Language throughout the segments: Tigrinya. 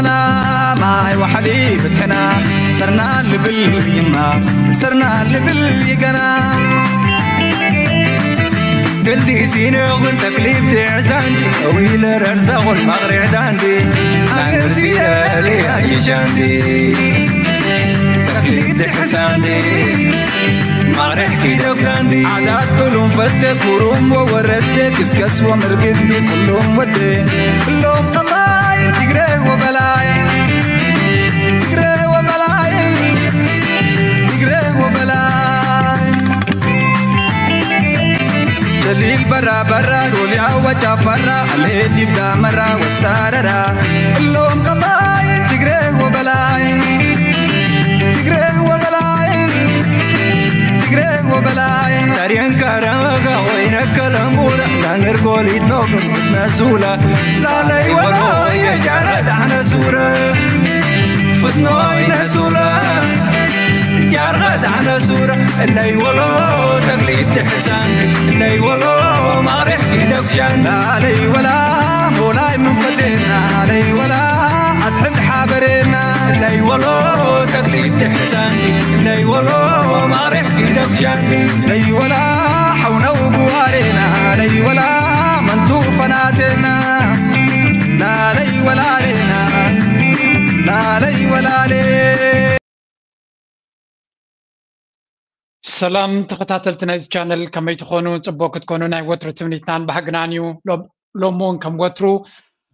ና ማይ ዋሕሊ ብትሕና ሰርና ልብል ይማ ሰርና ልብል ይገና ብልዲሲኖ ግን ተክሊብ ድዕዛንዲ እዊለ ረርዛኹን ማቕሪዕ ዳንዲ ኣገርሲረሊ ኣይሻንዲ ተክሊብ ድሕሳንዲ ማቕሪሕ ኪደብ ዳንዲ ዓዳት ጡሉም ፈተ ኩሩም ወወረደ ክስከስ ወምርግቲ ኩሉም ወደ ኩሎም ቀባይል ትግረ ወበላይ ትግረ ወበላይ ትግረ ወበላይ ደሊል በራ በራ ዶልያ ወጫ ፈራ ሌት ይብዳ መራ ወሳረራ እሎም ቀባይ ትግረ ወበላይ ትግረ ወበላይ ትግረ ወበላይ ታሪያን ካራጋ ወይነ ከለሙራ ላንገር ጎሊት ኖግም ነሱላ ላለይ ወሎ የጃረ ዳሕነ ሱረ ፍትኖ ይነሱላ ጃርኸ ዳሕነ ሱረ እለይ ወሎ ተግሊብ ድሕሳን እለይ ወሎ ማቕሪሕ ኪደብሻን ላለይ ወላ ሞላይ መንፈቴና ለይ ወላ ኣትሕድ ሓበሬና እለይ ወሎ ተግሊብ ድሕሳን እለይ ወሎ ማቕሪሕ ኪደብሻን ለይ ወላ ሓውነው ጉዋሬና ለይ ወላ መንቱ ፈናቴና ላለይ ወላሌና ላለይ ወላሌ ሰላም ተኸታተልቲ ናይዚ ቻነል ከመይ ትኾኑ? ፅቡቅ ክትኮኑ ናይ ወትሩ ትምኒትናን ባህግናን እዩ። ሎም- ሎም እውን ከም ወትሩ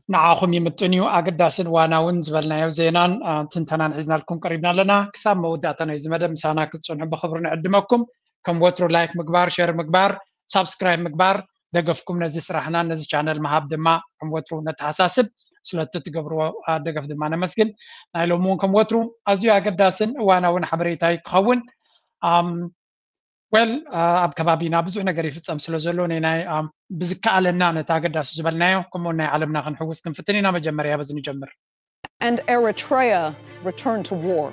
ንዓኹም ይምጥን እዩ። ኣገዳስን ዋናውን ዝበልናዮ ዜናን አ፣ ትንተናን ሒዝናልኩም ቀሪብና ኣለና። ክሳብ መወዳእታ ናይዚ መደብ ምሳና ክትፀንሑ ብኽብሪ ንዕድመኩም። ከም ወትሩ ላይክ ምግባር፣ ሸር ምግባር፣ ሳብስክራይብ ምግባር ደገፍኩም ነዚ ስራሕና ነዚ ቻነል ምሃብ ድማ ከም ወትሩ ነተሓሳስብ። ስለቲ ትገብርዎ ደገፍ ድማ ነመስግን። ናይ ሎሚ እውን ከም ወትሩ ኣዝዩ ኣገዳስን እዋናውን ሓበሬታ እዩ ክኸውን። ወል ኣብ ከባቢና ብዙሕ ነገር ይፍፀም ስለ ዘሎ ናይ ብዝከኣለና ነቲ ኣገዳሲ ዝበልናዮ ከምኡ ናይ ዓለምና ክንሕውስ ክንፍትን ኢና። መጀመርያ በዚ ንጀምር። And Eritrea returned to war.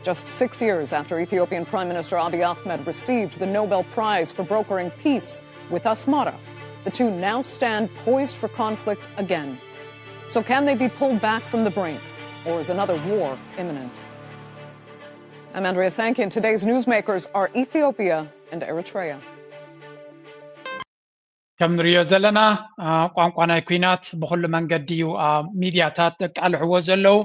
Just six years after Ethiopian Prime Minister Abiy Ahmed received the Nobel Prize for brokering peace with Asmara, the two now stand poised for conflict again. So, can they be pulled back from the brink, or is another war imminent? I'm Andrea Sankey, and today's newsmakers are Ethiopia and Eritrea. ከም ንሪኦ ዘለና ቋንቋ ናይ ኩናት ብኩሉ መንገዲ እዩ። ሚድያታት ዘቃልሕዎ ዘለዉ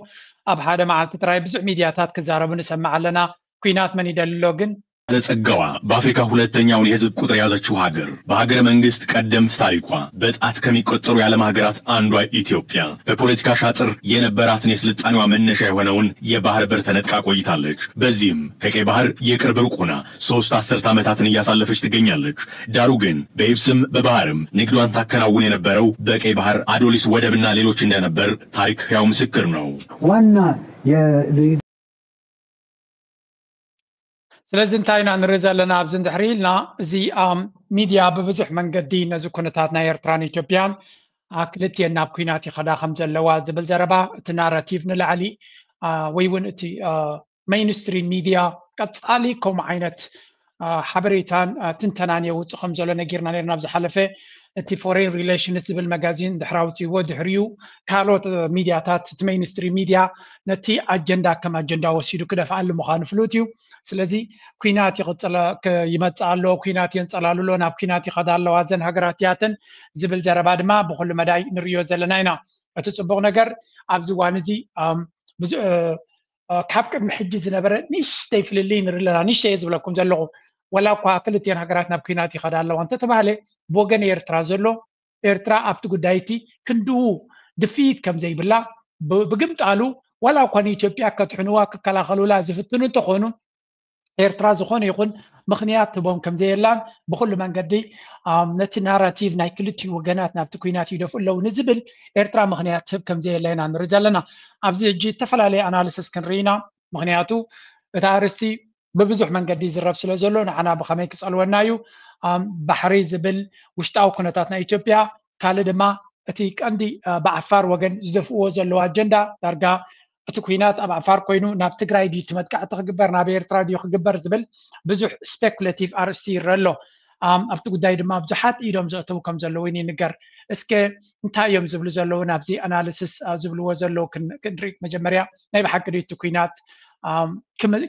ኣብ ሓደ መዓልቲ ጥራይ ብዙሕ ሚድያታት ክዛረቡ ንሰምዕ ኣለና። ኩናት መን ይደሊ ኣሎ ግን ባለጸጋዋ በአፍሪካ ሁለተኛውን የህዝብ ቁጥር የያዘችው ሀገር በሀገረ መንግስት ቀደምት ታሪኳ በጣት ከሚቆጠሩ የዓለም ሀገራት አንዷ ኢትዮጵያ በፖለቲካ ሻጥር የነበራትን የስልጣኔዋ መነሻ የሆነውን የባህር በር ተነጥቃ ቆይታለች። በዚህም ከቀይ ባህር የቅርብ ሩቅ ሆና ሶስት አስርት ዓመታትን እያሳለፈች ትገኛለች። ዳሩ ግን በየብስም በባህርም ንግዷን ታከናውን የነበረው በቀይ ባህር አዶሊስ ወደብና ሌሎች እንደነበር ታሪክ ሕያው ምስክር ነው። ዋና ስለዚ እንታይ ኢና ንርኢ ዘለና ኣብዚ እንድሕሪ ኢልና፣ እዚ ሚድያ ብብዙሕ መንገዲ ነዚ ኩነታት ናይ ኤርትራን ኢትዮጵያን ክልቲኤን ናብ ኩናት ይኸዳ ከም ዘለዋ ዝብል ዘረባ፣ እቲ ናራቲቭ ንላዕሊ ወይ እውን እቲ ሜይንስትሪም ሚድያ ቀፃሊ ከምኡ ዓይነት ሓበሬታን ትንተናን የውፅእ ከም ዘሎ ነጊርና ነርና ኣብ ዝሓለፈ። እቲ ፎሬን ሪሌሽንስ ዝብል መጋዚን ድሕሪ ኣውፅእዎ ድሕሪኡ ካልኦት ሚድያታት እቲ ሜይንስትሪም ሚድያ ነቲ ኣጀንዳ ከም ኣጀንዳ ወሲዱ ክደፍኣሉ ምዃኑ ፍሉጥ እዩ። ስለዚ ኩናት ይቕፅለ ይመፅእ ኣሎ፣ ኩናት የንፀላሉ ኣሎ፣ ናብ ኩናት ይኸዳ ኣለዋ እዘን ሃገራት እያተን ዝብል ዘረባ ድማ ብኩሉ መዳይ ንርእዮ ዘለና ኢና። እቲ ፅቡቕ ነገር ኣብዚ እዋን እዚ ካብ ቅድሚ ሕጂ ዝነበረ ንእሽተይ ፍልልይ ንርኢ ኣለና። ንእሽተይ እየ ዝብለኩም ዘለኹ። ወላ እኳ ክልቲኤን ሃገራት ናብ ኩናት ይኸዳ ኣለዋ እንተተባህለ ብወገን ኤርትራ ዘሎ ኤርትራ ኣብቲ ጉዳይ እቲ ክንድኡ ድፍኢት ከም ዘይብላ ብግምጣሉ ዋላ እኳ ንኢትዮጵያ ከድሕንዋ ክከላኸሉላ ዝፍትኑ እንተኾኑ ኤርትራ ዝኾነ ይኹን ምኽንያት ትህቦም ከም ዘየላን ብኹሉ መንገዲ ነቲ ናራቲቭ ናይ ክልቲኡ ወገናት ናብቲ ኩናት ይደፍኡ ኣለዉ ንዝብል ኤርትራ ምኽንያት ትህብ ከም ዘየላ ኢና ንርኢ ዘለና። ኣብዚ ሕጂ ዝተፈላለየ ኣናሊስስ ክንርኢ ኢና። ምኽንያቱ እቲ ኣርእስቲ ብብዙሕ መንገዲ ይዝረብ ስለ ዘሎ ንዓና ብኸመይ ክጸልወና እዩ? ባሕሪ ዝብል ውሽጣዊ ኩነታት ናይ ኢትዮጵያ ካልእ ድማ እቲ ቀንዲ ብዓፋር ወገን ዝደፍእዎ ዘለዉ ኣጀንዳ ዳርጋ እቲ ኩናት ኣብ ዓፋር ኮይኑ ናብ ትግራይ ድዩ እቲ መጥቃዕቲ ክግበር ናብ ኤርትራ ድዩ ክግበር ዝብል ብዙሕ ስፔኩሌቲቭ ኣርእስቲ ይረአ ኣሎ። ኣብቲ ጉዳይ ድማ ብዙሓት ኢዶም ዘእተዉ ከም ዘለዉ ይንገር። እስከ እንታይ እዮም ዝብሉ ዘለዉ ናብዚ ኣናሊሲስ ዝብልዎ ዘለዉ ክንርኢ። መጀመርያ ናይ ብሓቂ ድዩ እቲ ኩናት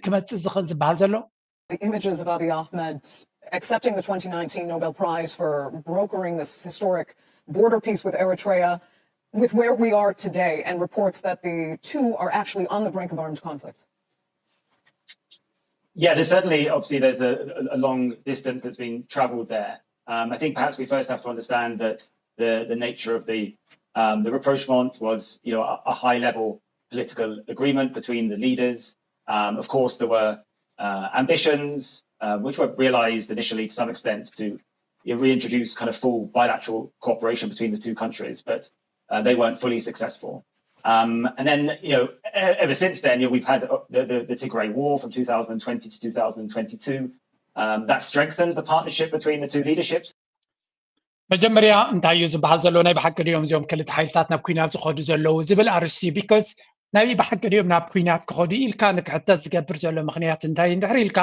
ክመፅእ ዝኽእል ዝበሃል ዘሎ? The images of Abiy Ahmed accepting the twenty nineteen Nobel Prize for brokering this historic border peace with Eritrea, with where we are today and reports that the two are actually on the brink of armed conflict. Yeah, there's certainly, obviously, there's a, a long distance that's been traveled there. Um, I think perhaps we first have to understand that the, the nature of the, um, the rapprochement was, you know, a, a high-level political agreement between the leaders. Um, of course, there were uh, ambitions uh, which were realized initially to some extent to reintroduce kind of full bilateral cooperation between the two countries, but uh, they weren't fully successful. Um, and then, you know, e- ever since then, you know, we've had uh, the, the, the Tigray War from two thousand twenty to two thousand twenty-two. Um, that strengthened the partnership between the two leaderships. መጀመርያ እንታይ እዩ ዝበሃል ዘሎ? ናይ ብሓቂ ድዮም እዚኦም ክልተ ሓይልታት ናብ ኩናት ዝኸዱ ዘለዉ ዝብል ኣርእስቲ? ቢኮዝ ናይ ብሓቂ ድዮም ናብ ኩናት ክኸዱ ኢልካ ንክሕተት ዝገብር ዘሎ ምኽንያት እንታይ እንድሕር ኢልካ፣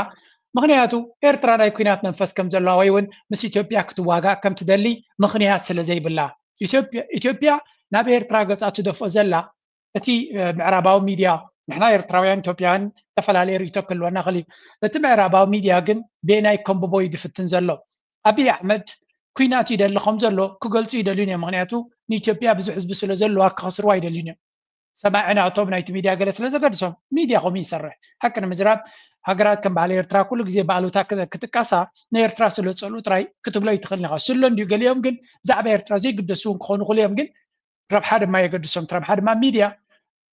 ምኽንያቱ ኤርትራ ናይ ኩናት መንፈስ ከም ዘለዋ ወይ እውን ምስ ኢትዮጵያ ክትዋጋእ ከም ትደሊ ምኽንያት ስለ ዘይብላ። ኢትዮጵያ ኢትዮጵያ ናብ ኤርትራ ገጻ ትደፍኦ ዘላ፣ እቲ ምዕራባዊ ሚድያ፣ ንሕና ኤርትራውያን ኢትዮጵያውያን ዝተፈላለየ ርእይቶ ክህልወና ክእል እዩ። እቲ ምዕራባዊ ሚድያ ግን ቤናይ ከምብቦ እዩ ዝፍትን ዘሎ። ኣብይ ኣሕመድ ኩናት ይደሊ ከም ዘሎ ክገልጹ ይደልዩን እዮም። ምክንያቱ ንኢትዮጵያ ብዙሕ ህዝቢ ስለ ዘለዋ ክኸስርዋ ይደልዩን እዮም። ሰማዒ ናቶም ናይቲ ሚድያ ገለ ስለ ዘገድሶም ሚድያ ከምኡ ይሰርሕ። ሓቂ ንምዝራብ ሃገራት ከም ባህሊ ኤርትራ ኩሉ ግዜ ብኣሉታ ክጥቀሳ ንኤርትራ ስለ ዝጸልኡ ጥራይ ክትብሎ ይትኽእል ኢኻ። ስሎ እንድዩ ገሊኦም ግን ብዛዕባ ኤርትራ ዘይግደሱ እውን ክኾኑ ክእሉ እዮም። ግን ረብሓ ድማ የገድሶም። ረብሓ ድማ ሚድያ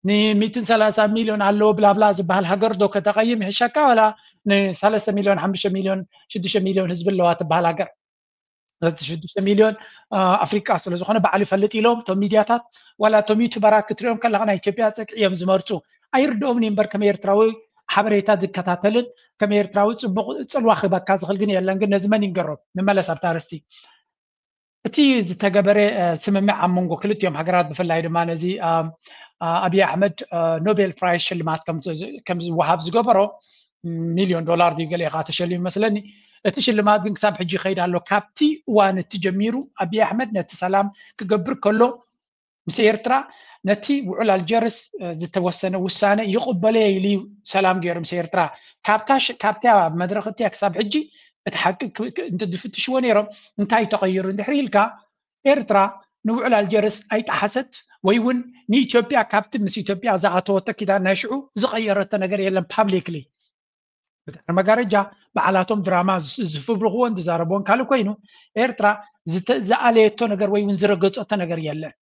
ንሚትን ሰላሳ ሚልዮን ኣለዎ ብላብላ ዝበሃል ሃገር ዶ ከተቐይም ይሕሸካ ዋላ ንሰለስተ ሚልዮን ሓሙሽተ ሚልዮን ሽዱሽተ ሚልዮን ህዝቢ ኣለዋ ትበሃል ሃገር። ሽዱሽተ ሚልዮን ኣፍሪቃ ስለ ዝኾነ ባዕሉ ይፈልጥ ኢሎም እቶም ሚድያታት ዋላ እቶም ዩቱበራት ክትሪኦም ከለካ ናይ ኢትዮጵያ ጽግዒ እዮም ዝመርጹ። ኣይርድኦም እምበር ከም ኤርትራዊ ሓበሬታ ዝከታተልን ከም ኤርትራዊ ጽቡቕ ጽልዋ ክህበካ ዝኽእል ግን የለን። ግን ነዚ መን ይንገሮ? ንመለስ ኣብታ ኣርእስቲ። እቲ ዝተገበረ ስምምዕ ኣብ መንጎ ክልቲኦም ሃገራት ብፍላይ ድማ ነዚ ኣብይ ኣሕመድ ኖቤል ፕራይስ ሽልማት ከም ዝወሃብ ዝገበሮ ሚልዮን ዶላር ድዩ ገለ ኢኻ ተሸሊሙ መስለኒ። እቲ ሽልማት ግን ክሳብ ሕጂ ይኸይድ ኣሎ። ካብቲ እዋን እቲ ጀሚሩ ኣብይ ኣሕመድ ነቲ ሰላም ክገብር ከሎ ምስ ኤርትራ ነቲ ውዕል ኣልጀርስ ዝተወሰነ ውሳነ ይቕበሎ ኢሉ እዩ ሰላም ገይሩ ምስ ኤርትራ። ካብታ መድረኽ እቲያ ክሳብ ሕጂ እቲ ሓቂ እንትዝፍትሽዎ ነይሮም እንታይ ተቐይሩ እንድሕር ኢልካ ኤርትራ ንውዕል ኣልጀርስ ኣይጠሓሰት ወይ እውን ንኢትዮጵያ ካብቲ ምስ ኢትዮጵያ ዝኣተወቶ ኪዳን ናይ ሽዑ ዝቐየረቶ ነገር የለን። ፓብሊክሊ ብድሕሪ መጋረጃ በዓላቶም ድራማ ዝፍብርኽዎን ዝዛረብዎን ካልእ ኮይኑ ኤርትራ ዝኣለየቶ ነገር ወይ እውን ዝረገጸቶ ነገር የለን።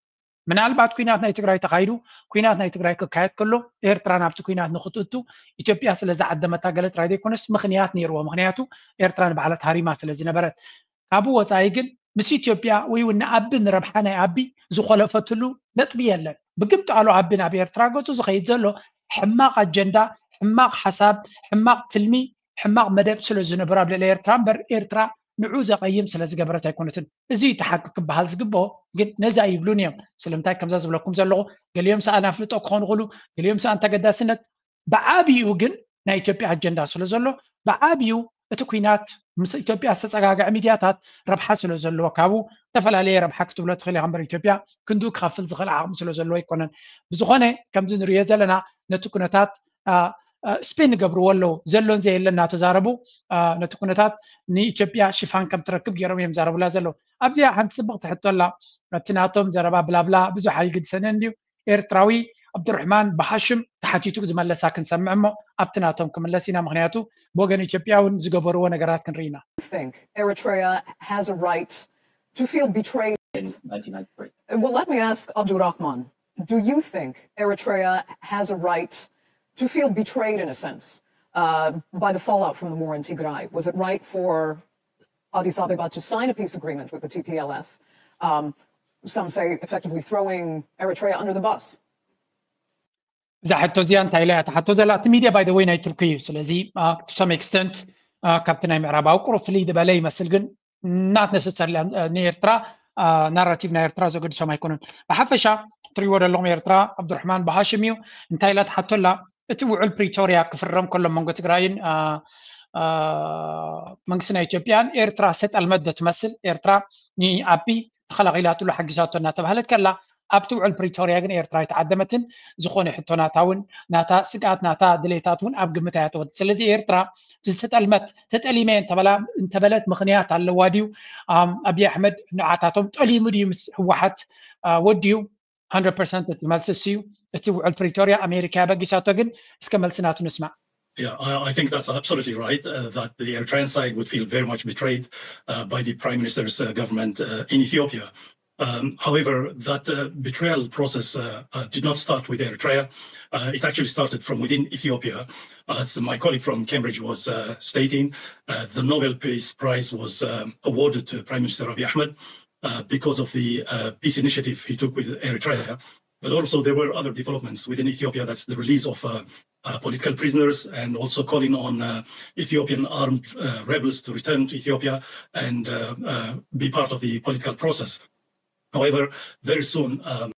ምናልባት ኩናት ናይ ትግራይ ተኻይዱ ኩናት ናይ ትግራይ ክካየድ ከሎ ኤርትራ ናብቲ ኩናት ንክትእቱ ኢትዮጵያ ስለ ዝዓደመታ ገለ ጥራይ ዘይኮነስ ምኽንያት ነይርዎ። ምኽንያቱ ኤርትራ ንባዕላ ተሃሪማ ስለ ዝነበረት። ካብኡ ወፃኢ ግን ምስ ኢትዮጵያ ወይ እውን ንኣቢ ንረብሓ ናይ ኣቢ ዝኾለፈትሉ ነጥቢ የለን። ብግምጣሉ ኣቢ ናብ ኤርትራ ገፁ ዝኸይድ ዘሎ ሕማቕ ኣጀንዳ፣ ሕማቕ ሓሳብ፣ ሕማቕ ትልሚ፣ ሕማቕ መደብ ስለ ዝነበሮ ኣብ ልዕሊ ኤርትራ እምበር ኤርትራ ንዑ ዘቐይም ስለ ዝገበረት ኣይኮነትን። እዚ እዩ እቲ ሓቂ ክበሃል ዝግብኦ። ግን ነዚ ኣይብሉን እዮም። ስለምንታይ ከምዛ ዝብለኩም ዘለኹ ገሊኦም ሰኣን ኣፍልጦ ክኾኑ ክእሉ፣ ገሊኦም ሰኣን ተገዳስነት። ብዓብይኡ ግን ናይ ኢትዮጵያ ኣጀንዳ ስለ ዘሎ ብዓብዩ እቲ ኩናት ምስ ኢትዮጵያ ዝተፀጋግዐ ሚድያታት ረብሓ ስለ ዘለዎ ካብኡ ዝተፈላለየ ረብሓ ክትብሎ ትኽእል ኢኻ እምበር ኢትዮጵያ ክንድኡ ክኸፍል ዝኽእል ዓቕሚ ስለ ዘለዎ ኣይኮነን። ብዝኾነ ከምዚ ንሪኦ ዘለና ነቲ ኩነታት ስፒን ይገብርዎ ኣለዉ። ዘሎን ዘየለ እናተዛረቡ ነቲ ኩነታት ንኢትዮጵያ ሽፋን ከም ትረክብ ገይሮም እዮም ዛረቡላ ዘለዉ። ኣብዚኣ ሓንቲ ፅብቕቲ ሕቶ ኣላ። እቲ ናቶም ዘረባ ብላብላ ብዙሕ ኣይግድሰንን ድዩ? ኤርትራዊ ኣብዱርሕማን ብሃሽም ተሓቲቱ ዝመለሳ ክንሰምዕ እሞ ኣብቲ ናቶም ክምለስ ኢና። ምክንያቱ ብወገን ኢትዮጵያ እውን ዝገበርዎ ነገራት ክንርኢ ኢና። think Eritrea has a right to feel betrayed? in nineteen ninety-three. Well, let me ask Abdurrahman, do you think Eritrea has a right to feel betrayed in a sense uh, by the fallout from the war in Tigray? Was it right for Addis Ababa to sign a peace agreement with the T P L F? Um, some say effectively throwing Eritrea under the bus. እዛ ሕቶ እዚኣ እንታይ ኢላ እያ ትሓቶ ዘላ? እቲ ሚድያ ባይ ወይ ናይ ቱርኪ እዩ። ስለዚ to some extent ካብቲ ናይ ምዕራባዊ ቁሩብ ፍልይ ዝበለ ይመስል፣ ግን not necessarily ንኤርትራ ናራቲቭ ናይ ኤርትራ ዘገድሶም ኣይኮኑን። ብሓፈሻ ትሪእዎ ዘለኹም ኤርትራ ኣብዱርሕማን ብሃሽም እዩ። እንታይ ኢላ ትሓቶ ኣላ? እቲ ውዕል ፕሪቶርያ ክፍረም ከሎ መንጎ ትግራይን መንግስቲ ናይ ኢትዮጵያን ኤርትራ ዝተጠልመት ዶ ትመስል? ኤርትራ ንኣቢ ተኸላኺላትሉ ሓጊዛቶ እናተባህለት ከላ፣ ኣብቲ ውዕል ፕሪቶርያ ግን ኤርትራ ኣይተዓደመትን። ዝኾነ ሕቶ ናታ እውን፣ ናታ ስግኣት፣ ናታ ድሌታት እውን ኣብ ግምት ኣያተወት። ስለዚ ኤርትራ ዝተጠልመት፣ ተጠሊመ እንተበላ እንተበለት ምኽንያት ኣለዋ ድዩ? ኣብይ ኣሕመድ ንዓታቶም ጠሊሙ ድዩ ምስ ህወሓት ወዲዩ? Hundred percent እቲ መልሲ እሱ እዩ። እቲ ውዕል ፕሪቶርያ ኣሜሪካ ያበጊሳቶ። ግን እስከ መልሲ ናቱ ንስማዕ። Yeah, I, I think that's absolutely right, uh, that the Eritrean side would feel very much betrayed uh, by the Prime Minister's uh, government uh, in Ethiopia. Um, however, that uh, betrayal process uh, uh, did not start with Eritrea. Uh, it actually started from within Ethiopia. As my colleague from Cambridge was uh, stating, uh, the Nobel Peace Prize was um, awarded to Prime Minister Abiy Ahmed uh, because of the uh, peace initiative he took with Eritrea. But also there were other developments within Ethiopia. That's the release of uh, uh, political prisoners and also calling on uh, Ethiopian armed uh, rebels to return to Ethiopia and uh, uh, be part of the political process. However, very soon, um,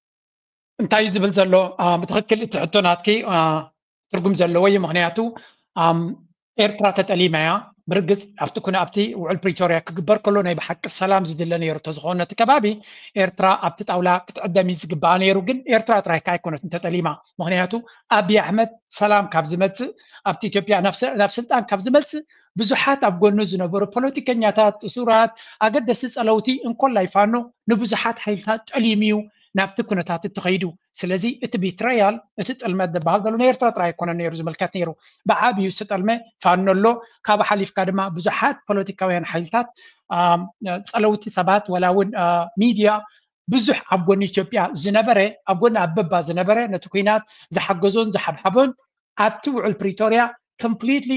እንታይ እዩ ዝብል ዘሎ? ብትኽክል እቲ ሕቶ ናትኪ ትርጉም ዘለዎ እዩ። ምኽንያቱ ኤርትራ ተጠሊማ እያ። ብርግጽ ኣብቲ ኩነ ኣብቲ ውዕል ፕሪቶርያ ክግበር ከሎ ናይ ብሓቂ ሰላም ዝድለ ነይሩ ተዝኾነ እቲ ከባቢ ኤርትራ ኣብቲ ጣውላ ክትዕደም እዩ ዝግባኣ ነይሩ። ግን ኤርትራ ጥራይ ከኣ ኣይኮነትን ተጠሊማ። ምኽንያቱ ኣብይ ኣሕመድ ሰላም ካብ ዝመጽእ፣ ኣብቲ ኢትዮጵያ ናብ ስልጣን ካብ ዝመጽእ ብዙሓት ኣብ ጎኑ ዝነበሩ ፖለቲከኛታት፣ እሱራት፣ ኣገደስቲ ጸለውቲ እንኮላይ ፋኖ ንብዙሓት ሓይልታት ጠሊሙ እዩ ናብቲ ኩነታት እትኸይዱ። ስለዚ እቲ ቢትረያል፣ እቲ ጥልመት ዝበሃል ዘሎ ንኤርትራ ጥራይ ኣይኮነን ነይሩ ዝምልከት ነይሩ። ብዓብዩ ዝተጠልመ ፋኖ ኣሎ። ካብኡ ሓሊፍካ ድማ ብዙሓት ፖለቲካውያን ሓይልታት፣ ጸለውቲ ሰባት ወላ እውን ሚድያ ብዙሕ ኣብ ጎኒ ኢትዮጵያ ዝነበረ፣ ኣብ ጎኒ ኣበባ ዝነበረ፣ ነቲ ኩናት ዝሓገዞን ዝሓብሓቦን ኣብቲ ውዕል ፕሪቶርያ ኮምፕሊትሊ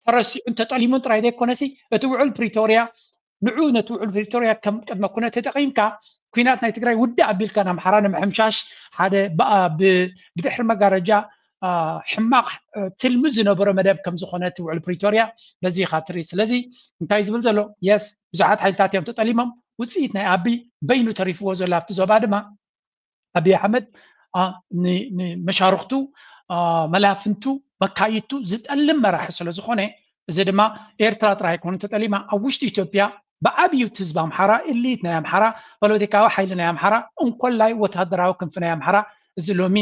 ተረሲዑን ተጠሊሙን ጥራይ ዘይኮነሲ እቲ ውዕል ፕሪቶርያ ንዑ ነቲ ውዕል ፕሪቶርያ ከም ቅድመ ኩነት ተጠቒምካ ኩናት ናይ ትግራይ ውድእ ኣቢልካ ንኣምሓራ ንምሕምሻሽ ሓደ ብድሕሪ መጋረጃ ሕማቕ ትልሚ ዝነበሮ መደብ ከም ዝኾነ እቲ ውዕል ፕሪቶርያ በዚ ኢኻ ትርኢ። ስለዚ እንታይ ዝብል ዘሎ የስ ብዙሓት ሓይልታት እዮም ተጠሊሞም። ውፅኢት ናይ ኣቢ በይኑ ተሪፍዎ ዘሎ ኣብቲ ዞባ ድማ ኣብይ ኣሕመድ ንመሻርክቱ መላፍንቱ መካይቱ ዝጠልም መራሒ ስለ ዝኾነ እዚ ድማ ኤርትራ ጥራይ ኣይኮነ ተጠሊማ ኣብ ውሽጢ ኢትዮጵያ ብዓብዩ ህዝቢ ኣምሓራ ኢሊት ናይ ኣምሓራ ፖለቲካዊ ሓይሊ ናይ ኣምሓራ እንኮላይ ወታደራዊ ክንፊ ናይ ኣምሓራ እዚ ሎሚ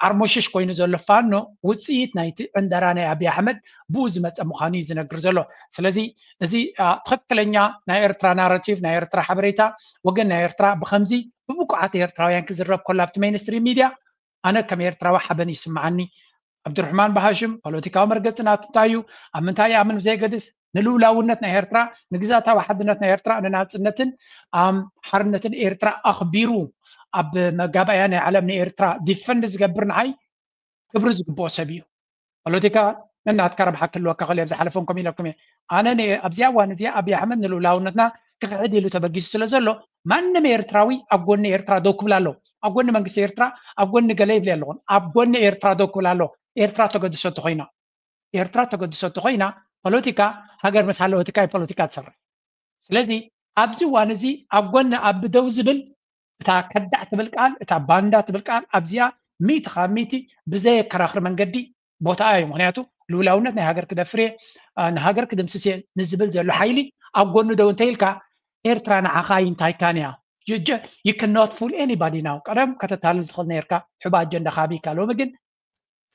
ዓርሞሽሽ ኮይኑ ዘሎ ፋኖ ውፅኢት ናይቲ ዕንደራ ናይ ኣብይ ኣሕመድ ብኡ ዝመፀ ምዃኑ እዩ ዝነግር ዘሎ። ስለዚ እዚ ትኽክለኛ ናይ ኤርትራ ናራቲቭ ናይ ኤርትራ ሓበሬታ ወገን ናይ ኤርትራ ብከምዚ ብብቁዓት ኤርትራውያን ክዝረብ ከሎ ኣብቲ ሜንስትሪም ሚድያ ኣነ ከም ኤርትራዊ ሓበን ይስምዓኒ። ዓብዱርሕማን ብሃሽም ፖለቲካዊ መርገፂ ናቱ እንታይ እዩ? ኣብ ምንታይ ይኣምን ብዘየገድስ ንልኡላውነት ናይ ኤርትራ ንግዛታዊ ሓድነት ናይ ኤርትራ ንናፅነትን ሓርነትን ኤርትራ ኣኽቢሩ ኣብ መጋባእያ ናይ ዓለም ንኤርትራ ዲፈንድ ዝገብር ንዓይ ክብሪ ዝግብኦ ሰብ እዩ። ፖለቲካ ነናትካ ረብሓ ክህልወካ ክእል ኣብ ዝሓለፈን ከም ኢለኩም እየ ኣነ ኣብዚኣ እዋን እዚኣ ኣብይ ኣሕመድ ንልኡላውነትና ክኽሕድ ኢሉ ተበጊሱ ስለ ዘሎ ማንም ኤርትራዊ ኣብ ጎኒ ኤርትራ ደው ክብል ኣለዎ። ኣብ ጎኒ መንግስቲ ኤርትራ ኣብ ጎኒ ገለ ይብል ኣለኹን ኣብ ጎኒ ኤርትራ ደው ክብል ኣለዎ። ኤርትራ ተገድሶ እንተኮይና ኤርትራ ተገድሶ እንተኮይና ፖለቲካ ሃገር ምስ ሃለወትካ ፖለቲካ ትሰርሕ። ስለዚ ኣብዚ እዋን እዚ ኣብ ጎኒ ኣቢ ደው ዝብል እታ ከዳዕ ትብል ቃል እታ ባንዳ ትብል ቃል ኣብዚኣ ሚእቲ ካብ ሚእቲ ብዘየከራኽር መንገዲ ቦታኣ እዩ። ምክንያቱ ልኡላውነት ናይ ሃገር ክደፍር እየ ንሃገር ክድምስስ እየ ንዝብል ዘሎ ሓይሊ ኣብ ጎኑ ደው እንተኢልካ ኤርትራ ንዓኻ ኣይንታይካን እያ። You cannot fool anybody now። ቀደም ከተታልል ትኽእል ነርካ ሕባ ኣጀንዳ ካቢካ ሎሚ ግን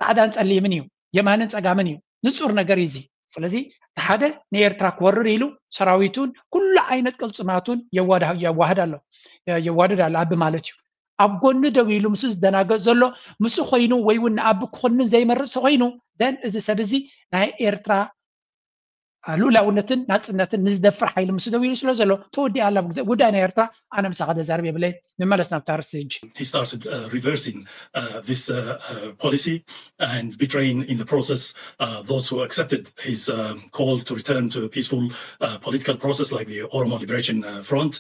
ፃዕዳን ፀሊምን እዩ የማንን ፀጋምን እዩ ንፁር ነገር እዩ እዚ። ስለዚ እቲ ሓደ ንኤርትራ ክወርር ኢሉ ሰራዊቱን ኩሉ ዓይነት ቅልፅማቱን የዋህድ ኣሎ የዋድድ ኣሎ ኣቢ ማለት እዩ። ኣብ ጎኒ ደው ኢሉ ምስ ዝደናገፅ ዘሎ ምስ ኮይኑ ወይ እውን ንኣቢ ክኮንን ዘይመርፅ ተኮይኑ ደን እዚ ሰብ እዚ ናይ ኤርትራ ልኡላውነትን ናፅነትን ንዝደፍር ሓይሊ ምስ ደው ኢሉ ስለ ዘሎ ተወዲኣ ኣላ። ጉዳይ ናይ ኤርትራ ኣነ ምሳኻ ተዛርብ የብለይ። ንመለስ ናብታ ርእሲ ሕጂ። He started uh, reversing uh, this uh, uh, policy and betraying in the process uh, those who accepted his um, call to return to a peaceful uh, political process like the Oromo Liberation uh, Front.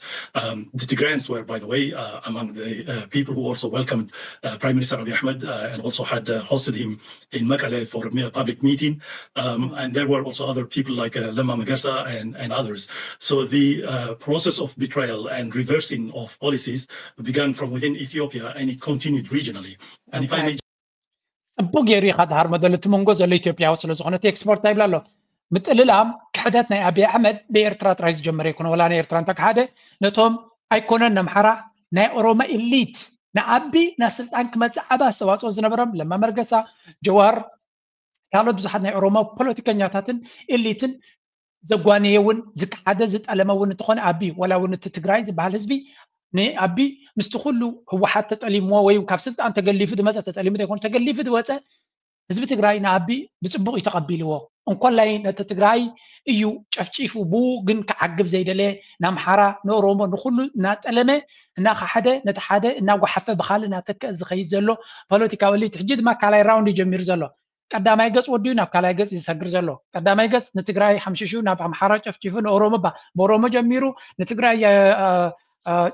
Um, the Tigrayans were, by the way, uh, among the uh, people who also welcomed uh, Prime Minister Abiy Ahmed uh, and also had uh, hosted him in Mekelle for a public meeting. Um, and there were also other people like uh, Lamma Magarsa and, and others. So the uh, process of betrayal and reversing of policies began from within Ethiopia and it continued regionally. And if I may ጽቡቅ ገይሩ ኢኻ ትሃርሞ ዘሎ እቲ መንጎ ዘሎ ኢትዮጵያዊ ስለ ዝኾነ እቲ ኤክስፖርት ይብላ ኣሎ። ምጥልላም ክሕደት ናይ ኣብይ ኣሕመድ ብኤርትራ ጥራይ ዝጀመረ ኣይኮነ፣ ወላ ናይ ኤርትራ እንተክሓደ ነቶም ኣይኮነን ኣምሓራ ናይ ኦሮሞ ኢሊት ንኣቢ ናብ ስልጣን ክመፅእ ዓቢ ኣስተዋፅኦ ዝነበሮም ለማ መርገሳ፣ ጀዋር፣ ካልኦት ብዙሓት ናይ ኦሮሞ ፖለቲከኛታትን ኢሊትን ዘጓነየ እውን ዝከሓደ ዝጠለመ እውን እንተኾነ ኣቢ ወላ እውን እቲ ትግራይ ዝበሃል ህዝቢ ንኣቢ ምስቲ ኩሉ ህወሓት ተጠሊምዎ ወይ ካብ ስልጣን ተገሊፉ ዝመፀ ተጠሊሙ ዘይኮነ ተገሊፉ ዝወፀ ህዝቢ ትግራይ ንኣቢ ብፅቡቕ እዩ ተቐቢልዎ። እንኮላይ ነቲ ትግራይ እዩ ጨፍጪፉ ብኡ ግን ክዓግብ ዘይደለየ ንኣምሓራ ንኦሮሞ ንኩሉ እናጠለመ እናኸሓደ ነቲ ሓደ እናጓሓፈ ብኻልእ እናተክአ ዝኸይድ ዘሎ ፖለቲካዊ ሊት ሕጂ ድማ ካልኣይ ራውንድ እዩ ጀሚሩ ዘሎ። ቀዳማይ ገፅ ወዲኡ ናብ ካልኣይ ገፅ እዩ ዝሰግር ዘሎ። ቀዳማይ ገፅ ንትግራይ ሓምሽሹ ናብ ኣምሓራ ጨፍጪፉ ንኦሮሞ ባ ብኦሮሞ ጀሚሩ ንትግራይ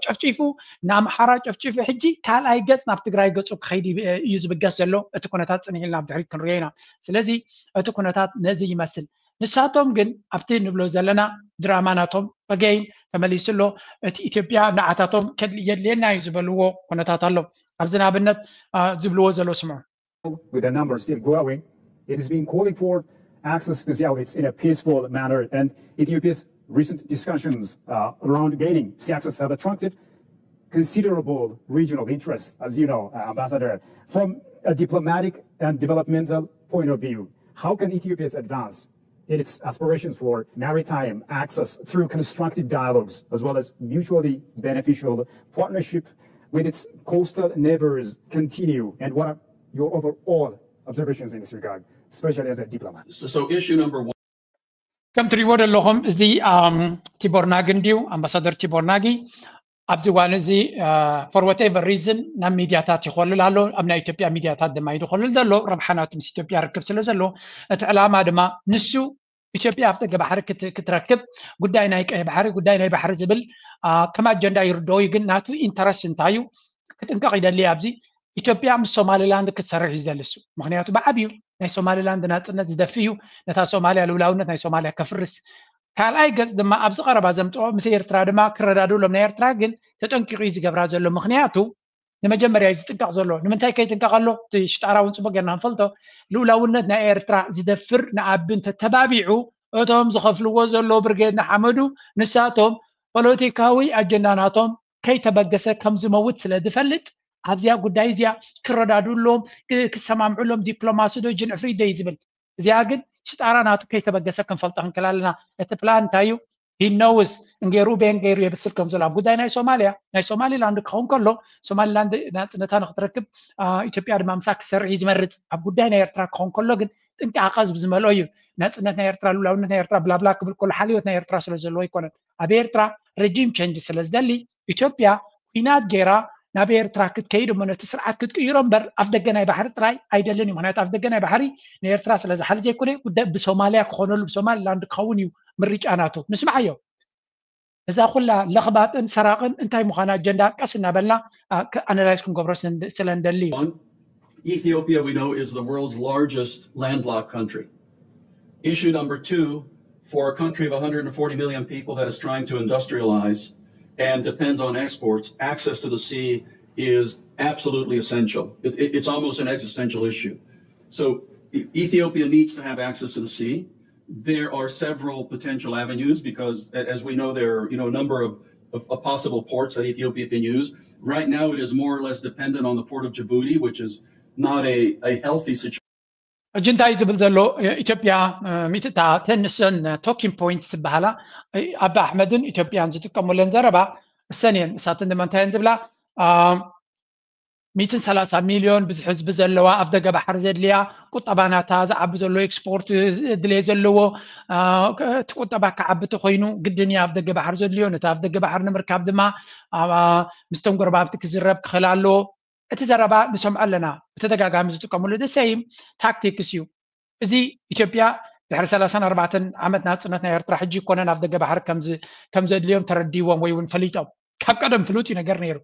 ጨፍጪፉ ንኣምሓራ ጨፍጪፉ ሕጂ ካልኣይ ገፅ ናብ ትግራይ ገፁ ክኸይድ እዩ ዝብገስ ዘሎ። እቲ ኩነታት ፅንሕ ኢልና ኣብ ድሕሪት ክንሪኦ ኢና። ስለዚ እቲ ኩነታት ነዚ ይመስል። ንሳቶም ግን ኣብቲ ንብሎ ዘለና ድራማ ናቶም በገይን ተመሊሱ ኣሎ። እቲ ኢትዮጵያ ንዓታቶም የድልየና እዩ ዝበልዎ ኩነታት ኣሎ። ኣብዚ ንኣብነት ዝብልዎ ዘሎ ስምዑ። With the numbers still growing, it has been calling for access to the outlets in a peaceful manner, and Ethiopia's recent discussions uh, around gaining access have attracted considerable regional interest, as you know, uh, Ambassador. From a diplomatic and developmental point of view, how can Ethiopia's advance in its aspirations for maritime access through constructive dialogues as well as mutually beneficial partnership with its coastal neighbors continue, and what are your overall observations in this regard, especially as a diplomat? So, so issue number one. ከም ትሪእዎ ዘለኹም እዚ ቲቦር ናጊ እንድዩ ኣምባሳደር ቲቦር ናጊ ኣብዚ እዋን እዚ for whatever reason ናብ ሚድያታት ይኾልል ኣሎ። ኣብ ናይ ኢትዮጵያ ሚድያታት ድማ እዩ ዝኾልል ዘሎ። ረብሓ ናቱ ምስ ኢትዮጵያ ርክብ ስለ ዘሎ እቲ ዕላማ ድማ ንሱ ኢትዮጵያ ኣብ ደገ ባሕሪ ክትረክብ ጉዳይ ናይ ቀይ ባሕሪ ጉዳይ ናይ ባሕሪ ዝብል ከም ኣጀንዳ ይርድኦ እዩ። ግን ናቱ ኢንተረስት እንታይ እዩ ክጥንቀቕ ይደሊ ኣብዚ ኢትዮጵያ ምስ ሶማሊላንድ ክትሰርሕ እዩ ዝደሊ እሱ። ምክንያቱ ብዓብዩ ናይ ሶማሊላንድ ናፅነት ዝደፊ እዩ። ነታ ሶማሊያ ልውላውነት ናይ ሶማሊያ ከፍርስ። ካልኣይ ገፅ ድማ ኣብዚ ቀረባ ዘምፅኦ ምስ ኤርትራ ድማ ክረዳድሎም ናይ ኤርትራ ግን ተጠንቂቑ እዩ ዝገብራ ዘሎ። ምክንያቱ ንመጀመርያ እዩ ዝጥንቀቕ ዘሎ። ንምንታይ ከይጥንቀቕ ኣሎ? እቲ ሽጣራ እውን ፅቡቅ ጌርና ንፈልጦ። ልኡላውነት ናይ ኤርትራ ዝደፍር ንኣቢ እንተተባቢዑ እቶም ዝኸፍልዎ ዘሎ ብርጌድ ንሓመዱ ንሳቶም ፖለቲካዊ ኣጀንዳ ናቶም ከይተበገሰ ከም ዝመውት ስለ ዝፈልጥ ኣብዚኣ ጉዳይ እዚኣ ክረዳድእሎም ክሰማምዑሎም ዲፕሎማሲ ዶ ጅንዕፍሪ ዶ እዩ ዝብል። እዚኣ ግን ሽጣራ ናቱ ከይተበገሰ ክንፈልጦ ክንክእል ኣለና። እቲ ፕላን እንታይ እዩ? ሂኖውስ እንጌሩ ቤን ገይሩ የብስል ከም ዘሎ ኣብ ጉዳይ ናይ ሶማሊያ ናይ ሶማሊላንድ ክኸውን ከሎ ሶማሊላንድ ናፅነታ ንክትረክብ ኢትዮጵያ ድማ ምሳ ክሰርሕ እዩ ዝመርፅ። ኣብ ጉዳይ ናይ ኤርትራ ክኸውን ከሎ ግን ጥንቃቐ ዝመልኦ እዩ። ናፅነት ናይ ኤርትራ ልኡላውነት ናይ ኤርትራ ብላብላ ክብል ከሎ ሓልዮት ናይ ኤርትራ ስለ ዘለዎ ኣይኮነን። ኣብ ኤርትራ ረጂም ቸንጅ ስለ ዝደሊ ኢትዮጵያ ኩናት ገይራ ናብ ኤርትራ ክትከይድ እሞ ነቲ ስርዓት ክትቅይሮ እምበር ኣፍ ደገ ናይ ባሕሪ ጥራይ ኣይደልን እዩ። ምክንያቱ ኣፍ ደገ ናይ ባሕሪ ንኤርትራ ስለ ዝሓል ዘይኮነ ጉዳይ ብሶማልያ ክኾነሉ ብሶማሊላንድ ክኸውን እዩ ምርጫ ናቱ። ንስምዓዮ እዛ ኩላ ለኽባጥን ሰራቕን እንታይ ምዃና ኣጀንዳ ቀስ እናበልና ኣናላይዝ ክንገብሮ ስለ እንደሊ እዩ። Ethiopia, we know, is the world's largest landlocked country. Issue number two, for a country of one hundred forty million people that is trying to industrialize and depends on exports, access to the sea is absolutely essential. It, it, it's almost an existential issue. So E- Ethiopia needs to have access to the sea. There are several potential avenues because, a- as we know, there are you know a number of, of, of possible ports that Ethiopia can use. Right now, it is more or less dependent on the port of Djibouti, which is not a, a healthy situation. ሕጂ እንታይ ዝብል ዘሎ ኢትዮጵያ ሚትታ ተንሰን ቶኪንግ ፖይንት ዝበሃላ ኣቢ ኣሕመድን ኢትዮጵያን ዝጥቀሙለን ዘረባ እሰን እየን። እሳትን ድማ እንታይ እየን ዝብላ ሚትን ሰላሳ ሚልዮን ብዙሕ ህዝቢ ዘለዋ ኣብ ደገ ባሕሪ ዘድልያ ቁጠባ ናታ ዝዓቢ ዘሎ ኤክስፖርት ድሌት ዘለዎ እቲ ቁጠባ ክዓቢ ተኮይኑ ግድን እዩ ኣብ ደገ ባሕሪ ዘድልዮ። ነቲ ኣብ ደገ ባሕሪ ንምርካብ ድማ ምስቶም ጎረባብቲ ክዝረብ ክኽእል ኣለዎ። እቲ ዘረባ ንሰምዖ ኣለና ብተደጋጋሚ ዝጥቀምሉ the same tactics እዩ። እዚ ኢትዮጵያ ድሕሪ ሰላሳን ኣርባዕተን ዓመት ናፅነት ናይ ኤርትራ ሕጂ ይኮነን ኣብ ደገ ባሕሪ ከም ዘድልዮም ተረዲዎም ወይ እውን ፈሊጦም ካብ ቀደም ፍሉጥ እዩ ነገር ነይሩ።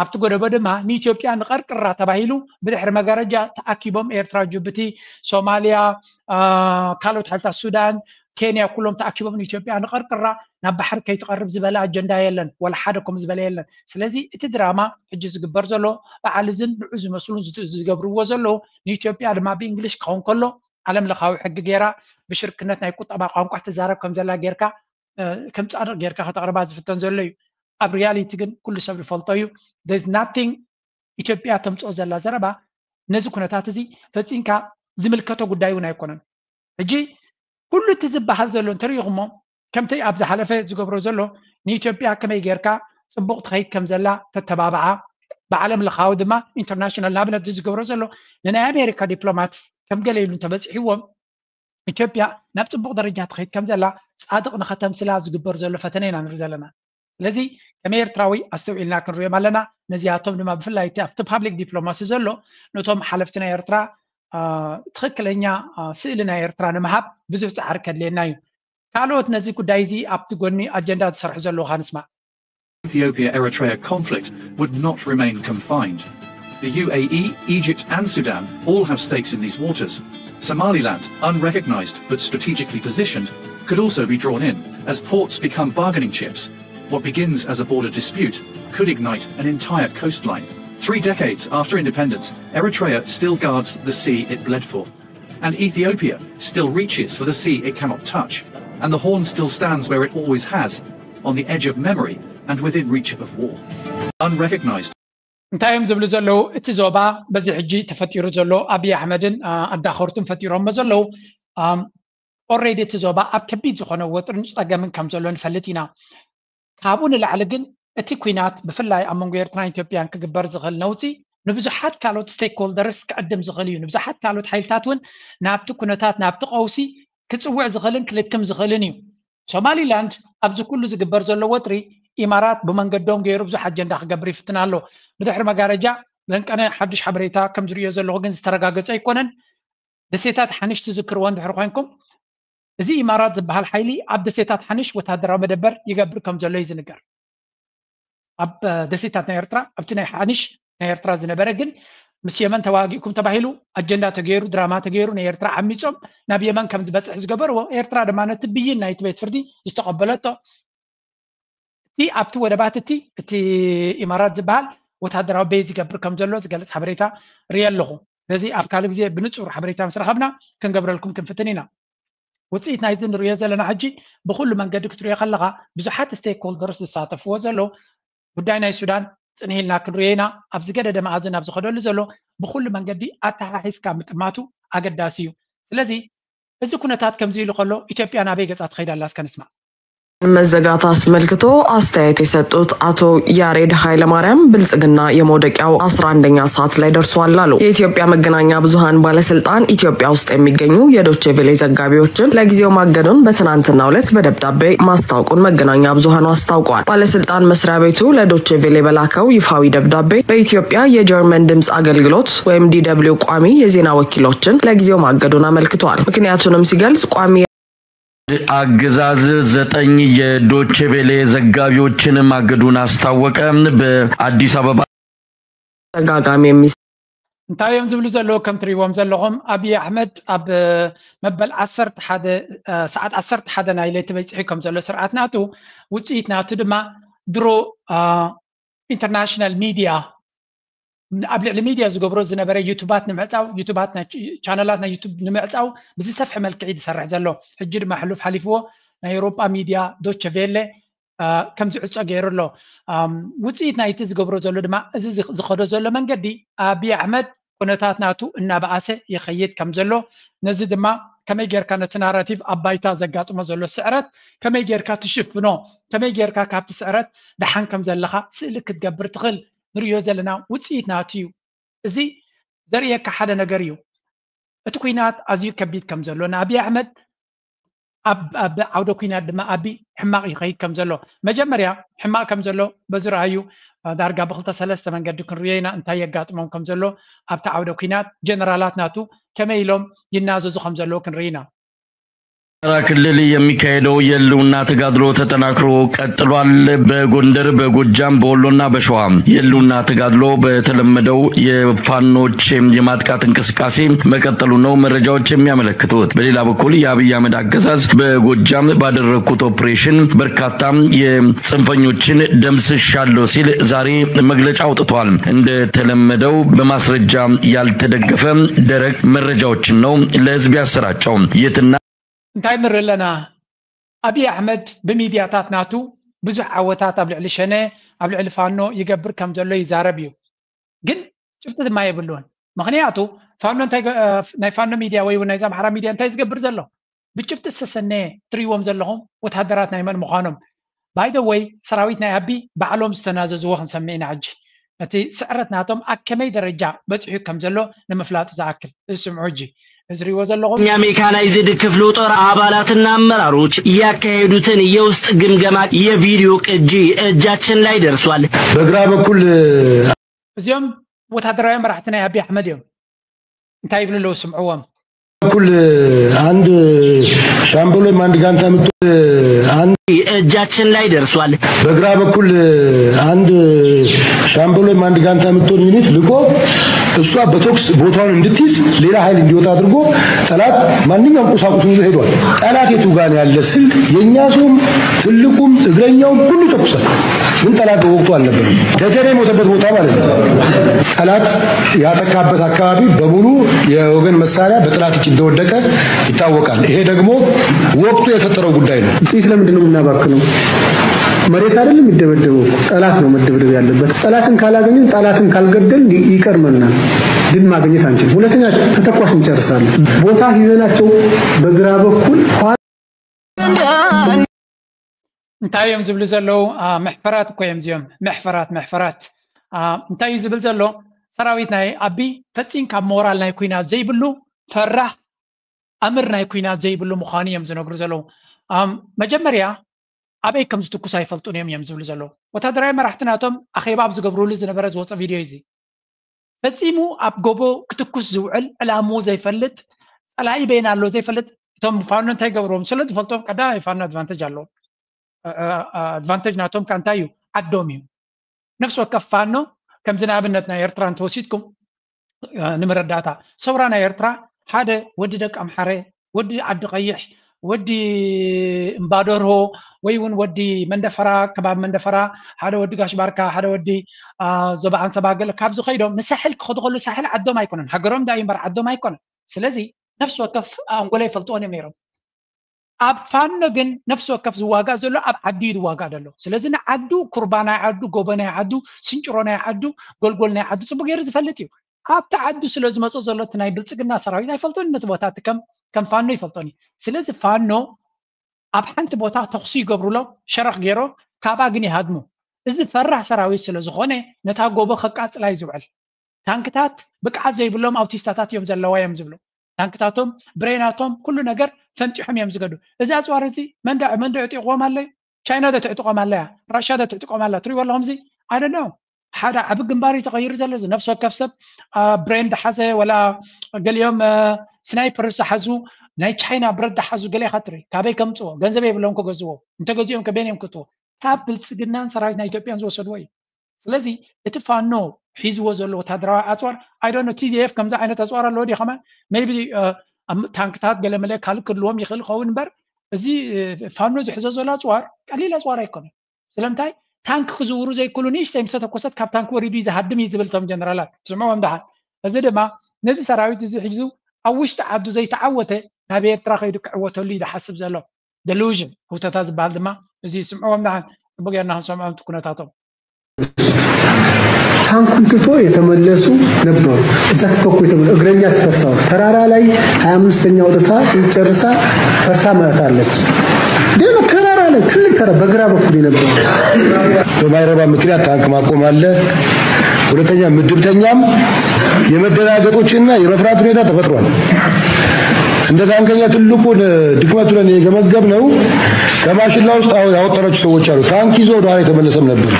ኣብቲ ጎደቦ ድማ ንኢትዮጵያ ንቐርቅራ ተባሂሉ ብድሕሪ መጋረጃ ተኣኪቦም ኤርትራ፣ ጅቡቲ፣ ሶማልያ፣ ካልኦት ሓይልታት ሱዳን፣ ኬንያ ኩሎም ተኣኪቦም ንኢትዮጵያ ንቐርቅራ ናብ ባሕሪ ከይትቐርብ ዝበለ ኣጀንዳ የለን። ወላ ሓደ ከምኡ ዝበለ የለን። ስለዚ እቲ ድራማ ሕጂ ዝግበር ዘሎ በዓል እዝን ንዑ ዝመስሉን ዝገብርዎ ዘለዉ ንኢትዮጵያ ድማ ብእንግሊሽ ክኸውን ከሎ ዓለም ለኻዊ ሕጊ ገይራ ብሽርክነት ናይ ቁጠባ ቋንቋ ትዛረብ ከም ዘላ ጌርካ ከም ጻድቕ ጌርካ ከተቕርባ ዝፍተን ዘሎ እዩ። ኣብ ሪያሊቲ ግን ኩሉ ሰብ ዝፈልጦ እዩ። ናቲንግ ኢትዮጵያ ተምፅኦ ዘላ ዘረባ ነዚ ኩነታት እዚ ፈፂምካ ዝምልከቶ ጉዳይ እውን ኣይኮነን። ሕጂ ኩሉ እቲ ዝበሃል ዘሎ እንተሪኢኹሞ ከምቲ ኣብ ዝሓለፈ ዝገብሮ ዘሎ ንኢትዮጵያ ከመይ ጌርካ ፅቡቕ ትኸይድ ከም ዘላ ተተባብዓ፣ ብዓለም ለኻዊ ድማ ኢንተርናሽናል ንኣብነት እዚ ዝገብሮ ዘሎ ንናይ ኣሜሪካ ዲፕሎማትስ ከም ገለ ኢሉ እንተበፂሕዎም ኢትዮጵያ ናብ ፅቡቕ ደረጃ ትኸይድ ከም ዘላ ፃድቕ ንኸተምስላ ዝግበር ዘሎ ፈተነ ኢና ንርኢ ዘለና። ስለዚ ከም ኤርትራዊ ኣስተውዒልና ክንሪኦም ኣለና። ነዚኣቶም ድማ ብፍላይ እቲ ኣብቲ ፓብሊክ ዲፕሎማሲ ዘሎ ነቶም ሓለፍቲ ናይ ኤርትራ ትኽክለኛ ስእሊ ናይ ኤርትራ ንምሃብ ብዙሕ ፃዕሪ ከድልየና እዩ። ካልኦት ነዚ ጉዳይ እዚ ኣብቲ ጎኒ ኣጀንዳ ዝሰርሑ ዘለዉ ንስማዕ። Ethiopia-Eritrea conflict would not remain confined. The U A E, Egypt and Sudan all have stakes in these waters. Somaliland, unrecognized but strategically positioned, could also be drawn in, as ports become bargaining chips. What begins as a border dispute could ignite an entire coastline. Three decades after independence, Eritrea still guards the sea it bled for. And Ethiopia still reaches for the sea it cannot touch. And the Horn still stands where it always has, on the edge of memory and within reach of war. Unrecognized. እንታይ እዮም ዝብሉ ዘለዉ? እቲ ዞባ በዚ ሕጂ ተፈጢሩ ዘሎ ኣብይ ኣሕመድን ኣዳኸርቱን ፈጢሮሞ ዘለዉ ኦሬዲ እቲ ዞባ ኣብ ከቢድ ዝኾነ ወጥርን ፀገምን ከም ዘሎ ንፈልጥ ኢና። ካብኡ ንላዕሊ ግን እቲ ኩናት ብፍላይ ኣብ መንጎ ኤርትራን ኢትዮጵያን ክግበር ዝኽእል ነውፂ ንብዙሓት ካልኦት ስቴክሆልደርስ ክዕድም ዝኽእል እዩ። ንብዙሓት ካልኦት ሓይልታት እውን ናብቲ ኩነታት ናብቲ ቀውሲ ክፅውዕ ዝኽእልን ክልክም ዝኽእልን እዩ። ሶማሊላንድ ኣብዚ ኩሉ ዝግበር ዘሎ ወጥሪ ኢማራት ብመንገዶም ገይሩ ብዙሕ ኣጀንዳ ክገብር ይፍትን ኣሎ። ብድሕሪ መጋረጃ ዘንቀነ ሓዱሽ ሓበሬታ ከም ዝርእዮ ዘለኹ ግን ዝተረጋገጸ ኣይኮነን። ደሴታት ሓንሽ ትዝክርዎ እንድሕር ኮይንኩም እዚ ኢማራት ዝበሃል ሓይሊ ኣብ ደሴታት ሓንሽ ወታደራዊ መደበር ይገብር ከም ዘሎ እዩ ዝንገር። ኣብ ደሴታት ናይ ኤርትራ ኣብቲ ናይ ሓንሽ ናይ ኤርትራ ዝነበረ ግን ምስ የመን ተዋጊእኩም ተባሂሉ ኣጀንዳ ተገይሩ ድራማ ተገይሩ ናይ ኤርትራ ዓሚፆም ናብ የመን ከም ዝበፅሕ ዝገበርዎ ኤርትራ ድማ ነቲ ብይን ናይቲ ቤት ፍርዲ ዝተቐበለቶ እቲ ኣብቲ ወደባት እቲ እቲ ኢማራት ዝበሃል ወታደራዊ ቤዝ ይገብር ከም ዘሎ ዝገልፅ ሓበሬታ ርኢ ኣለኹ። ስለዚ ኣብ ካልእ ግዜ ብንፁር ሓበሬታ ምስ ረኸብና ክንገብረልኩም ክንፍትን ኢና። ውፅኢት ናይዚ ንሪኦ ዘለና ሕጂ ብኩሉ መንገዲ ክትሪኦ ከለካ ብዙሓት ስቴክሆልደርስ ዝሳተፍዎ ዘሎ ጉዳይ ናይ ሱዳን ፅንሂልና ክንሪኦ ኢና። ኣብ ዝገደደ መኣዝን ኣብ ዝኸደሉ ዘሎ ብኩሉ መንገዲ ኣተሓሒዝካ ምጥማቱ ኣገዳሲ እዩ። ስለዚ እዚ ኩነታት ከምዚ ኢሉ ከሎ ኢትዮጵያ ናበይ ገፃ ትኸይድ ኣላ እስከ ንስማዕ። መዘጋት አስመልክቶ አስተያየት የሰጡት አቶ ያሬድ ኃይለማርያም ብልጽግና የመውደቂያው አስራ አንደኛ ሰዓት ላይ ደርሷል አሉ። የኢትዮጵያ መገናኛ ብዙኃን ባለስልጣን ኢትዮጵያ ውስጥ የሚገኙ የዶቼ ቬሌ ዘጋቢዎችን ለጊዜው ማገዱን በትናንትናው ዕለት በደብዳቤ ማስታወቁን መገናኛ ብዙኃኑ አስታውቋል። ባለስልጣን መስሪያ ቤቱ ለዶቼ ቬሌ በላከው ይፋዊ ደብዳቤ በኢትዮጵያ የጀርመን ድምፅ አገልግሎት ወይም ዲ ደብሊው ቋሚ የዜና ወኪሎችን ለጊዜው ማገዱን አመልክቷል። ምክንያቱንም ሲገልጽ ቋሚ አገዛዝ ዘጠኝ የዶቼ ቬሌ ዘጋቢዎችን ማገዱን አስታወቀ። በአዲስ አበባ ተጋጋሚ የሚስ እንታይ እዮም ዝብሉ ዘለዉ? ከም ትሪእዎም ዘለኹም ኣብይ ኣሕመድ ኣብ መበል ዓሰርተ ሓደ ሰዓት ዓሰርተ ሓደ ናይ ለይቲ በፂሑ ከም ዘሎ ስርዓት ናቱ ውፅኢት ናቱ ድማ ድሮ ኢንተርናሽናል ሚድያ ኣብ ልዕሊ ሚድያ ዝገብሮ ዝነበረ ዩቱባት ንምዕፃው ዩቱባት ቻነላት ናይ ዩቱብ ንምዕፃው ብዝሰፍሐ መልክዕ እዩ ዝሰርሕ ዘሎ። ሕጂ ድማ ሕሉፍ ሓሊፍዎ ናይ ኤውሮጳ ሚድያ ዶቸ ቬለ ከም ዝዕፆ ገይሩ ኣሎ። ውፅኢት ናይቲ ዝገብሮ ዘሎ ድማ እዚ ዝኸዶ ዘሎ መንገዲ ኣብይ ኣሕመድ ኩነታት ናቱ እናበኣሰ ይኸይድ ከም ዘሎ ነዚ ድማ ከመይ ጌርካ ነቲ ናራቲቭ ኣብ ባይታ ዘጋጥሞ ዘሎ ስዕረት ከመይ ጌርካ ትሽፍኖ ከመይ ጌርካ ካብቲ ስዕረት ደሓን ከም ዘለኻ ስእሊ ክትገብር ትኽእል ንሪኦ ዘለና ውፅኢት ናቱ እዩ። እዚ ዘርእየካ ሓደ ነገር እዩ። እቲ ኩናት ኣዝዩ ከቢድ ከም ዘሎ ንኣብይ ኣሕመድ ኣብ ዓውደ ኩናት ድማ ኣቢ ሕማቕ ይኸይድ ከም ዘሎ መጀመርያ ሕማቕ ከም ዘሎ በዚ ረኣዩ ዳርጋ ብክልተ ሰለስተ መንገዲ ክንሪኦ ኢና እንታይ የጋጥሞም ከም ዘሎ ኣብቲ ዓውደ ኩናት ጀነራላት ናቱ ከመይ ኢሎም ይናዘዙ ከም ዘለዉ ክንርኢ ኢና። በአማራ ክልል የሚካሄደው የህልውና ተጋድሎ ተጠናክሮ ቀጥሏል። በጎንደር፣ በጎጃም፣ በወሎና በሸዋ የህልውና ተጋድሎ በተለመደው የፋኖች የማጥቃት እንቅስቃሴ መቀጠሉ ነው መረጃዎች የሚያመለክቱት። በሌላ በኩል የአብይ አህመድ አገዛዝ በጎጃም ባደረግኩት ኦፕሬሽን በርካታ የጽንፈኞችን ደምስሻለሁ ሲል ዛሬ መግለጫ አውጥቷል። እንደተለመደው በማስረጃ ያልተደገፈ ደረቅ መረጃዎችን ነው ለህዝብ ያሰራጨው። የትና እንታይ ንርኢ ኣለና? ኣብይ ኣሕመድ ብሚድያታት ናቱ ብዙሕ ዓወታት ኣብ ልዕሊ ሸነ፣ ኣብ ልዕሊ ፋኖ ይገብር ከም ዘሎ ይዛረብ እዩ። ግን ጭብጢ ድማ የብሉን። ምኽንያቱ ፋኖ እንታይ ገ- ናይ ፋኖ ሚድያ ወይ እውን ናይዚ ኣምሓራ ሚድያ እንታይ ዝገብር ዘሎ? ብጭብጢ ዝተሰነየ ትርእይዎም ዘለኹም ወታደራት ናይ መን ምዃኖም። ባይ ዘ ወይ ሰራዊት ናይ ኣቢ ባዕሎም ዝተናዘዝዎ ክንሰምዕ ኢና። ሕጂ እቲ ስዕረት ናቶም ኣብ ከመይ ደረጃ በፂሑ ከም ዘሎ ንምፍላጥ ዝኣክል እዚ ስምዑ። ሕጂ እዚ ርእይዎ ዘለኹም ኛ ሜካናይዝድ ክፍሉ ጦር አባላትና አመራሮች ያካሄዱትን የውስጥ ግምገማ የቪዲዮ ቅጂ እጃችን ላይ ደርሷል። በግራ በኩል እዚኦም ወታደራዊ መራሕቲ ናይ ኣቢ ኣሕመድ እዮም። እንታይ ይብሉ ኣለዉ ስምዕዎም። በኩል አንድ ሻምበል ወይም አንድ ጋንታ የምትሆን አንድ እጃችን ላይ ደርሷል። በግራ በኩል አንድ ሻምበል ወይም አንድ ጋንታ የምትሆን ዩኒት ልኮ እሷ በቶክስ ቦታውን እንድትይዝ ሌላ ኃይል እንዲወጣ አድርጎ ጠላት ማንኛውም ቁሳቁስ ይዞ ሄዷል። ጠላት የቱ ጋር ያለ ስል የእኛ ሰውም ትልቁም እግረኛውም ሁሉ ተኩሷል። ግን ጠላት ወቅቱ አልነበረም። ደጀኔ የሞተበት ቦታ ማለት ነው። ጠላት ያጠቃበት አካባቢ በሙሉ የወገን መሳሪያ በጠላት እጅ እንደወደቀ ይታወቃል። ይሄ ደግሞ ወቅቱ የፈጠረው ጉዳይ ነው። ጥይት ለምንድን ነው የምናባክነው? መሬት አይደለም የሚደበደበው፣ ጠላት ነው መደብደብ ያለበት። ጠላትን ካላገኘን፣ ጠላትን ካልገደልን ይቀርመናል። ድል ማግኘት አንችልም። ሁለተኛ ተተኳሽ እንጨርሳለን። ቦታ ሲይዘናቸው በግራ በኩል ኋላ እንታይ እዮም ዝብሉ ዘለዉ? መሕፈራት እኮ እዮም እዚኦም። መሕፈራት መሕፈራት እንታይ እዩ ዝብል ዘሎ? ሰራዊት ናይ ኣቢ ፈፂም ካብ ሞራል ናይ ኩናት ዘይብሉ፣ ፈራህ ኣምር ናይ ኩናት ዘይብሉ ምዃኑ እዮም ዝነግሩ ዘለዉ። መጀመርያ ኣበይ ከም ዝትኩስ ኣይፈልጡን እዮም እዮም ዝብሉ ዘለዉ። ወታደራዊ መራሕቲ ናቶም ኣኼባ ኣብ ዝገብሩሉ ዝነበረ ዝወፀ ቪድዮ እዚ ፈፂሙ ኣብ ጎቦ ክትኩስ ዝውዕል ዕላምኡ ዘይፈልጥ፣ ፀላኢ በይን ኣሎ ዘይፈልጥ። እቶም ፋኖ እንታይ ገብርዎም ስለ ዝፈልጦም ቀዳማይ ፋኖ ኣድቫንተጅ ኣለዎም። ኣድቫንተጅ ናቶም ከ እንታይ እዩ? ዓዶም እዩ። ነፍሲ ወከፍ ፋኖ ከምዚ ንኣብነት ናይ ኤርትራ እንተወሲድኩም ንምረዳእታ ሰውራ ናይ ኤርትራ ሓደ ወዲ ደቂ ኣምሓረ፣ ወዲ ዓዲ ቀይሕ፣ ወዲ እምባደርሆ ወይ እውን ወዲ መንደፈራ፣ ከባቢ መንደፈራ ሓደ ወዲ ጋሽ ባርካ፣ ሓደ ወዲ ዞባ ዓንሰባ ገለ ካብዚ ከይዶም ንሳሕል ክኸዱ ከሉ ሳሕል ዓዶም ኣይኮነን፣ ሃገሮም ዳዩ እምበር ዓዶም ኣይኮነን። ስለዚ ነፍሲ ወከፍ ኣንጎሎ ይፈልጥዎን እዮም ነይሮም። ኣብ ፋኖ ግን ነፍሲ ወከፍ ዝዋጋእ ዘሎ ኣብ ዓዲ እዩ ዝዋጋእ ዘሎ። ስለዚ ንዓዱ ኩርባ ናይ ዓዱ፣ ጎቦ ናይ ዓዱ፣ ስንጭሮ ናይ ዓዱ፣ ጎልጎል ናይ ዓዱ ፅቡቅ ገይሩ ዝፈልጥ እዩ። ኣብቲ ዓዱ ስለ ዝመፁ ዘሎ እቲ ናይ ብልፅግና ሰራዊት ኣይፈልጦን ነቲ ቦታ እቲ ከም ከም ፋኖ ይፈልጦን እዩ። ስለዚ ፋኖ ኣብ ሓንቲ ቦታ ተኽሲ ይገብሩሎም ሸረኽ ገይሮም ካብኣ ግን ይሃድሙ። እዚ ፈራህ ሰራዊት ስለ ዝኾነ ነታ ጎቦ ከቃፅላ እዩ ዝውዕል። ታንክታት ብቅዓት ዘይብሎም ኣውቲስታታት እዮም ዘለዋ እዮም ዝብሉ። ታንክታቶም ብሬናቶም ኩሉ ነገር ፈንጢሖም እዮም ዝገዱ። እዚ ኣፅዋር እዚ መንደ መንደ ዕጢቕዎም ኣለዩ። ቻይና ዶ ትዕጥቆም ኣለያ? ራሻ ዶ ትዕጥቆም ኣላ? ትሪእዎ ኣለኹም እዚ ኣደዶ ሓደ ዓቢ ግንባር እዩ ተቐይሩ ዘሎ። እዚ ነፍሲ ወከፍ ሰብ ብሬን ድሓዘ ወላ ገሊኦም ስናይፐር ዝሓዙ ናይ ቻይና ብረት ድሓዙ ገለ ኢኻ ትርኢ። ካበይ ከምፅዎ? ገንዘብ የብሎም ክገዝዎ። እንተገዚኦም ከበይን እዮም ክትዎ? ካብ ብልፅግናን ሰራዊት ናይ ኢትዮጵያን ዝወሰድዎ እዩ። ስለዚ እቲ ፋኖ ሒዝዎ ዘሎ ወታደራዊ ኣፅዋር ኣይዶነ ቲዲኤፍ ከምዚ ዓይነት ኣፅዋር ኣለዎ ድዩ ከማን ሜቢ ታንክታት ገለመለ ካልእ ክህልዎም ይኽእል ኸውን እምበር እዚ ፋኖ ዝሕዞ ዘሎ ኣፅዋር ቀሊል ኣፅዋር ኣይኮነን። ስለምንታይ ታንክ ክዝውሩ ዘይክእሉ ንእሽተይ ምስተተኮሰት ካብ ታንክ ወሪዱ እዩ ዝሃድም እዩ ዝብል እቶም ጀነራላት ስምዕዎም ደሓን። እዚ ድማ ነዚ ሰራዊት እዚ ሒዙ ኣብ ውሽጢ ዓዱ ዘይተዓወተ ናብ ኤርትራ ከይዱ ክዕወተሉ እዩ ዝሓስብ ዘሎ። ደሉዥን ህውተታ ዝበሃል ድማ እዚ ስምዕዎም ደሓን ፅቡቅ ጌርና ክንሰምዖም እቲ ኩነታቶም። ታንኩን ትቶ የተመለሱ ነበሩ። እዛ ትተኩ የተመለ እግረኛ ትፈርሳው ተራራ ላይ ሀያ አምስተኛ ወጥታ ጥይት ጨርሳ ፈርሳ መታለች። ግን ተራራ ላይ ትልቅ ተራ በግራ በኩል የነበሩ በማይረባ ምክንያት ታንክ ማቆም አለ። ሁለተኛ ምድብተኛም የመደናገጦችና የመፍራት ሁኔታ ተፈጥሯል። እንደ ታንከኛ ትልቁን ድክመት ብለን የገመገብ ነው ከማሽላ ውስጥ ያወጣናቸው ሰዎች አሉ። ታንክ ይዞ ወደ ኋላ የተመለሰም ነበር።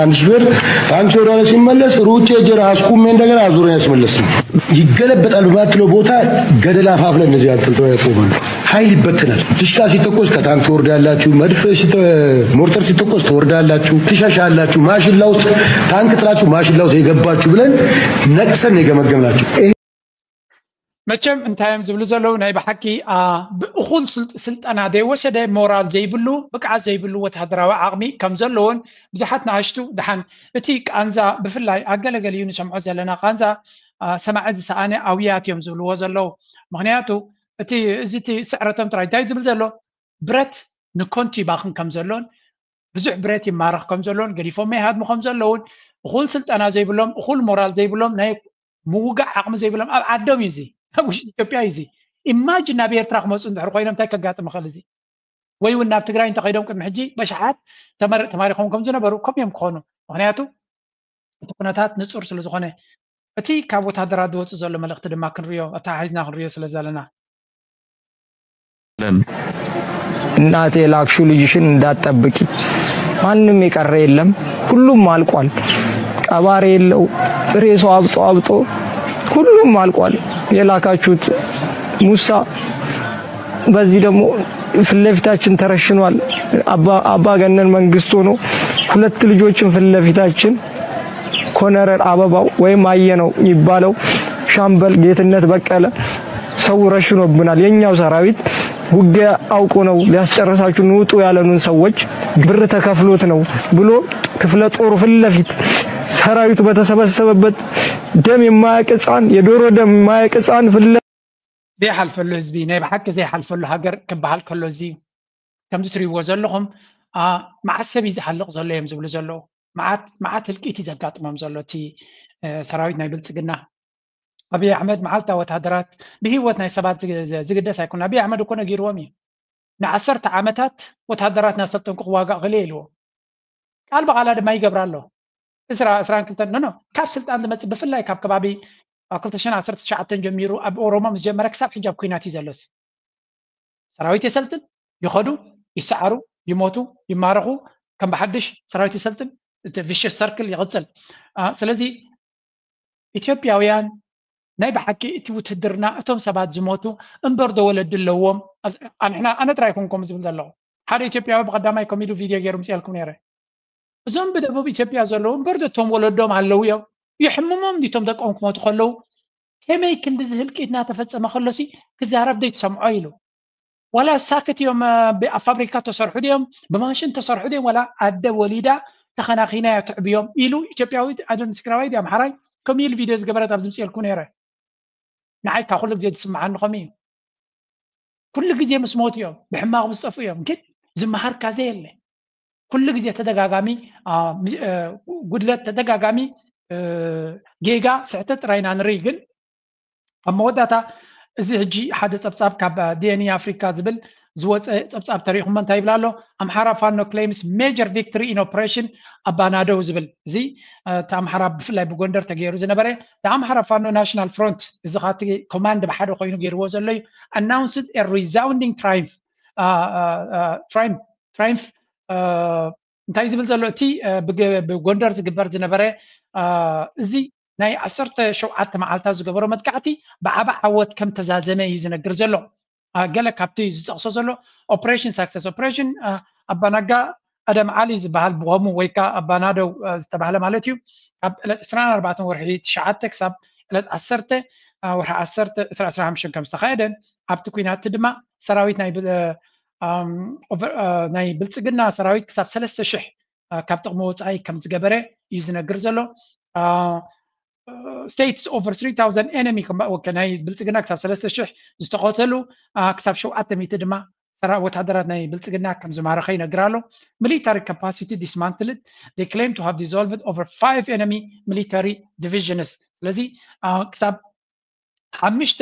አንድ ሹፌር ታንክ ይዞ ወደ ኋላ ሲመለስ ሩጬ ሄጄ አስቁሜ እንደገና አዙረን ያስመለስ ነው። ይገለበጣል በማትለው ቦታ ገደል አፋፍ ላይ እነዚህ አንጠልጥለው ያቆማሉ። ኃይል ይበተናል። ትሽቃ ሲተኮስ ከታንክ ትወርዳላችሁ፣ መድፍ ሲተ- ሞርተር ሲተኮስ ትወርዳላችሁ፣ ትሸሻላችሁ። ማሽላ ውስጥ ታንክ ጥላችሁ ማሽላ ውስጥ የገባችሁ ብለን ነቅሰን የገመገምናቸው። መቸም እንታይ እዮም ዝብሉ ዘለዉ? ናይ ብሓቂ አ፣ ብእኹል ስል- ስልጠና ዘይወሰደ፣ ሞራል ዘይብሉ፣ ብቅዓት ዘይብሉ ወተሃደራዊ ዓቕሚ ከም ዘለዎን ብዙሓት ንኣሽቱ ደሓን እቲ ቃንዛ ብፍላይ ኣገለገሊኡ ንሰምዖ ዘለና ቃንዛ አ፣ ሰማዒ ዝሰኣነ ኣውያት እዮም ዝብልዎ ዘለዉ። ምክንያቱ እቲ እዚ እቲ ስዕረቶም ጥራይ እንታይ ዝብል ዘሎ ብረት ንኮንቱ ይባኽን ከም ዘሎን ብዙሕ ብረት ይማረኽ ከም ዘሎን ገዲፎም ይሃድሙ ከም ዘለውን እኹል ስልጠና ዘይብሎም እኹል ሞራል ዘይብሎም ናይ ምውጋእ ዓቕሚ ዘይብሎም ኣብ ዓዶም እዩ እዚ ኣብ ውሽጢ ኢትዮጵያ እዩ እዚ ኢማጅን ናብ ኤርትራ ክመፁ እንድሕር ኮይኖም እንታይ ከጋጥም ይኽእል እዚ ወይ እውን ናብ ትግራይ እንተኸይዶም ቅድሚ ሕጂ በሽሓት ተመር- ተማሪኾም ከም ዝነበሩ ከምዮም ክኾኑ ምክንያቱ እቲ ኩነታት ንፁር ስለ ዝኾነ እቲ ካብ ወታደራት ዝወፅእ ዘሎ መልእኽቲ ድማ ክንሪኦ ኣተሓሒዝና ክንሪኦ ስለ ዘለና እናቴ ላክሹ ልጅሽን እንዳትጠብቂ ማንም የቀረ የለም። ሁሉም አልቋል። ቀባሪ የለው ሬሳው አብጦ አብጦ ሁሉም አልቋል። የላካችሁት ሙሳ በዚህ ደግሞ ፊት ለፊታችን ተረሽኗል። አባ አባ ገነን መንግስቱ ነው። ሁለት ልጆችን ፊት ለፊታችን ኮነረር አበባው ወይም አየነው የሚባለው ሻምበል ጌትነት በቀለ ሰው ረሽኖብናል። የኛው ሰራዊት ውጊያ አውቆ ነው ሊያስጨርሳችሁ ንውጡ ያለኑን ሰዎች ብር ተከፍሎት ነው ብሎ ክፍለ ጦሩ ፊት ለፊት ሰራዊቱ በተሰበሰበበት ደም የማያውቅ ህፃን የዶሮ ደም የማያውቅ ህፃን ፊት ለፊት ዘይሓልፈሉ ህዝቢ ናይ ብሓቂ ዘይሓልፈሉ ሃገር ክበሃል ከሎ እዚ ከምዚ ትሪእዎ ዘለኹም አ፣ መዓት ሰብ እዩ ዝሃልቕ ዘሎ እዮም ዝብሉ ዘለዉ መዓት መዓት ህልቂት እዩ ዘጋጥሞም ዘሎ እቲ እ፣ ሰራዊት ናይ ብልፅግና ኣብይ ኣሕመድ መዓልታ ወታደራት ብህይወት ናይ ሰባት ዝግ- ዝግደስ ኣይኮነ ኣብይ ኣሕመድ እኮ ነጊርዎም እዩ ንዓሰርተ ዓመታት ወታደራት እናሰልጠንኩ ክዋጋእ ክእል ኢልዎ ቃል ብቓላ ድማ ይገብር ኣሎ እስራ እስራን ክልተን ኖኖ ካብ ስልጣን ዝመፅእ ብፍላይ ካብ ከባቢ ኣብ ክልተ ሽሕን ዓሰርተ ትሽዓተን ጀሚሩ ኣብ ኦሮሞ ምስ ጀመረ ክሳብ ሕጂ ኣብ ኩናት እዩ ዘሎስ ሰራዊት የሰልጥን ይኸዱ ይሰዓሩ ይሞቱ ይማረኹ ከም ብሓድሽ ሰራዊት የሰልጥን እቲ ቪሸስ ሰርክል ይቕፅል አ፣ ስለዚ ኢትዮጵያውያን ናይ ብሓቂ እቲ ውትድርና እቶም ሰባት ዝሞቱ እምበር ዶ ወለዲ ኣለዎም ኣብ- ኣንሕና ኣነ ጥራይ ኮንኩም ዝብል ዘለኹ ሓደ ኢትዮጵያዊ ብቀዳማይ ኮሚዱ ቪድዮ ገይሩ ምፅኤልኩም ነይረ እዞም ብደቡብ ኢትዮጵያ ዘለዉ እምበር ዶ እቶም ወለዶም ኣለዉ እዮም ይሕምሞም ዲቶም ደቆም ክሞቱ ከለዉ ከመይ ክንዲ ዝህልቂት እናተፈፀመ ከሎሲ ክዛረብ ዘይትሰምዖ ኢሉ ዋላ ሳክት እዮም ኣብ ፋብሪካ ተሰርሑ ድዮም ብማሽን ተሰርሑ ድዮም ዋላ ኣደ ወሊዳ ተኸናኺና እያ ትዕብዮም ኢሉ ኢትዮጵያዊ ኣደ ትግራዋይ ድዩ ኣምሓራይ ከምኡ ኢሉ ቪድዮ ዝገበረት ኣብ ዝምፅኤልኩ ነይረ ንዓይ ካብ ኩሉ ግዜ ዝስምዓኒ ከምኡ እዩ ኩሉ ግዜ ምስ ሞት እዮም ብሕማቕ ምስ ጠፍኡ እዮም ግን ዝመሃር ካዘ የለ ኩሉ ግዜ ተደጋጋሚ አ፣ ሚ- አ፣ ጉድለት ተደጋጋሚ አ፣ ጌጋ ስሕተት ጥራይና ንርኢ ግን ኣብ መወዳእታ እዚ ሕጂ ሓደ ፀብፃብ ካብ ዲኤንኢ ኣፍሪካ ዝብል ዝወፀ ፀብፃብ ተሪኢኹሞ እንታይ ይብል ኣሎ ኣምሓራ ፋኖ claims major victory in operation ኣባናደው ዝብል እዚ አ፣ እቲ ኣምሓራ ብፍላይ ብጎንደር ተገይሩ ዝነበረ ኣምሓራ ፋኖ ናሽናል ፍሮንት እዚ ካቲ ኮማንድ ብሓደ ኮይኑ ገይርዎ ዘሎ እዩ announced a resounding triumph triumph triumph እንታይ ዝብል ዘሎ እቲ ብጎንደር ዝግበር ዝነበረ እዚ ናይ ዓሰርተ ሸውዓተ መዓልታት ዝገበሮ መጥቃዕቲ ብዓቢ ዓወት ከም ተዛዘመ እዩ ዝነግር ዘሎ ገለ ካብቲ ዝጠቕሶ ዘሎ ኦፕሬሽን ሳክሰስ ኦፕሬሽን ኣባናጋ ኣደም ዓሊ ዝበሃል ብኸሙ ወይ ከዓ ኣባናደው ዝተባህለ ማለት እዩ ካብ ዕለት ዕስራን ኣርባዕተን ወርሒ ትሽዓተ ክሳብ ዕለት ዓሰርተ ወርሒ ዓሰርተ ዕስራ ዕስራ ሓሙሽተ ከም ዝተኻየደን ኣብቲ ኩናት ድማ ሰራዊት ናይ ናይ ብልፅግና ሰራዊት ክሳብ ሰለስተ ሽሕ ካብ ጥቕሚ ወፃኢ ከም ዝገበረ እዩ ዝነግር ዘሎ states over three thousand enemy ናይ ብልፅግና ክሳብ ሰለስተ ሽሕ ዝተኸተሉ ክሳብ ሸውዓተ ሚእቲ ድማ ሰራ ወታደራት ናይ ብልፅግና ከም ዝማረኸ ይነግር ኣሎ military capacity dismantled they claim to have dissolved over five enemy military divisions ስለዚ ክሳብ ሓሙሽተ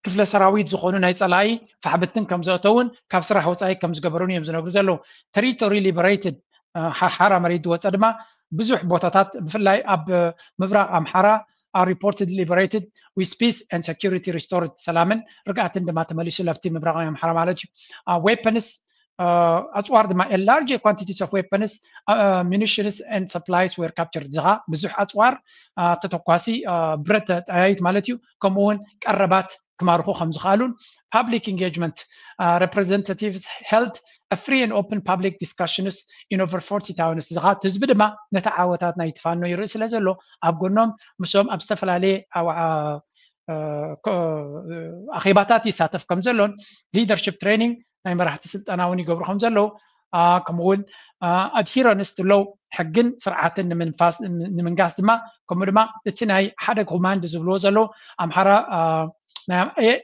ክፍለ ሰራዊት ዝኾኑ ናይ ፀላኢ ፋሕብትን ከም ዘእተውን ካብ ስራሕ ወፃኢ ከም ዝገበሩን እዮም ዝነግሩ ዘለዉ territory liberated ሓራ መሬት ዝወፀ ድማ ብዙሕ ቦታታት ብፍላይ ኣብ ምብራቕ ኣምሓራ are reported liberated with peace and security restored ሰላምን ርግኣትን ድማ ተመሊሱ ለብቲ ምብራቕ ናይ ኣምሓራ ማለት እዩ weapons ኣፅዋር ድማ large quantities of weapons, munitions and supplies were captured። ዝኻ ብዙሕ ኣፅዋር፣ ተተኳሲ፣ ብረት ጠያይት ማለት እዩ፣ ከምኡ እውን ቀረባት ክማርኹ ከም ዝኽኣሉን። Public engagement, representatives held a free and open public discussions in over forty towns። ዝኻ ህዝቢ ድማ ነቲ ዓወታት ናይ ፋኖ ይርኢ ስለ ዘሎ ኣብ ጎኖም ምስኦም ኣብ ዝተፈላለየ ኣኼባታት ይሳተፍ ከም ዘሎን፣ leadership training ናይ መራሕቲ ስልጠና እውን ይገብሩ ከም ዘለዉ፣ ከምኡውን adherence to law፣ ሕግን ስርዓትን ንምንጋስ ድማ፣ ከምኡ ድማ እቲ ናይ ሓደ ኮማንድ ዝብልዎ ዘለዉ ኣምሓራ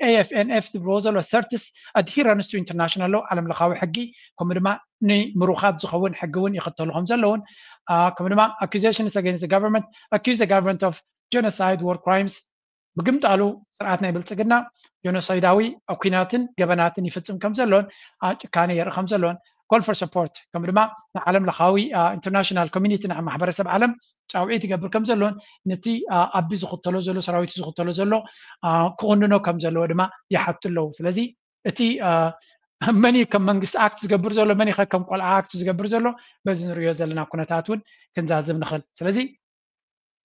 AFNF ዝብልዎ ዘሎ certs adherence to international law፣ ዓለም ለኻዊ ሕጊ፣ ከምኡ ድማ ንምሩኻት ዝኸውን ሕጊ እውን ይኽተሉ ከም ዘለውን፣ ከምኡ ድማ accusations against the government accuse the government of genocide, war crimes። ብግምጣሉ ስርዓት ናይ ብልፅግና ጀኖሳይዳዊ ኩናትን ገበናትን ይፍፅም ከም ዘሎን ጭካኔ የርኢ ከም ዘሎን፣ call for support፣ ከም ድማ ንዓለም ለኻዊ international community፣ ንማሕበረሰብ ዓለም ፃውዒት ይገብር ከም ዘሎን፣ ነቲ ኣቢ ዝኽተሎ ዘሎ፣ ሰራዊቱ ዝኽተሎ ዘሎ ክኹንኖ ከም ዘለዎ ድማ ይሓቱ ኣለዉ። ስለዚ እቲ መን ከም መንግስቲ ኣክት ዝገብር ዘሎ፣ መን ከም ቆልዓ ኣክት ዝገብር ዘሎ፣ በዚ ንሪኦ ዘለና ኩነታት እውን ክንዛዝም ንኽእል። ስለዚ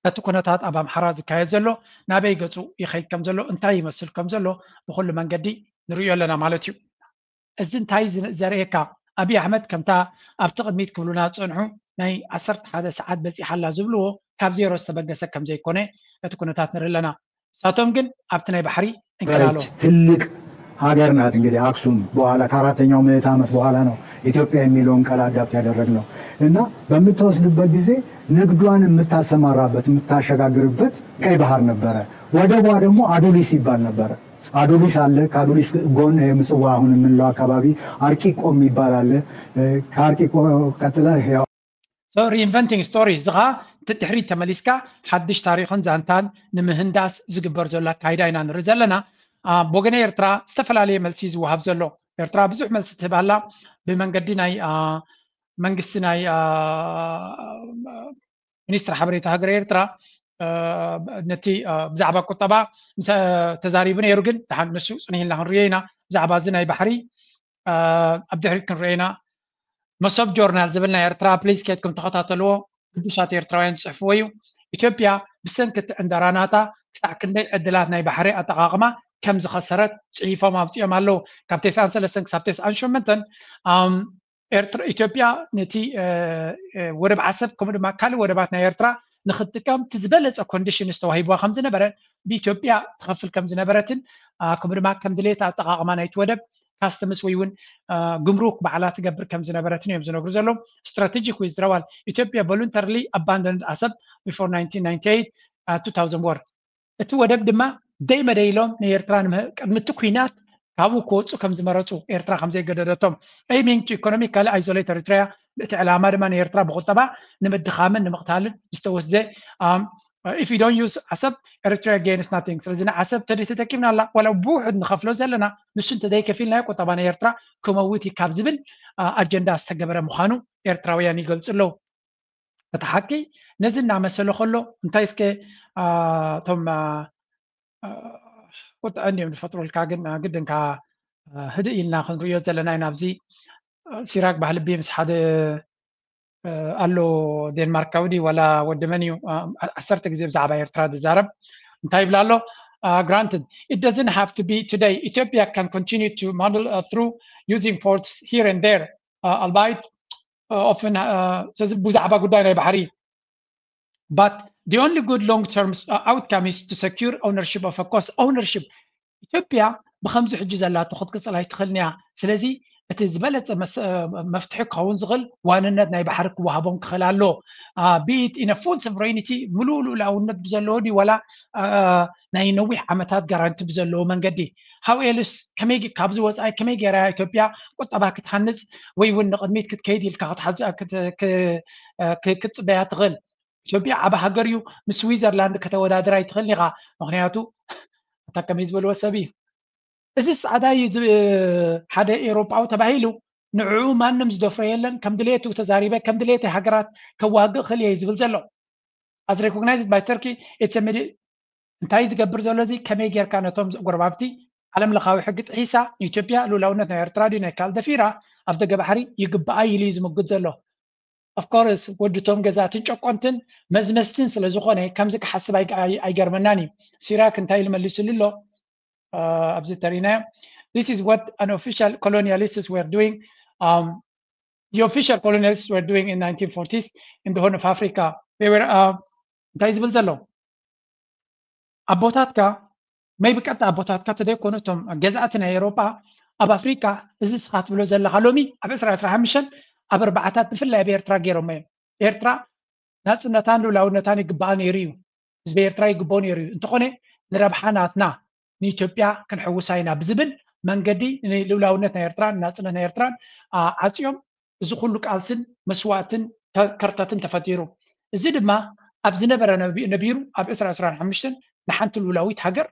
እቲ ኩነታት ኣብ ኣምሓራ ዝካየድ ዘሎ ናበይ ገፁ ይኸይድ ከም ዘሎ፣ እንታይ ይመስል ከም ዘሎ ብኩሉ መንገዲ ንሪኦ ኣለና ማለት እዩ። እዚ እንታይ ዘርእየካ፣ ኣብይ ኣሕመድ ከምታ ኣብቲ ቅድሚት ክብሉና ዝፀንሑ ናይ ዓሰርተ ሓደ ሰዓት በፂሓ ኣላ ዝብልዎ ካብ ዜሮ ዝተበገሰ ከም ዘይኮነ እቲ ኩነታት ንርኢ ኣለና። ንሳቶም ግን ኣብቲ ናይ ባሕሪ እንቀላሎ። ትልቅ ሀገር ናት እንግዲህ አክሱም። በኋላ ከአራተኛው ምዕት ዓመት በኋላ ነው ኢትዮጵያ የሚለውን ቃል adapt ያደረግነው እና በምትወስድበት ጊዜ ንግዷን የምታሰማራበት የምታሸጋግርበት ቀይ ባህር ነበረ። ወደቧ ደግሞ አዱሊስ ይባል ነበረ። አዱሊስ አለ። ከአዱሊስ ጎን የምጽዋ አሁን የምንለው አካባቢ አርቂቆ የሚባል አለ። ከአርቂቆ ቀጥለ reinventing story፣ እዚ ኸዓ ድሕሪት ተመሊስካ ሓድሽ ታሪኽን ዛንታን ንምህንዳስ ዝግበር ዘሎ ኣካይዳ ኢና ንርኢ ዘለና። ብወገነ ኤርትራ ዝተፈላለየ መልሲ ዝወሃብ ዘሎ። ኤርትራ ብዙሕ መልሲ ትህብ ኣላ። ብመንገዲ ናይ መንግስቲ ናይ ሚኒስትሪ ሓበሬታ ሃገረ ኤርትራ ነቲ ብዛዕባ ቁጠባ ተዛሪቡ ነይሩ፣ ግን ደሓን ንሱ ጽንሕ ኢልና ክንርእዮ ኢና። ብዛዕባ እዚ ናይ ባሕሪ ኣብ ድሕሪት ክንርእዮ ኢና። መሶብ ጆርናል ዝብል ናይ ኤርትራ፣ ፕሊዝ ኬድኩም ተኸታተልዎ። ግዱሳት ኤርትራውያን ዝጽሕፍዎ እዩ። ኢትዮጵያ ብሰንኪ እቲ ዕንደራ ናታ ክሳዕ ክንደይ ዕድላት ናይ ባሕሪ ኣጠቓቕማ ከም ዝኸሰረት ጽሒፎም ኣውጺኦም ኣለዉ። ካብ ተስዓን ሰለስተን ክሳብ ተስዓን ሸሞንተን ኢትዮጵያ ነቲ ወደብ ዓሰብ ከምኡ ድማ ካልእ ወደባት ናይ ኤርትራ ንክትጥቀም እቲ ዝበለጸ ኮንዲሽንስ ተዋሂብዋ ከም ዝነበረ፣ ብኢትዮጵያ ትኸፍል ከም ዝነበረትን ከምኡ ድማ ከም ድሌት ኣጠቓቕማ ናይቲ ወደብ ካስተምስ ወይ እውን ጉምሩክ ባዕላ ትገብር ከም ዝነበረትን እዮም ዝነግሩ ዘለዉ። Strategic withdrawal፣ ኢትዮጵያ voluntarily abandoned Assab before nineteen ninety-eight two thousand war። እቲ ወደብ ድማ ደይ መደይ ኢሎም ንኤርትራ ቅድሚ እቲ ኲናት ካብኡ ክወፁ ከም ዝመረፁ፣ ኤርትራ ከም ዘይገደደቶም፣ aiming to economically isolate Eritrea፣ እቲ ዕላማ ድማ ንኤርትራ ብቁጠባ ንምድኻምን ንምቕታልን ዝተወስደ if you don't use ዓሰብ Eritrea gains nothing። ስለዚ ንዓሰብ ተደይ ተጠቂምና ኣላ ዋላ ብውሑድ ንኸፍሎ ዘለና ንሱ እንተደይ ከፊልናዮ ቁጠባ ናይ ኤርትራ ክመውት እዩ ካብ ዝብል ኣጀንዳ ዝተገበረ ምዃኑ ኤርትራውያን ይገልጹ ኣለዉ። እቲ ሓቂ ነዚ እናመሰለ ከሎ እንታይ እስከ እቶም ቁጥዐ እንዲዮም ዝፈጥሩልካ፣ ግን ግድንካ ህድእ ኢልና ክንርእዮ ዘለና ኢና። ኣብዚ ሲራክ ባህልቢ ምስ ሓደ ኣሎ ዴንማርካዊ ድዩ ዋላ ወዲ መን እዩ ዓሰርተ ግዜ ብዛዕባ ኤርትራ ዝዛረብ እንታይ ይብል ኣሎ? Granted, it doesn't have to be today. Ethiopia can continue to muddle through using ports here and there, albeit often. ስለዚ ብዛዕባ ጉዳይ ናይ ባሕሪ but the only good long term outcome is to secure ownership of a coast. Ownership ኢትዮጵያ ብኸምዚ ሕጂ ዘላቶ ክትቅፅል ኣይትኽእልን እያ። ስለዚ እቲ ዝበለፀ መፍትሒ ክኸውን ዝኽእል ዋንነት ናይ ባሕሪ ክወሃቦም ክኽእል ኣለዎ። Be it in a full sovereignty፣ ምሉእ ልኡላውነት ብዘለዎ ድዩ ዋላ ናይ ነዊሕ ዓመታት ጋራንቲ ብዘለዎ መንገዲ? How else፣ ከመይ ካብዚ ወፃኢ ከመይ ገይራ ኢትዮጵያ ቁጠባ ክትሃንፅ ወይ እውን ንቕድሚት ክትከይድ ኢልካ ክትፅበያ ትኽእል? ኢትዮጵያ ዓቢ ሃገር እዩ። ምስ ስዊዘርላንድ ከተወዳድር ኣይትኽእልን ኢኻ። ምኽንያቱ እታ ከመይ ዝበልዎ ሰብ እዩ። እዚ ጻዕዳ እዩ ሓደ ኤውሮጳዊ ተባሂሉ ንዕኡ ማንም ዝደፍሮ የለን። ከም ድሌቱ ተዛሪበ ከም ድሌተይ ሃገራት ከዋግእ ክእል እየ ዝብል ዘሎ። As recognized by Turkey, it's a እንታይ ዝገብር ዘሎ እዚ ከመይ ጌርካ ነቶም ጎረባብቲ ዓለም ለኻዊ ሕጊ ጥሒሳ ንኢትዮጵያ ልኡላውነት ናይ ኤርትራ ድዩ ናይ ካልእ ደፊራ ኣብ ደገ ባሕሪ ይግባኣ ኢሉ እዩ ዝምጉት ዘሎ። Of course ወድቶም ገዛእትን ጨቆንትን መዝመዝትን ስለ ዝኾነ ከምዚ ክሓስብ ኣይገርመናን እዩ። ሲራክ እንታይ ኢሉ መሊስሉ ኣሎ? ኣብዚ ተሪናዮ this is what an official colonialists were doing um, the official colonialists were doing in nineteen forties in the Horn of Africa they were uh, እንታይ ዝብል ዘሎ ኣቦታትካ maybe ቀጥታ ኣቦታትካ ተደይኮኑ እቶም ገዛእቲ ናይ ኤሮጳ ኣብ ኣፍሪካ እዚ ስኻ ትብሎ ዘለካ ሎሚ ኣብ ዕስራ ዕስራ ሓሙሽተ ኣብ ኣርባዓታት ብፍላይ ኣብ ኤርትራ ገይሮሞ እዮም። ኤርትራ ናፅነታን ልውላውነታን ይግባኣ ነይሩ እዩ። ህዝቢ ኤርትራ ይግብኦ ነይሩ እዩ። እንተኾነ ንረብሓ ናትና ንኢትዮጵያ ክንሕውሳ ኢና ብዝብል መንገዲ ንልውላውነት ናይ ኤርትራን ናፅነት ናይ ኤርትራን ዓፅዮም እዚ ኩሉ ቃልስን መስዋእትን ከርተትን ተፈጢሩ። እዚ ድማ ኣብ ዝነበረ ነቢሩ ኣብ ዕስራ ዕስራን ሓሙሽተን ንሓንቲ ልውላዊት ሃገር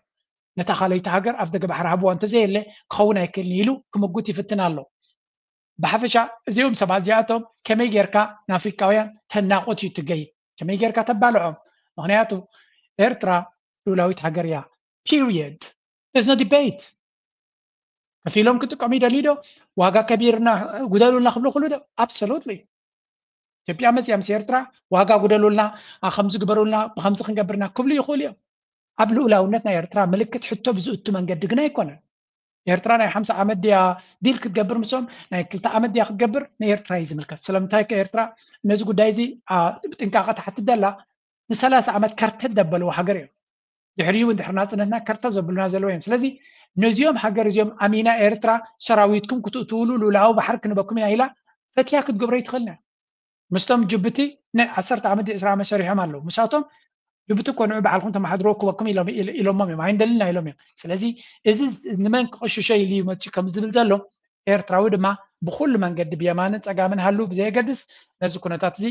ነታ ካልኣይቲ ሃገር ኣብ ደገ ባሕሪ ሃብዋ እንተዘየለ ክኸውን ኣይክእልን ኢሉ ክምጉት ይፍትን ኣሎ። ብሓፈሻ እዚኦም ሰባት እዚኣቶም ከመይ ጌርካ ንኣፍሪካውያን ተናቑት እዩ ትገይ ከመይ ጌርካ ተባልዖም? ምክንያቱ ኤርትራ ልውላዊት ሃገር እያ። Period. There's no debate. ከፊሎም ክጥቀሙ ይደልዩ ዶ? ዋጋ ከቢርና ጉደሉልና ክብሉ ክሉ ዶ? Absolutely. ኢትዮጵያ መፅያ ምስ ኤርትራ ዋጋ ጉደሉልና፣ ከምዚ ግበሩልና፣ ብከምዚ ክንገብርና ክብሉ ይኽእሉ እዮም። ኣብ ልኡላውነት ናይ ኤርትራ ምልክት ሕቶ ብዝእቱ መንገዲ ግን ኣይኮነን። ኤርትራ ናይ ሓምሳ ዓመት ድያ ዲል ክትገብር ምስኦም ናይ ክልተ ዓመት ድያ ክትገብር ንኤርትራ እዩ ዝምልከት። ስለምንታይ ከ ኤርትራ ነዚ ጉዳይ እዚ ብጥንቃቐ ትሓትት ዘላ ንሰላሳ ዓመት ከርተት ዘበልዎ ሃገር እዮም። ድሕሪኡ እውን ድሕሪ ናፅነትና ከርተት ዘብሉና ዘለዉ እዮም። ስለዚ ነዚኦም ሃገር እዚኦም ኣሚና ኤርትራ ሰራዊትኩም ክትእትውሉ ልኡላዊ ባሕሪ ክንበኩም ኢና ኢላ ፈትያ ክትገብሮ ይትኽእልና። ምስቶም ጅቡቲ ናይ ዓሰርተ ዓመት ዕስራ ዓመት ሰሪሖም ኣለዉ። ምሳቶም ጅቡቲ እኮ ንዑ ባዕልኩም ተመሓድሮ ክበኩም ኢሎሞም እዮም ኣይንደልን ኢና ኢሎም እዮም። ስለዚ እዚ ንመን ክቕሽሾ ኢሉ እዩ መፅኡ ከም ዝብል ዘሎ ኤርትራዊ ድማ ብኩሉ መንገዲ ብየማንን ፀጋምን ሃሉ ብዘየገድስ ነዚ ኩነታት እዚ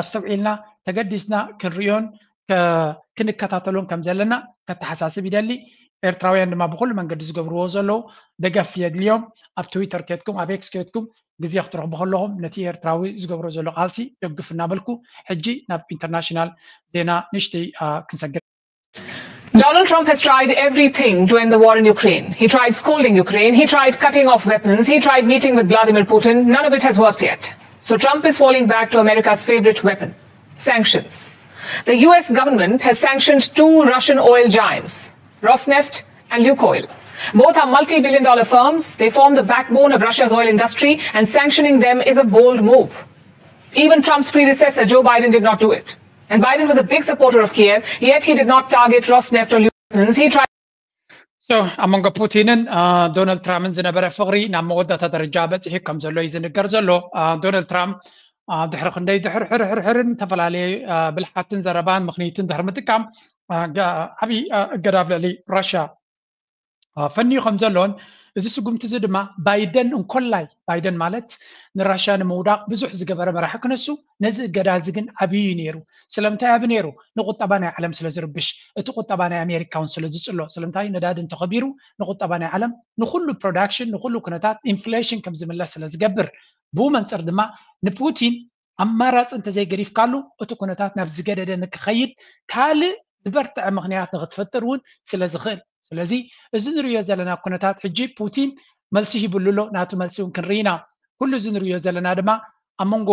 ኣስተውዒልና ተገዲስና ክንሪኦን ክንከታተሎን ከም ዘለና ከተሓሳስብ ይደሊ። ኤርትራውያን ድማ ብኩሉ መንገዲ ዝገብርዎ ዘለዉ ደገፍ የድልዮም። ኣብ ትዊተር ኬድኩም ኣብ ኤክስ ኬድኩም ግዜ ክትረኽቡ ከለኹም ነቲ ኤርትራዊ ዝገብሮ ዘሎ ቃልሲ ደግፍ እናበልኩ ሕጂ ናብ ኢንተርናሽናል ዜና ንእሽተይ ክንሰግር። Donald Trump has tried everything to end the war in Ukraine. He tried scolding Ukraine. He tried cutting off weapons. He tried meeting with Vladimir Putin. None of it has worked yet. So Trump is falling back to America's favorite weapon, sanctions. The U S government has sanctioned two Russian oil giants, Rosneft and Lukoil. Both are multi billion dollar firms. They form the backbone of Russia's oil industry, and sanctioning them is a bold move. Even Trump's predecessor, Joe Biden, did not do it. And Biden was a big supporter of Kiev, yet he did not target Rosneft or Lukoil. He tried. So, ኣብ መንጎ ፑቲንን ዶናልድ ትራምፕን ዝነበረ ፍቕሪ ናብ መወዳእታ ደረጃ በፂሑ ከም ዘሎ እዩ ዝንገር ዘሎ። ዶናልድ ትራምፕ ድሕሪ ክንደይ ድሕርሕርሕርሕርን ዝተፈላለየ ብልሓትን ዘረባን ምኽንይትን ድሕሪ ምጥቃም ዓብዪ እገዳ ኣብ ልዕሊ ራሽያ ፈንዩ ከም ዘሎን እዚ ስጉምቲ እዚ ድማ ባይደን እንኮላይ ባይደን ማለት ንራሽያ ንምውዳቕ ብዙሕ ዝገበረ መራሒ ክነሱ ነዚ እገዳ እዚ ግን ኣብዩ እዩ ነይሩ። ስለምንታይ ኣብ ነይሩ? ንቁጠባ ናይ ዓለም ስለ ዝርብሽ፣ እቲ ቁጠባ ናይ ኣሜሪካ እውን ስለ ዝፅሎ። ስለምንታይ ነዳዲ እንተኸቢሩ ንቁጠባ ናይ ዓለም ንኩሉ ፕሮዳክሽን ንኩሉ ኩነታት ኢንፍሌሽን ከም ዝምለስ ስለ ዝገብር ብኡ መንፅር ድማ ንፑቲን ኣማራፂ እንተዘይገዲፍካሉ እቲ ኩነታት ናብ ዝገደደ ንክኸይድ ካልእ ዝበርትዐ ምኽንያት ንክትፈጥር እውን ስለ ዝኽእል። ስለዚ እዚ ንሪኦ ዘለና ኩነታት ሕጂ ፑቲን መልሲ ሂብሉ ኣሎ። ናቱ መልሲ እውን ክንርኢ ኢና። ኩሉ እዚ ንሪኦ ዘለና ድማ ኣብ መንጎ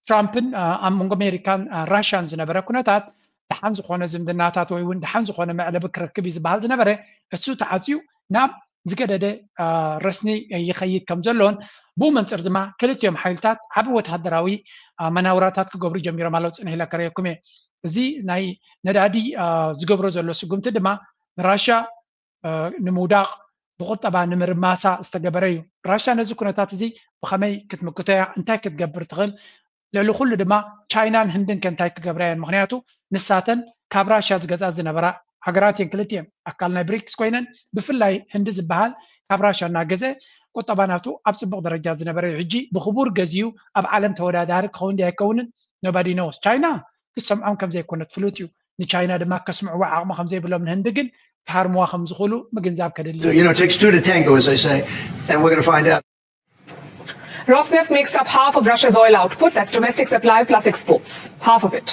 ትራምፕን ኣብ መንጎ ኣሜሪካን ራሽያን ዝነበረ ኩነታት ደሓን ዝኾነ ዝምድናታት ወይ እውን ደሓን ዝኾነ መዕለቢ ክረክብ እዩ ዝበሃል ዝነበረ እሱ ተዓፅዩ ናብ ዝገደደ ረስኒ ይኸይድ ከም ዘሎን ብኡ መንፅር ድማ ክልቲኦም ሓይልታት ዓብ ወተሃደራዊ መናውራታት ክገብሩ ጀሚሮም ኣለዉ። ፅንሕ ኢለ ከረየኩም እየ። እዚ ናይ ነዳዲ ዝገብሮ ዘሎ ስጉምቲ ድማ ንራሽያ ንምውዳቕ ብቁጠባ ንምርማሳ ዝተገበረ እዩ። ራሽያ ነዚ ኩነታት እዚ ብኸመይ ክትምክቶ እያ? እንታይ ክትገብር ትኽእል? ልዕሊ ኩሉ ድማ ቻይናን ህንድን ከ እንታይ ክገብራ እየን? ምክንያቱ ንሳተን ካብ ራሽያ ዝገዝኣ ዝነበራ ሃገራት እየን ክልቲኤን ኣካል ናይ ብሪክስ ኮይነን ብፍላይ ህንዲ ዝበሃል ካብ ራሽያ እናገዘ ቁጠባ ናቱ ኣብ ፅቡቅ ደረጃ ዝነበረ እዩ። ሕጂ ብክቡር ገዚኡ ኣብ ዓለም ተወዳዳሪ ክኸውን ድዩ ኣይከውንን nobody knows። ቻይና ክትሰምዖም ከም ዘይኮነት ፍሉጥ እዩ። ንቻይና ድማ ከስምዕዋ ዓቕሚ ከም ዘይብሎም ንህንዲ ግን ክሃርምዋ ከም ዝኽእሉ ምግንዛብ ከድሊ። You know, it takes two to tango, as they say, and we're going to find out. Rosneft makes up half of Russia's oil output, that's domestic supply plus exports, half of it.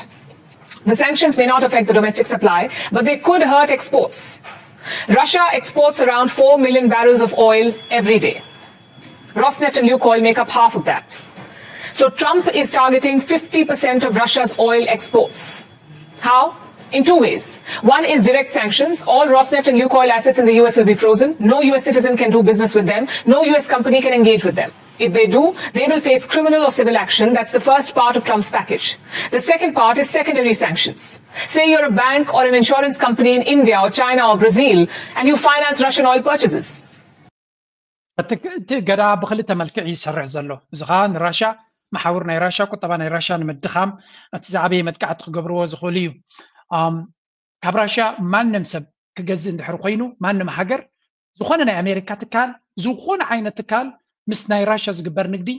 The sanctions may not affect the domestic supply, but they could hurt exports. Russia exports around four million barrels of oil every day. Rosneft and Lukoil make up half of that. So Trump is targeting fifty percent of Russia's oil exports. How? In two ways. One is direct sanctions. All Rosneft and Lukoil assets in the U S will be frozen. No U S citizen can do business with them. No U S company can engage with them. If they do, they will face criminal or civil action. That's the first part of Trump's package. The second part is secondary sanctions. Say you're a bank or an insurance company in India or China or Brazil, and you finance Russian oil purchases. እቲ እቲ እገዳ ብክልተ መልክዕ ይሰርሕ ዘሎ። እዚ ከዓ ንራሻ መሓውር ናይ ራሻ፣ ቁጠባ ናይ ራሻ ንምድኻም እቲ ዝዓበየ መጥቃዕቲ ክገብርዎ ዝኽእሉ እዩ። ካብ ራሻ ማንም ሰብ ክገዝእ እንድሕር ኮይኑ፣ ማንም ሃገር ዝኾነ ናይ ኣሜሪካ ትካል፣ ዝኾነ ዓይነት ትካል ምስ ናይ ራሻ ዝግበር ንግዲ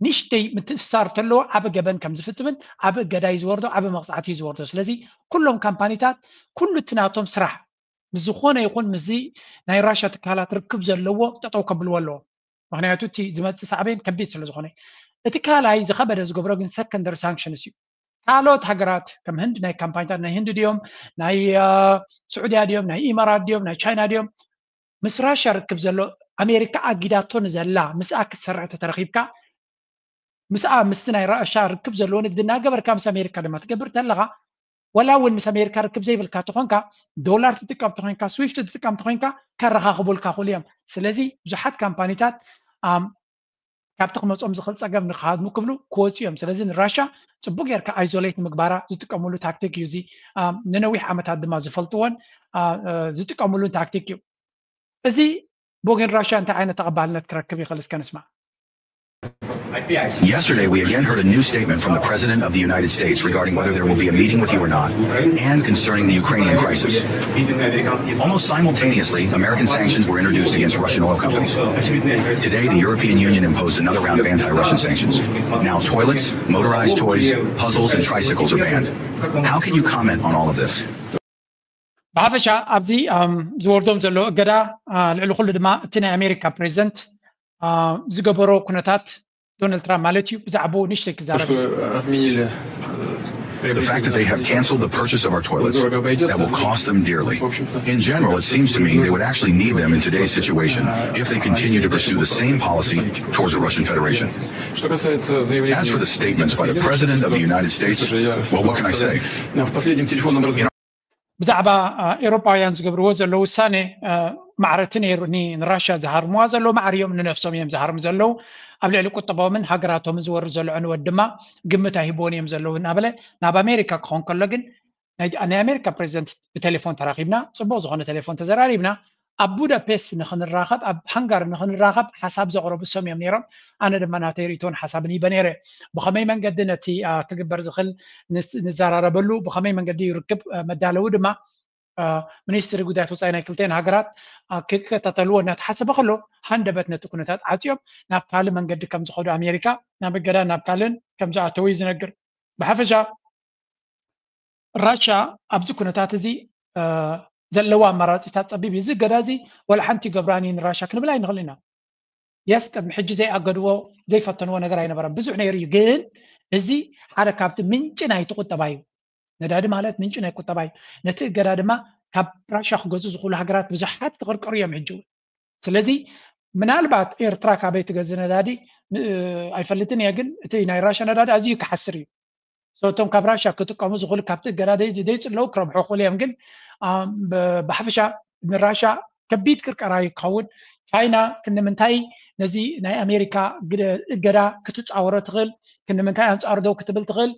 ንእሽተይ ምትእስሳር ተለዎ ዓቢ ገበን ከም ዝፍጽምን ዓቢ እገዳ እዩ ዝወርዶ፣ ዓቢ መቕጻዕቲ እዩ ዝወርዶ። ስለዚ ኩሎም ካምፓኒታት ኩሉ እቲ ናቶም ስራሕ ምስ ዝኾነ ይኹን ምስዚ ናይ ራሻ ትካላት ርክብ ዘለዎ ጠጠው ከብልዎ ኣለዎ። ምክንያቱ እቲ ዝመፅእ ሳዕቤን ከቢድ ስለ ዝኾነ። እቲ ካልኣይ ዝኸበደ ዝገብሮ ግን ሰከንደሪ ሳንክሽንስ እዩ። ካልኦት ሃገራት ከም ህንድ ናይ ካምፓኒታት ናይ ህንድ ድዮም ናይ ስዑድያ ድዮም ናይ ኢማራት ድዮም ናይ ቻይና ድዮም ምስ ራሻ ርክብ ዘሎ ኣሜሪካ ኣጊዳቶ ንዘላ ምስኣ ክትሰርሕ ተተረኺብካ ምስኣ ምስቲ ናይ ራሻ ርክብ ዘለዎ ንግዲ እናገበርካ ምስ ኣሜሪካ ድማ ትገብር ተለኻ ወላ እውን ምስ ኣሜሪካ ርክብ ዘይብልካ ተኾንካ ዶላር ትጥቀም ተኾንካ ስዊፍት ትጥቀም ተኾንካ ከረኻኽቡልካ ክእሉ እዮም። ስለዚ ብዙሓት ካምፓኒታት ካብቲ ክመፅኦም ዝኽእል ፀገም ንክሃድሙ ክብሉ ክወፁ እዮም። ስለዚ ንራሻ ፅቡቅ ጌርካ ኣይዞሌት ንምግባራ ዝጥቀምሉ ታክቲክ እዩ። እዚ ንነዊሕ ዓመታት ድማ ዝፈልጥዎን ዝጥቀምሉን ታክቲክ እዩ። እዚ ብወገን ራሻ እንታይ ዓይነት ተቐባልነት ክረክብ ይኽእል እስከ ንስማዕ። Yesterday, we again heard a new statement from the President of the United States regarding whether there will be a meeting with you or not, and concerning the Ukrainian crisis. Almost simultaneously, American sanctions were introduced against Russian oil companies. Today, the European Union imposed another round of anti Russian sanctions. Now, toilets, motorized toys, puzzles, and tricycles are banned. How can you comment on all of this? ብሓፈሻ ኣብዚ ዝወርዶም ዘሎ እገዳ ልዕሊ ኩሉ ድማ እቲ ናይ ኣሜሪካ ፕሬዚደንት ዝገበሮ ኩነታት ዶናልድ ትራምፕ ማለት እዩ ብዛዕባኡ ንእሽተይ ክዛረብ The fact that they have canceled the purchase of our toilets, that will cost them dearly. In general, it seems to me they would actually need them in today's situation if they continue to pursue the same policy towards the Russian Federation. As for the statements by the President of the United States, well, what can I say? ብዛዕባ ኤሮፓውያን ዝገብርዎ ዘለዉ ውሳኔ ማዕረቲ ነይሩ። ንራሻ ዝሃርምዋ ዘለዉ ማዕሪ እዮም፣ ንነፍሶም እዮም ዝሃርሙ ዘለዉ። ኣብ ልዕሊ ቁጠባኦምን ሃገራቶምን ዝወርድ ዘሎ ዕንወት ድማ ግምት ኣይህብዎን እዮም ዘለዉ እናበለ ናብ ኣሜሪካ ክኸውን ከሎ ግን ናይ ኣሜሪካ ፕሬዚደንት ብቴሌፎን ተራኺብና፣ ፅቡቕ ዝኾነ ቴሌፎን ተዘራሪብና። ኣብ ቡዳፔስት ንኽንራኸብ ኣብ ሃንጋሪ ንኽንራኸብ ሓሳብ ዘቕረቡ እሶም እዮም ነይሮም። ኣነ ድማ ናተይ ርእቶን ሓሳብን ሂበ ነይረ። ብኸመይ መንገዲ ነቲ ክግበር ዝኽእል ንዘራረበሉ፣ ብኸመይ መንገዲ ይርክብ መዳለዊ ድማ ሚኒስትሪ ጉዳያት ወፃኢ ናይ ክልተን ሃገራት ክከታተልዎ እናተሓሰበ ከሎ ሃንደበት ነቲ ኩነታት ዓፅዮም ናብ ካልእ መንገዲ ከም ዝኸዱ ኣሜሪካ ናብ እገዳ ናብ ካልእን ከም ዝኣተው እዩ ዝነግር። ብሓፈሻ ራሻ ኣብዚ ኩነታት እዚ ዘለዋ ኣማራፂታት ፀቢብ እዩ። እዚ እገዳ እዚ ወላ ሓንቲ ይገብራን እዩ ንራሻ ክንብል ኣይንኽእል ኢና። የስ ቅድሚ ሕጂ ዘይኣገድዎ ዘይፈተንዎ ነገር ኣይነበረን። ብዙሕ ነይሩ እዩ፣ ግን እዚ ሓደ ካብቲ ምንጪ ናይቲ ቁጠባ እዩ። ነዳዲ ማለት ምንጪ ናይ ቁጠባ እዩ። ነቲ እገዳ ድማ ካብ ራሻ ክገዙ ዝኽእሉ ሃገራት ብዙሓት ክቕርቀሩ እዮም ሕጂ እውን። ስለዚ ምናልባት ኤርትራ ካበይ ትገዝእ ነዳዲ ኣይፈልጥን እየ፣ ግን እቲ ናይ ራሻ ነዳዲ ኣዝዩ ክሓስር እዩ። እቶም ካብ ራሻ ክጥቀሙ ዝኽእሉ ካብቲ እገዳ ዘይፅለዉ ክረብሑ ክኽእሉ እዮም። ግን ብሓፈሻ ንራሻ ከቢድ ቅርቀራ እዩ ክኸውን። ቻይና ክንምንታይ ነዚ ናይ ኣሜሪካ እገዳ ክትፃወሮ ትኽእል? ክንምንታይ ኣንፃር ደው ክትብል ትኽእል?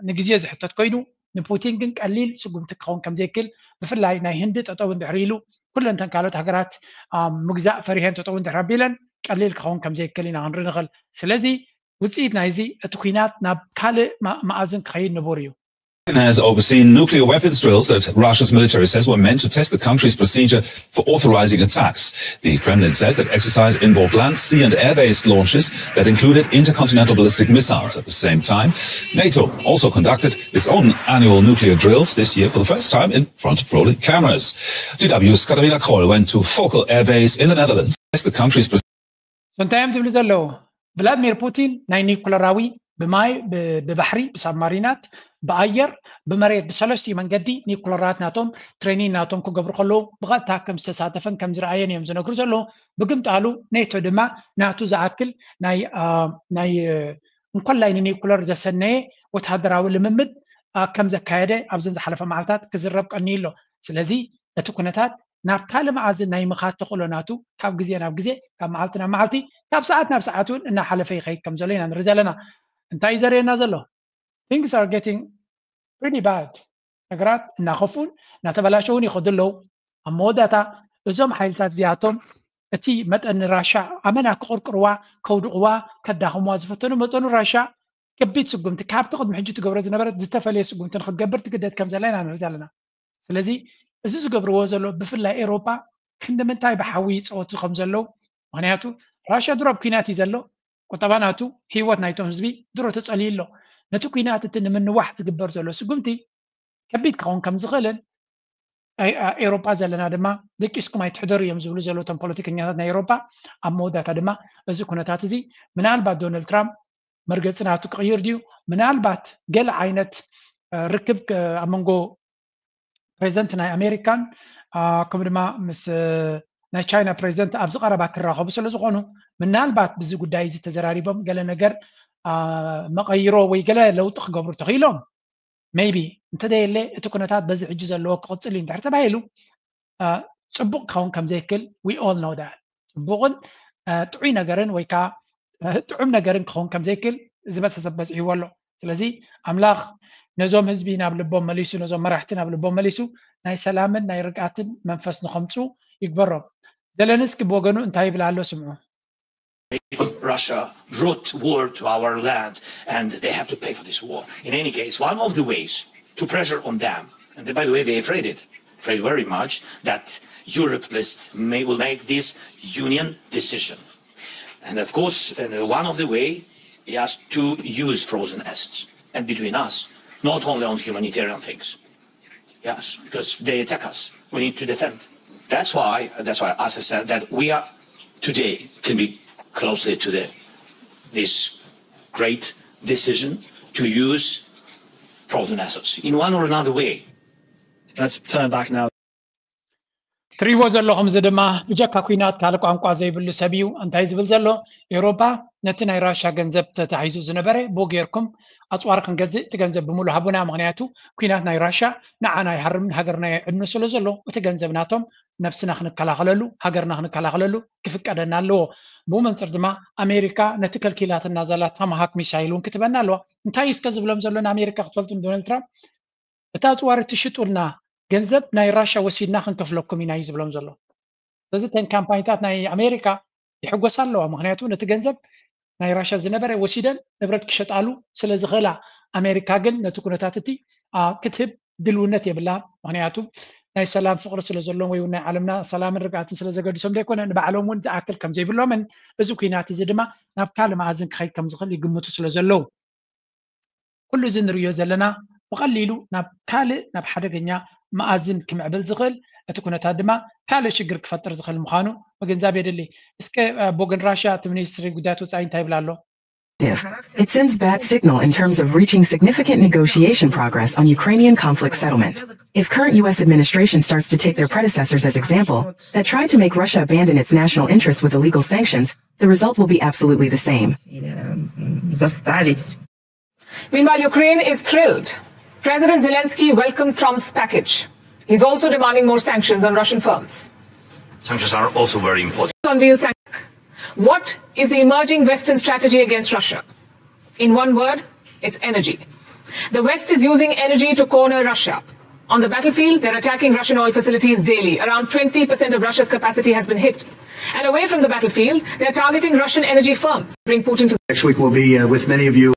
ንግዜ ዝሕተት ኮይኑ ንፑቲን ግን ቀሊል ስጉምቲ ክኸውን ከም ዘይክል ብፍላይ ናይ ህንዲ ጠጠው እንድሕር ኢሉ ኩለንተን ካልኦት ሃገራት ምግዛእ ፈሪሀን ጠጠው እንድሕር ኣቢለን ቀሊል ክኸውን ከም ዘይክል ኢና ክንርኢ ንኽእል። ስለዚ ውፅኢት ናይዚ እቲ ኩናት ናብ ካልእ መኣዝን ክኸይድ ንቡር እዩ። Has overseen nuclear weapons drills that Russia's military says were meant to test the country's procedure for authorizing attacks. The Kremlin says that exercise involved land, sea, and air based launches that included intercontinental ballistic missiles. At the same time, NATO also conducted its own annual nuclear drills this year for the first time in front of rolling cameras. D W's Katarina Kroll went to Fokker Air Base in the Netherlands. As the country's እንታይ እዮም ዝብሉ ዘለዉ? ቭላድሚር ፑቲን ናይ ኒኩለራዊ ብማይ፣ ብባሕሪ፣ ብሳብማሪናት፣ ብኣየር፣ ብመሬት፣ ብሰለስቲኡ መንገዲ ኒኩለራት ናቶም ትሬኒን ናቶም ክገብሩ ከለዉ ብቐጥታ ከም ዝተሳተፈን ከም ዝረኣየን እዮም ዝነግሩ ዘለዉ። ብግምጣሉ ኔቶ ድማ ናቱ ዝኣክል ናይ እንኮላይ ንኒኩለር ዘሰነየ ወተሃደራዊ ልምምድ ከም ዘካየደ ኣብዘን ዝሓለፈ መዓልታት ክዝረብ ቀንዩ ኣሎ። ስለዚ እቲ ኩነታት ናብ ካልእ መኣዝን ናይ ምኻድ ተኽእሎ ናቱ ካብ ግዜ ናብ ግዜ፣ ካብ መዓልቲ ናብ መዓልቲ፣ ካብ ሰዓት ናብ ሰዓት እውን እናሓለፈ ይኸይድ ከም ዘሎ ኢና ንርኢ ዘለና። እንታይ እዩ ዘርእየና ዘሎ? Things are getting pretty bad። ነገራት እናኸፉን እናተበላሸውን ይኸዱ ኣለዉ። ኣብ መወዳእታ እዞም ሓይልታት እዚኣቶም እቲ መጠን ንራሻ ኣመና ክቕርቅርዋ፣ ከውድቕዋ፣ ከዳኽምዋ ዝፈተኑ መጠኑ ራሻ ከቢድ ስጉምቲ ካብቲ ቅድሚ ሕጂ ትገብሮ ዝነበረት ዝተፈለየ ስጉምቲ ንክትገብር ትግደድ ከም ዘላ ኢና ንርኢ ዘለና። ስለዚ እዚ ዝገብርዎ ዘሎ ብፍላይ ኤሮፓ ክንዲ ምንታይ ብሓዊ ይፀወቱ ከም ዘለዉ፣ ምክንያቱ ራሻ ድሮ ኣብ ኩናት እዩ ዘሎ። ቁጠባ ናቱ፣ ህይወት ናይቶም ህዝቢ ድሮ ተፀልዩ ኣሎ። ነቲ ኩናት እቲ ንምንዋሕ ዝግበር ዘሎ ስጉምቲ ከቢድ ክኸውን ከም ዝኽእልን ኤሮፓ ዘለና ድማ ደቂስኩም ኣይትሕደሩ እዮም ዝብሉ ዘለዉ እቶም ፖለቲከኛታት ናይ ኤሮፓ። ኣብ መወዳእታ ድማ እዚ ኩነታት እዚ ምናልባት ዶናልድ ትራምፕ መርገፂ ናቱ ክቕይር ድዩ? ምናልባት ገለ ዓይነት ርክብ ኣብ መንጎ ፕሬዚደንት ናይ ኣሜሪካን ከምኡ ድማ ምስ ናይ ቻይና ፕሬዚደንት ኣብዚ ቀረባ ክራኸቡ ስለ ዝኾኑ ምናልባት ብዚ ጉዳይ እዚ ተዘራሪቦም ገለ ነገር መቐይሮ ወይ ገለ ለውጢ ክገብሩ ተኽኢሎም maybe እንተደየለ እቲ ኩነታት በዚ ሕጂ ዘለዎ ክቕፅል እዩ እንድሕር ተባሂሉ ፅቡቕ ክኸውን ከም ዘይክል we all know that። ፅቡቕን ጥዑይ ነገርን ወይ ከዓ ጥዑም ነገርን ክኸውን ከም ዘይክል ዝበፅሐ ሰብ በፂሕዎ ኣሎ። ስለዚ ኣምላኽ ነዞም ህዝቢ ናብ ልቦም መሊሱ፣ ነዞም መራሕቲ ናብ ልቦም መሊሱ ናይ ሰላምን ናይ ርግኣትን መንፈስ ንኸምፁ ይግበሮም። ዘለንስኪ ብወገኑ እንታይ ይብል ኣሎ ስምዑ። If Russia brought war to our land and they have to pay for this war. In any case, one of the ways to pressure on them, and by the way, they're afraid it, afraid very much that Europe list may, will make this union decision. And of course, uh, one of the way is to use frozen assets. And between us, not only on humanitarian things. Yes, because they attack us. We need to defend. That's why, that's why, as I said, that we are today can be closely to the this great decision to use frozen assets in one or another way. Let's turn back now. ትሪእዎ ዘለኹም እዚ ድማ ብጀካ ኩናት ካልእ ቋንቋ ዘይብሉ ሰብ እዩ። እንታይ ዝብል ዘሎ? ኤውሮፓ ነቲ ናይ ራሻ ገንዘብ ተታሒዙ ዝነበረ ብኡ ጌርኩም ኣፅዋር ክንገዝእ እቲ ገንዘብ ብምሉ ሃቡና፣ ምክንያቱ ኩናት ናይ ራሻ ንዓና ይሃርም ንሃገርና የዕኑ ስለ ዘሎ እቲ ገንዘብ ናቶም ነብስና ክንከላኸለሉ ሃገርና ክንከላኸለሉ ክፍቀደና ኣለዎ። ብኡ መንፅር ድማ ኣሜሪካ ነቲ ከልኪላትና ዘላ ታማሃክ ሚሳይል እውን ክትበና ኣለዋ። እንታይ እስከ ዝብሎም ዘሎ ንኣሜሪካ ክትፈልጡ ንዶናልድ ትራምፕ እታ ኣፅዋር እትሽጡልና ገንዘብ ናይ ራሻ ወሲድና ክንከፍለኩም ኢና እዩ ዝብሎም ዘሎ። ስለዚ እተን ካምፓኒታት ናይ ኣሜሪካ ይሕጎሳ ኣለዋ። ምክንያቱ ነቲ ገንዘብ ናይ ራሻ ዝነበረ ወሲደን ንብረት ክሸጣሉ ስለ ዝኽእላ፣ ኣሜሪካ ግን ነቲ ኩነታት እቲ ክትህብ ድልውነት የብላ። ምክንያቱ ናይ ሰላም ፍቅሪ ስለ ዘለዎም ወይ ናይ ዓለምና ሰላምን ርግኣትን ስለ ዘገድሶም ዘይኮነ ንባዕሎም እውን ዝኣክል ከም ዘይብሎምን እዚ ኩናት እዚ ድማ ናብ ካልእ መኣዝን ክኸይድ ከም ዝኽእል ይግምቱ ስለ ዘለዉ ኩሉ እዚ ንርእዮ ዘለና ብቐሊሉ ናብ ካልእ ናብ ሓደገኛ መኣዝን ክምዕብል ዝኽእል እቲ ኩነታት ድማ ካልእ ሽግር ክፈጥር ዝኽእል ምዃኑ ምግንዛብ የድሊ። እስከ ብወገን ራሽያ እቲ ሚኒስትሪ ጉዳያት ወፃኢ እንታይ ይብል ኣሎ? It sends bad signal in terms of reaching significant negotiation progress on Ukrainian conflict settlement. If current U S administration starts to take their predecessors as example, that tried to make Russia abandon its national interests with illegal sanctions, the result will be absolutely the same. Meanwhile, Ukraine is thrilled. President Zelensky welcomed Trump's package. He's also demanding more sanctions on Russian firms. Sanctions are also very important. What is the emerging Western strategy against Russia? In one word, it's energy. The West is using energy to corner Russia. On the battlefield, they're attacking Russian oil facilities daily. Around twenty percent of Russia's capacity has been hit. And away from the battlefield, they're targeting Russian energy firms. Bring Putin to. Next week, we'll be uh, with many of you.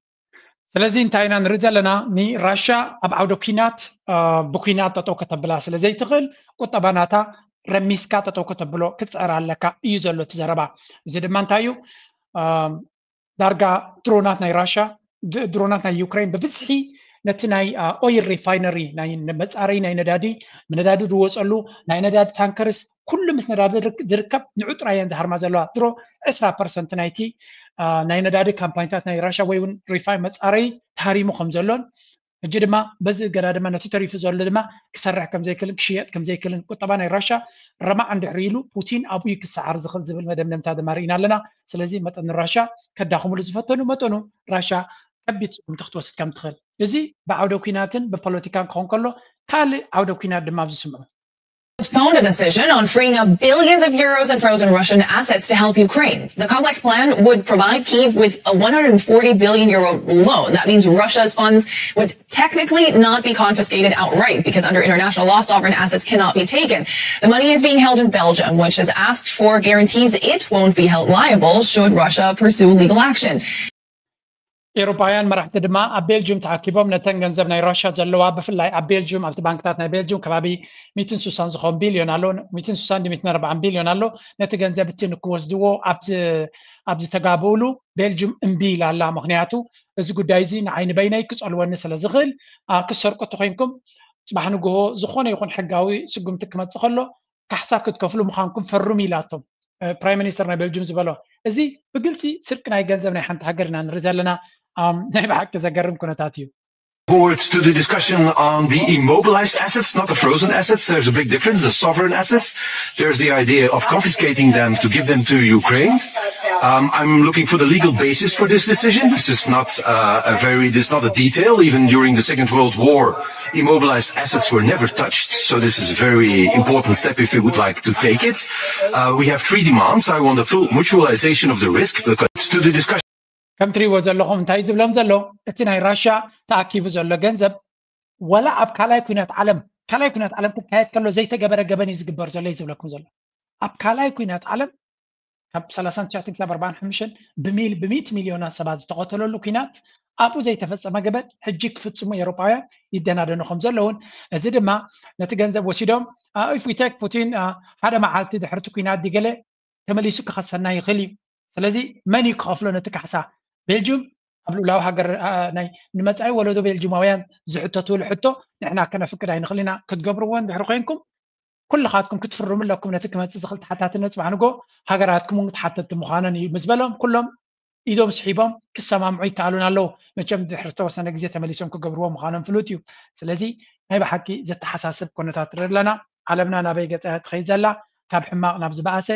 ስለዚ እንታይ ኢና ንርኢ ዘለና? ንራሻ ኣብ ዓውደ ኲናት ብኲናት ጠጠው ከተብላ ስለ ዘይትኽእል ቁጠባ ናታ ረሚስካ ጠጠው ከተብሎ ክትፀር ኣለካ እዩ ዘሎ እቲ ዘረባ። እዚ ድማ እንታይ እዩ? ዳርጋ ድሮናት ናይ ራሻ ድሮናት ናይ ዩክሬን ብብዝሒ ነቲ ናይ ኦይል ሪፋይነሪ ናይ መፃረይ ናይ ነዳዲ ነዳዲ ዝወፀሉ ናይ ነዳዲ ታንከርስ ኩሉ ምስ ነዳዲ ዝርከብ ንዑ ጥራየን ዝሃርማ ዘለዋ ድሮ ዕስራ ፐርሰንት ናይቲ ናይ ነዳዲ ካምፓኒታት ናይ ራሻ ወይ እውን ሪፋይ መፃረይ ተሃሪሙ ከም ዘሎን ሕጂ ድማ በዚ እገዳ ድማ ነቲ ተሪፉ ዘሎ ድማ ክሰርሕ ከም ዘይክልን ክሽየጥ ከም ዘይክልን ቁጠባ ናይ ራሻ ረማዕ እንድሕር ኢሉ ፑቲን ኣብኡ ክሰዓር ዝኽእል ዝብል መደምደምታ ድማ ርኢና ኣለና። ስለዚ መጠን ራሻ ከዳኽሙሉ ዝፈተኑ መጠኑ ራሻ ከቢድ ስጉምቲ ክትወስድ ከም ትኽእል እዚ ብዓውደ ኲናትን ብፖለቲካን ክኸውን ከሎ ካልእ ዓውደ ኲናት ድማ ኣብዚ ስምዑ። Postponed a decision on freeing up billions of euros in frozen Russian assets to help Ukraine. The complex plan would provide Kyiv with a one hundred forty billion euro loan. That means Russia's funds would technically not be confiscated outright because under international law, sovereign assets cannot be taken. The money is being held in Belgium, which has asked for guarantees it won't be held liable should Russia pursue legal action. ኤውሮፓውያን መራሕቲ ድማ ኣብ ቤልጅዩም ተኣኪቦም ነተን ገንዘብ ናይ ራሻ ዘለዋ ብፍላይ ኣብ ቤልጅዩም ኣብቲ ባንክታት ናይ ቤልጅዩም ከባቢ ሚትን ሱሳን ዝኸውን ቢልዮን ኣሎ ሚትን ሱሳን ሚትን ኣርባዓን ቢልዮን ኣሎ ነቲ ገንዘብ እቲ ንክወስድዎ ኣብ ዝተጋብኡሉ ቤልጅዩም እምቢ ኢላ ኣላ። ምክንያቱ እዚ ጉዳይ እዚ ንዓይ ንበይነይ ክፀልወኒ ስለ ዝኽእል ክሰርቁ ተኮይንኩም ፅባሕ ንግሆ ዝኾነ ይኹን ሕጋዊ ስጉምቲ ክመፅእ ከሎ ካሕሳ ክትከፍሉ ምዃንኩም ፈርሙ ኢላቶም። ፕራይም ሚኒስተር ናይ ቤልጅም ዝበሎ እዚ ብግልፂ ስርቂ ናይ ገንዘብ ናይ ሓንቲ ሃገር ኢና ንርኢ ዘለና። ናይ ብሓቂ ዘገርም ኩነታት እዩ። Forward to the discussion on the immobilized assets, not the frozen assets. There's a big difference. The sovereign assets, there's the idea of confiscating them to give them to Ukraine. Um, I'm looking for the legal basis for this decision. This is not uh, a very, this is not a detail. Even during the Second World War, immobilized assets were never touched. So this is a very important step if we would like to take it. Uh, we have three demands. I want a full mutualization of the risk. But to the discussion. ከም ትሪእዎ ዘለኹም እንታይ ዝብሎም ዘሎ እቲ ናይ ራሻ ተኣኪቡ ዘሎ ገንዘብ ወላ ኣብ ካልኣይ ኩናት ዓለም ካልኣይ ኩናት ዓለም ክካየድ ከሎ ዘይተገበረ ገበን እዩ ዝግበር ዘሎ እዩ ዝብለኩም ዘሎ ኣብ ካልኣይ ኩናት ዓለም ካብ ሰላሳን ትሽዓተን ክሳብ ኣርባዓን ሓሙሽተን ብሚል ብሚእቲ ሚልዮናት ሰባት ዝተቐተለሉ ኩናት ኣብኡ ዘይተፈፀመ ገበን ሕጂ ክፍፅሙ ኤውሮጳውያን ይደናደኑ ከም ዘለውን እዚ ድማ ነቲ ገንዘብ ወሲዶም if we take ፑቲን ሓደ መዓልቲ ድሕርቲ ኩናት ድገለ ተመሊሱ ክኸሰና ይኽእል እዩ። ስለዚ መን እዩ ክኸፍሎ ነቲ ካሕሳ? ቤልጅም ኣብ ልኡላዊ ሃገር ናይ ንመጻኢ ወለዶ ቤልጅማውያን ዝሕተትሉ ሕቶ ንሕና ከነፍቅድ ኣይንኽእል ኢና። ክትገብርዎ እንድሕሪ ኮይንኩም ኩልኻትኩም ክትፍርሙ ኣለኩም። ነቲ ክመጽእ ዝኽእል ተሓታትነት ጽባሕ ንጎ ሃገራትኩም እውን ተሓተትቲ ምዃነን እዩ ምስ በሎም ኩሎም ኢዶም ስሒቦም ክሰማምዑ ይከኣሉን ኣለዉ። መቸም ድሕሪ ዝተወሰነ ግዜ ተመሊሶም ክገብርዎ ምዃኖም ፍሉጥ እዩ። ስለዚ ናይ ብሓቂ ዘተሓሳስብ ኩነታት ንርኢ ኣለና። ዓለምና ናበይ ገጻ እያ ትኸይድ ዘላ? ካብ ሕማቕ ናብ ዝበኣሰ፣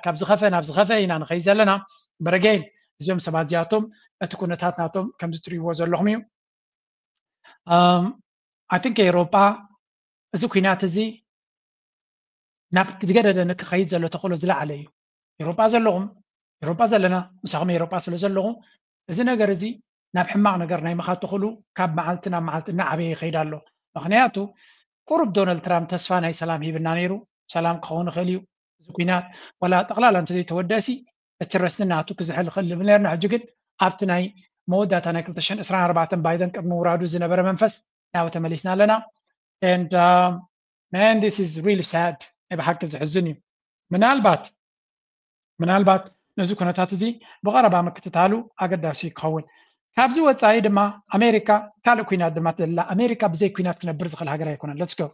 ካብ ዝኸፈ ናብ ዝኸፈ ኢና ንኸይድ ዘለና። በረገይን እዚኦም ሰባት እዚኣቶም እቲ ኩነታት ናቶም ከምዚ ትርእይዎ ዘለኹም እዩ። I think ኤውሮጳ እዚ ኩናት እዚ ናብ ዝገደደ ንክኸይድ ዘሎ ተኽእሎ ዝለዓለ እዩ። ኤውሮጳ ዘለኹም ኤውሮጳ ዘለና ምሳኹም ኤውሮጳ ስለ ዘለኹ እዚ ነገር እዚ ናብ ሕማቕ ነገር ናይ ምኻድ ተኽእሉ ካብ መዓልቲ ናብ መዓልቲ እናዓበየ ይኸይድ ኣሎ። ምኽንያቱ ቁሩብ ዶናልድ ትራምፕ ተስፋ ናይ ሰላም ሂብና ነይሩ። ሰላም ክኸውን ይኽእል እዩ እዚ ኩናት ዋላ ጠቕላላ እንተዘይተወደእሲ እቲ ረስኒ ናቱ ክዝሕል ይኽእል ንብል ነርና። ሕጂ ግን ኣብቲ ናይ መወዳእታ ናይ ክልተ ሽሕን ዕስራን ኣርባዕተን ባይደን ቅድሚ ውራዱ ዝነበረ መንፈስ ናብኡ ተመሊስና ኣለና። And um, man, this is really sad. ናይ ብሓቂ ዝሕዝን እዩ። ምናልባት ምናልባት ነዚ ኩነታት እዚ ብቐረባ ምክትታሉ ኣገዳሲ ክኸውን። ካብዚ ወፃኢ ድማ ኣሜሪካ ካልእ ኩናት ድማ ትደላ። ኣሜሪካ ብዘይ ኩናት ክነብር ዝኽእል ሃገር ኣይኮነን። Let's go.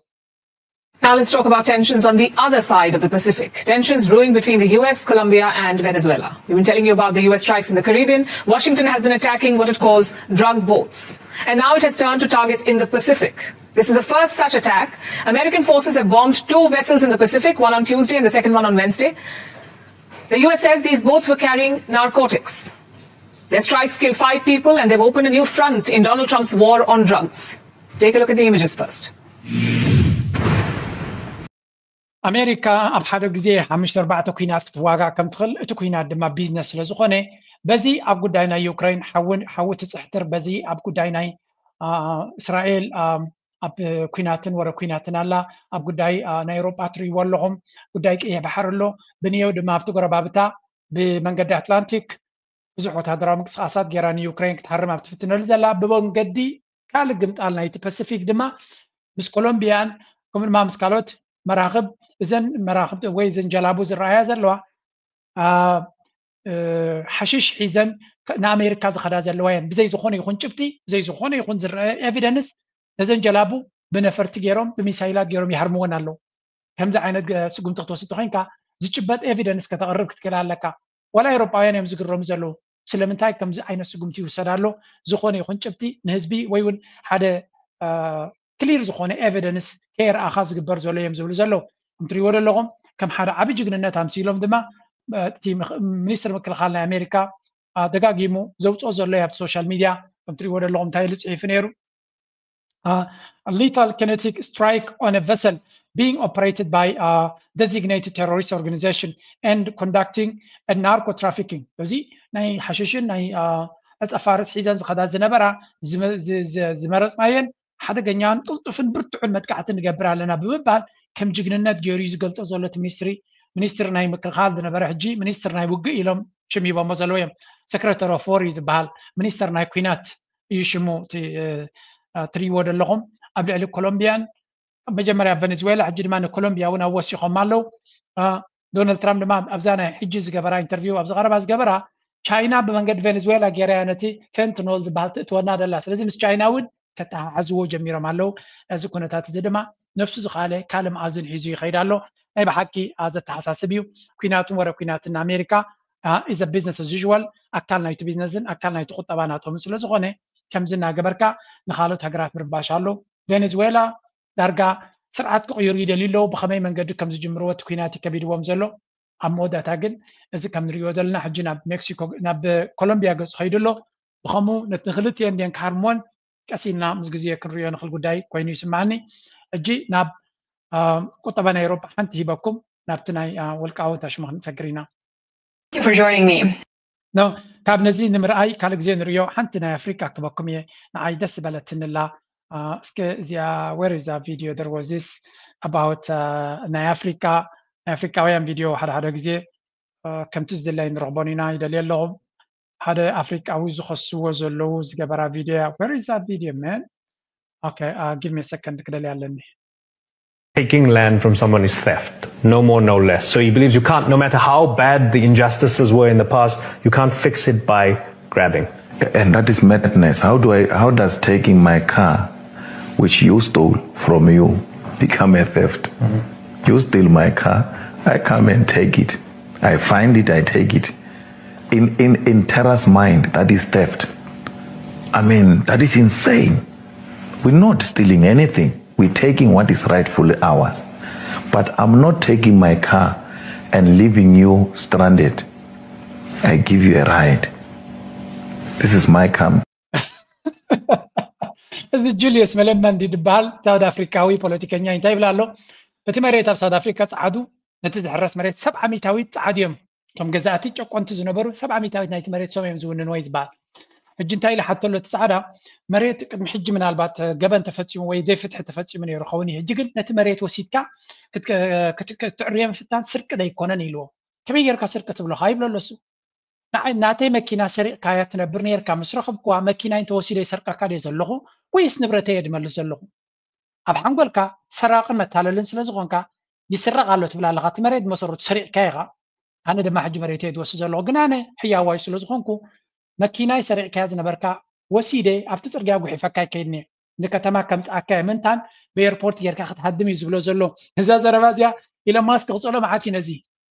Now let's talk about tensions on the other side of the Pacific. Tensions brewing between the U S, Colombia, and Venezuela. We've been telling you about the U S strikes in the Caribbean. Washington has been attacking what it calls drug boats. And now it has turned to targets in the Pacific. This is the first such attack. American forces have bombed two vessels in the Pacific, one on Tuesday and the second one on Wednesday. The U S says these boats were carrying narcotics. Their strikes killed five people and they've opened a new front in Donald Trump's war on drugs. Take a look at the images first. ኣሜሪካ ኣብ ሓደ ግዜ ሓሙሽተ ኣርባዕተ ኩናት ክትዋጋእ ከም ትኽእል እቲ ኩናት ድማ ቢዝነስ ስለ ዝኾነ በዚ ኣብ ጉዳይ ናይ ዩክሬን ሓዊ ትፅሕትር በዚ ኣብ ጉዳይ ናይ እስራኤል ኣብ ኩናትን ወረ ኩናትን ኣላ ኣብ ጉዳይ ናይ ኤውሮጳ ትርእይዎ ኣለኹም ጉዳይ ቀይሕ ባሕር ኣሎ ብንየው ድማ ኣብቲ ጎረባብታ ብመንገዲ ኣትላንቲክ ብዙሕ ወታደራዊ ምንቅስቃሳት ገይራ ንዩክሬን ክትሃርም ኣብ ትፍትነሉ ዘላ ብመንገዲ ካልእ ግምጣል ናይቲ ፓሲፊክ ድማ ምስ ኮሎምቢያን ከምኡ ድማ ምስ ካልኦት መራኽብ እዘን መራኽብ ወይ እዘን ጀላቡ ዝረኣያ ዘለዋ ሓሽሽ ሒዘን ንኣሜሪካ ዝኸዳ ዘለዋ እየን። ብዘይ ዝኾነ ይኹን ጭብጢ፣ ብዘይ ዝኾነ ይኹን ዝረአ ኤቪደንስ ነዘን ጀላቡ ብነፈርቲ ገይሮም ብሚሳይላት ገይሮም ይሃርምወን ኣለዉ። ከምዚ ዓይነት ስጉምቲ ክትወስድ ተኮይንካ ዝጭበጥ ኤቪደንስ ከተቕርብ ክትክእል ኣለካ። ዋላ ኤውሮጳውያን እዮም ዝግረሙ ዘለዉ። ስለምንታይ ከምዚ ዓይነት ስጉምቲ ይውሰድ ኣሎ? ዝኾነ ይኹን ጭብጢ ንህዝቢ ወይ እውን ሓደ ክሊር ዝኾነ ኤቪደንስ ከየርኣኻ ዝግበር ዘሎ እዮም ዝብሉ ዘለዉ። ከም ትሪእዎ ዘለኹም ከም ሓደ ዓቢ ጅግንነት ኣምሲሎም ድማ እቲ ሚኒስትር ምክልኻል ናይ ኣሜሪካ ደጋጊሙ ዘውፅኦ ዘሎ ኣብ ሶሻል ሚድያ ከም ትሪእዎ ዘለኹም እንታይ ኢሉ ፅሒፉ ነይሩ? Lethal kinetic strike on a vessel being operated by a designated terrorist organization and conducting a narco trafficking። እዚ ናይ ሓሽሽን ናይ ዕፀፋርስ ሒዘን ዝኸዳ ዝነበራ ዝመረፅናየን ሓደገኛን ቅልጡፍን ብርቱዕን መጥቃዕቲ ንገብር ኣለና ብምባል ከም ጅግንነት ገይሩ እዩ ዝገልፆ ዘሎ እቲ ሚኒስትሪ። ሚኒስትር ናይ ምክልኻል ዝነበረ ሕጂ ሚኒስትር ናይ ውግእ ኢሎም ሽም ሂቦሞ ዘለዉ እዮም። ሰክረተሪ ኦፍ ዎር እዩ ዝበሃል። ሚኒስተር ናይ ኩናት እዩ ሽሙ። ትሪእዎ ዘለኹም ኣብ ልዕሊ ኮሎምቢያን መጀመርያ ቬኔዙዌላ ሕጂ ድማ ንኮሎምቢያ እውን ኣወሲኾም ኣለዉ። ዶናልድ ትራምፕ ድማ ኣብዛ ናይ ሕጂ ዝገበራ ኢንተርቪው ኣብዚ ቀረባ ዝገበራ ቻይና ብመንገዲ ቬኔዙዌላ ገይራያ ነቲ ፌንትኖል ዝበሃል ትእትወና ደላ። ስለዚ ምስ ቻይና እውን ከተሓሓዝዎ ጀሚሮም ኣለዉ። እዚ ኩነታት እዚ ድማ ነፍሱ ዝኸኣለ ካልእ መኣዝን ሒዙ ይኸይድ ኣሎ። ናይ ብሓቂ ዘተሓሳስብ እዩ። ኩናትን ወረ ኩናትን ኣሜሪካ ኢዘ ቢዝነስ ዝ ዩል ኣካል ናይቲ ቢዝነስን ኣካል ናይቲ ቁጠባ ናቶም ስለ ዝኾነ ከምዚ እናገበርካ ንካልኦት ሃገራት ምርባሽ ኣሎ። ቬኔዙዌላ ዳርጋ ስርዓት ክቕይሩ ይደልዩ ኣለዉ። ብኸመይ መንገዲ ከም ዝጅምርዎ እቲ ኩናት ከቢድዎም ዘሎ። ኣብ መወዳእታ ግን እዚ ከም ንሪኦ ዘለና ሕጂ ናብ ሜክሲኮ ናብ ኮሎምቢያ ገፁ ከይዱ ኣሎ። ብኸምኡ ነቲ ንክልቲኤን ድን ክሃርምዎን ቀስ ኢልና ምስ ግዜ ክንሪኦ ንኽእል ጉዳይ ኮይኑ ይስማዓኒ። ሕጂ ናብ ቁጠባ ናይ ኤውሮጳ ሓንቲ ሂበኩም ናብቲ ናይ ወልቃዊ ታሽማ ክንሰግር ኢና። Thank you for joining me. No፣ ካብ ነዚ ንምርኣይ ካልእ ግዜ ንሪኦ ሓንቲ ናይ ኣፍሪቃ ክበኩም እየ። ንዓይ ደስ ዝበለትንላ እስከ እዚኣ where is that video there was this about ናይ ኣፍሪቃ ናይ ኣፍሪቃውያን ቪድዮ ሓደ ሓደ ግዜ ከምቲ ዝድላይ ንረኽቦን ኢና ይደልየ ኣለኹም ሓደ ኣፍሪቃዊ ዝኸስዎ ዘለዉ ዝገበራ ቪድዮ እያ where is that video man okay give me a second ክደልያ ኣለኒ Taking land from someone is theft, no more, no less. So he believes you can't, no matter how bad the injustices were in the past, you can't fix it by grabbing. And that is madness. How do I? How does taking my car, which you stole from you, become a theft? Mm-hmm. You steal my car, I come and take it. I find it, I take it. In in in Terra's mind, that is theft. I mean, that is insane. We're not stealing anything. We're taking what is rightfully ours. But I'm not taking my car and leaving you stranded. I give you a ride. This is my car. እዚ ጁልየስ መለመንዲ ዝበሃል ሳውት ኣፍሪካዊ ፖለቲከኛ እንታይ ይብል ኣሎ? እቲ መሬት ኣብ ሳውት ኣፍሪካ ፃዓዱ ነቲ ዝሕረስ መሬት ሰብዓ ሚታዊት ፃዓዱ እዮም። እቶም ገዛእቲ ጨቆንቲ ዝነበሩ ሰብዓ ሚታዊት ናይቲ መሬት ሶም እዮም ዝውንንዎ እዩ ዝበሃል። ሕጂ እንታይ ኢሉ ሓተሎ እቲ ፃዕዳ መሬት ቅድሚ ሕጂ ምናልባት ገበን ተፈፂሙ ወይ ዘይፍትሒ ተፈፂሙ ነይሩ ኸውን እዩ ሕጂ ግን ነቲ መሬት ወሲድካ ክትዕርዮ ምፍታን ስርቂ ዘይኮነን ኢልዎ ከመይ ጌርካ ስርቂ ትብሎ ካብ ይብሎ ኣለሱ ናተይ መኪና ሰሪቕካያ ትነብር ነርካ ምስ ረኸብኩዋ መኪናይ እንተወሲደ ይሰርቀካ ድየ ዘለኹ ወይስ ንብረተይ እየ ድመልስ ዘለኹ ኣብ ሓንጎልካ ሰራቕን መታለልን ስለ ዝኾንካ ይስረቕ ኣሎ ትብል ኣለኻ እቲ መሬት መሰረቱ ሰሪቕካ ኢኻ ኣነ ድማ ሕጂ መሬተይ ዝወስድ ዘለኹ ግን ኣነ ሕያዋይ ስለ ዝኾንኩ መኪናይ ሰሪቕካያ ዝነበርካ ወሲደ ኣብቲ ፅርግያ ጉሒፈካ ይከይድኒ ንከተማ ከምፅኣካ ምንታን ብኤርፖርት ጌርካ ክትሃድም እዩ ዝብሎ ዘሎ እዛ ዘረባ እዚኣ ኢሎን ማስክ ክፀሎ መዓት እዩ ነዚ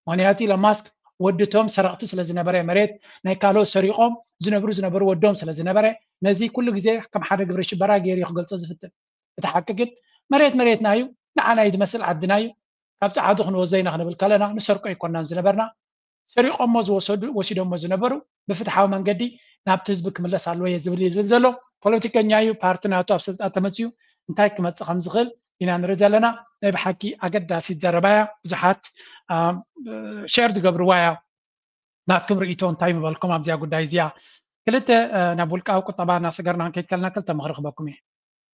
ምክንያቱ ኢሎን ማስክ ወድቶም ሰረቕቲ ስለ ዝነበረ መሬት ናይ ካልኦት ሰሪቖም ዝነብሩ ዝነበሩ ወዶም ስለ ዝነበረ ነዚ ኩሉ ግዜ ከም ሓደ ግብረ ሽበራ ገይሩ ክገልፆ ዝፍትን እቲ ሓቂ ግን መሬት መሬትና እዩ ንዓና እዩ ዝመስል ዓድና እዩ ካብ ፀዓዱ ክንወዘ ኢና ክንብል ከለና ንሰርቆ ኣይኮናን ዝነበርና ሰሪቆሞ ዝወሰዱ ወሲዶሞ ዝነበሩ ብፍትሓዊ መንገዲ ናብቲ ህዝቢ ክምለስ ኣለዎ እየ ዝብል እዩ ዝብል ዘሎ ፖለቲከኛ እዩ ፓርቲ ናቱ ኣብ ስልጣን ተመፅዩ እንታይ ክመፅእ ከም ዝኽእል ኢና ንርኢ ዘለና ናይ ብሓቂ ኣገዳሲት ዘረባ እያ ብዙሓት ሸር ዝገብርዋ እያ ናትኩም ርእቶ እንታይ ምበልኩም ኣብዚኣ ጉዳይ እዚኣ ክልተ ናብ ውልቃዊ ቁጠባ እናሰገርና ክንከይድ ከለና ክልተ ምኽሪ ክበኩም እየ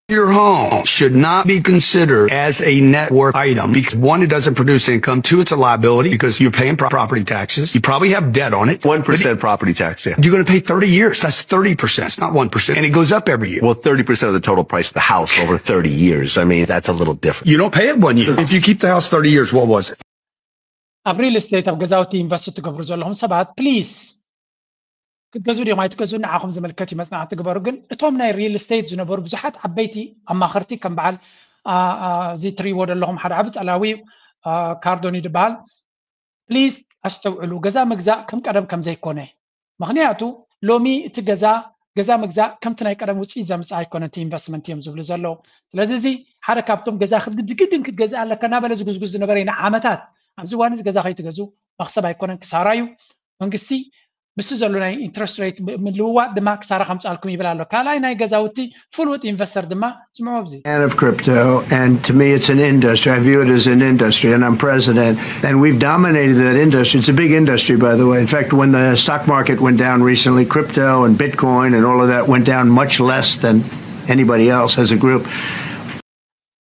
Your home should not be considered as a net worth item because one, it doesn't produce income, two, it's a liability because you're paying pro- property taxes. You probably have debt on it. One percent property tax, yeah. You're going to pay thirty years. That's thirty percent. It's not one percent. And it goes up every year. Well, thirty percent of the total price of the house over thirty years. I mean, that's a little different. You don't pay it one year. If you keep the house thirty years, what was it? ኣብ ሪል ስቴት ኣብ ገዛውቲ ኢንቨስት ትገብሩ ዘለኹም ሰባት ፕሊስ ክትገዝኡ ዲኹም ኣይትገዝኡ ንዓኹም ዝምልከት እዩ፣ መጽናዕቲ ግበሩ። ግን እቶም ናይ ሪል ስቴት ዝነበሩ ብዙሓት ዓበይቲ ኣማኸርቲ ከም በዓል እዚ ትሪዎ ዘለኹም ሓደ ዓቢ ጸላዊ ካርዶኒ ዝበሃል፣ ፕሊዝ ኣስተውዕሉ፣ ገዛ ምግዛእ ከም ቀደም ከም ዘይኮነ። ምኽንያቱ ሎሚ እቲ ገዛ ገዛ ምግዛእ ከምቲ ናይ ቀደም ውፅኢት ዘምፅእ ኣይኮነ፣ እቲ ኢንቨስትመንት እዮም ዝብሉ ዘለዉ። ስለዚ እዚ ሓደ ካብቶም ገዛ ክትግድግድን ክትገዝእ ኣለካ እናበለ ዝጉዝጉዝ ዝነበረ እዩ ንዓመታት። ኣብዚ እዋን እዚ ገዛ ከይትገዝኡ መኽሰብ ኣይኮነን፣ ክሳራ እዩ። መንግስቲ ምስቲ ዘሎ ናይ ኢንትረስት ሬት ምልውዋጥ ድማ ክሳራ ከምፅኣልኩም ይብል ኣሎ። ካልኣይ ናይ ገዛውቲ ፍሉጥ ኢንቨስተር ድማ ስምዑ ኣብዚ fan of crypto, and to me, it's an industry. I view it as an industry, and I'm president. And we've dominated that industry. It's a big industry, by the way. In fact, when the stock market went down recently, crypto and Bitcoin and all of that went down much less than anybody else as a group.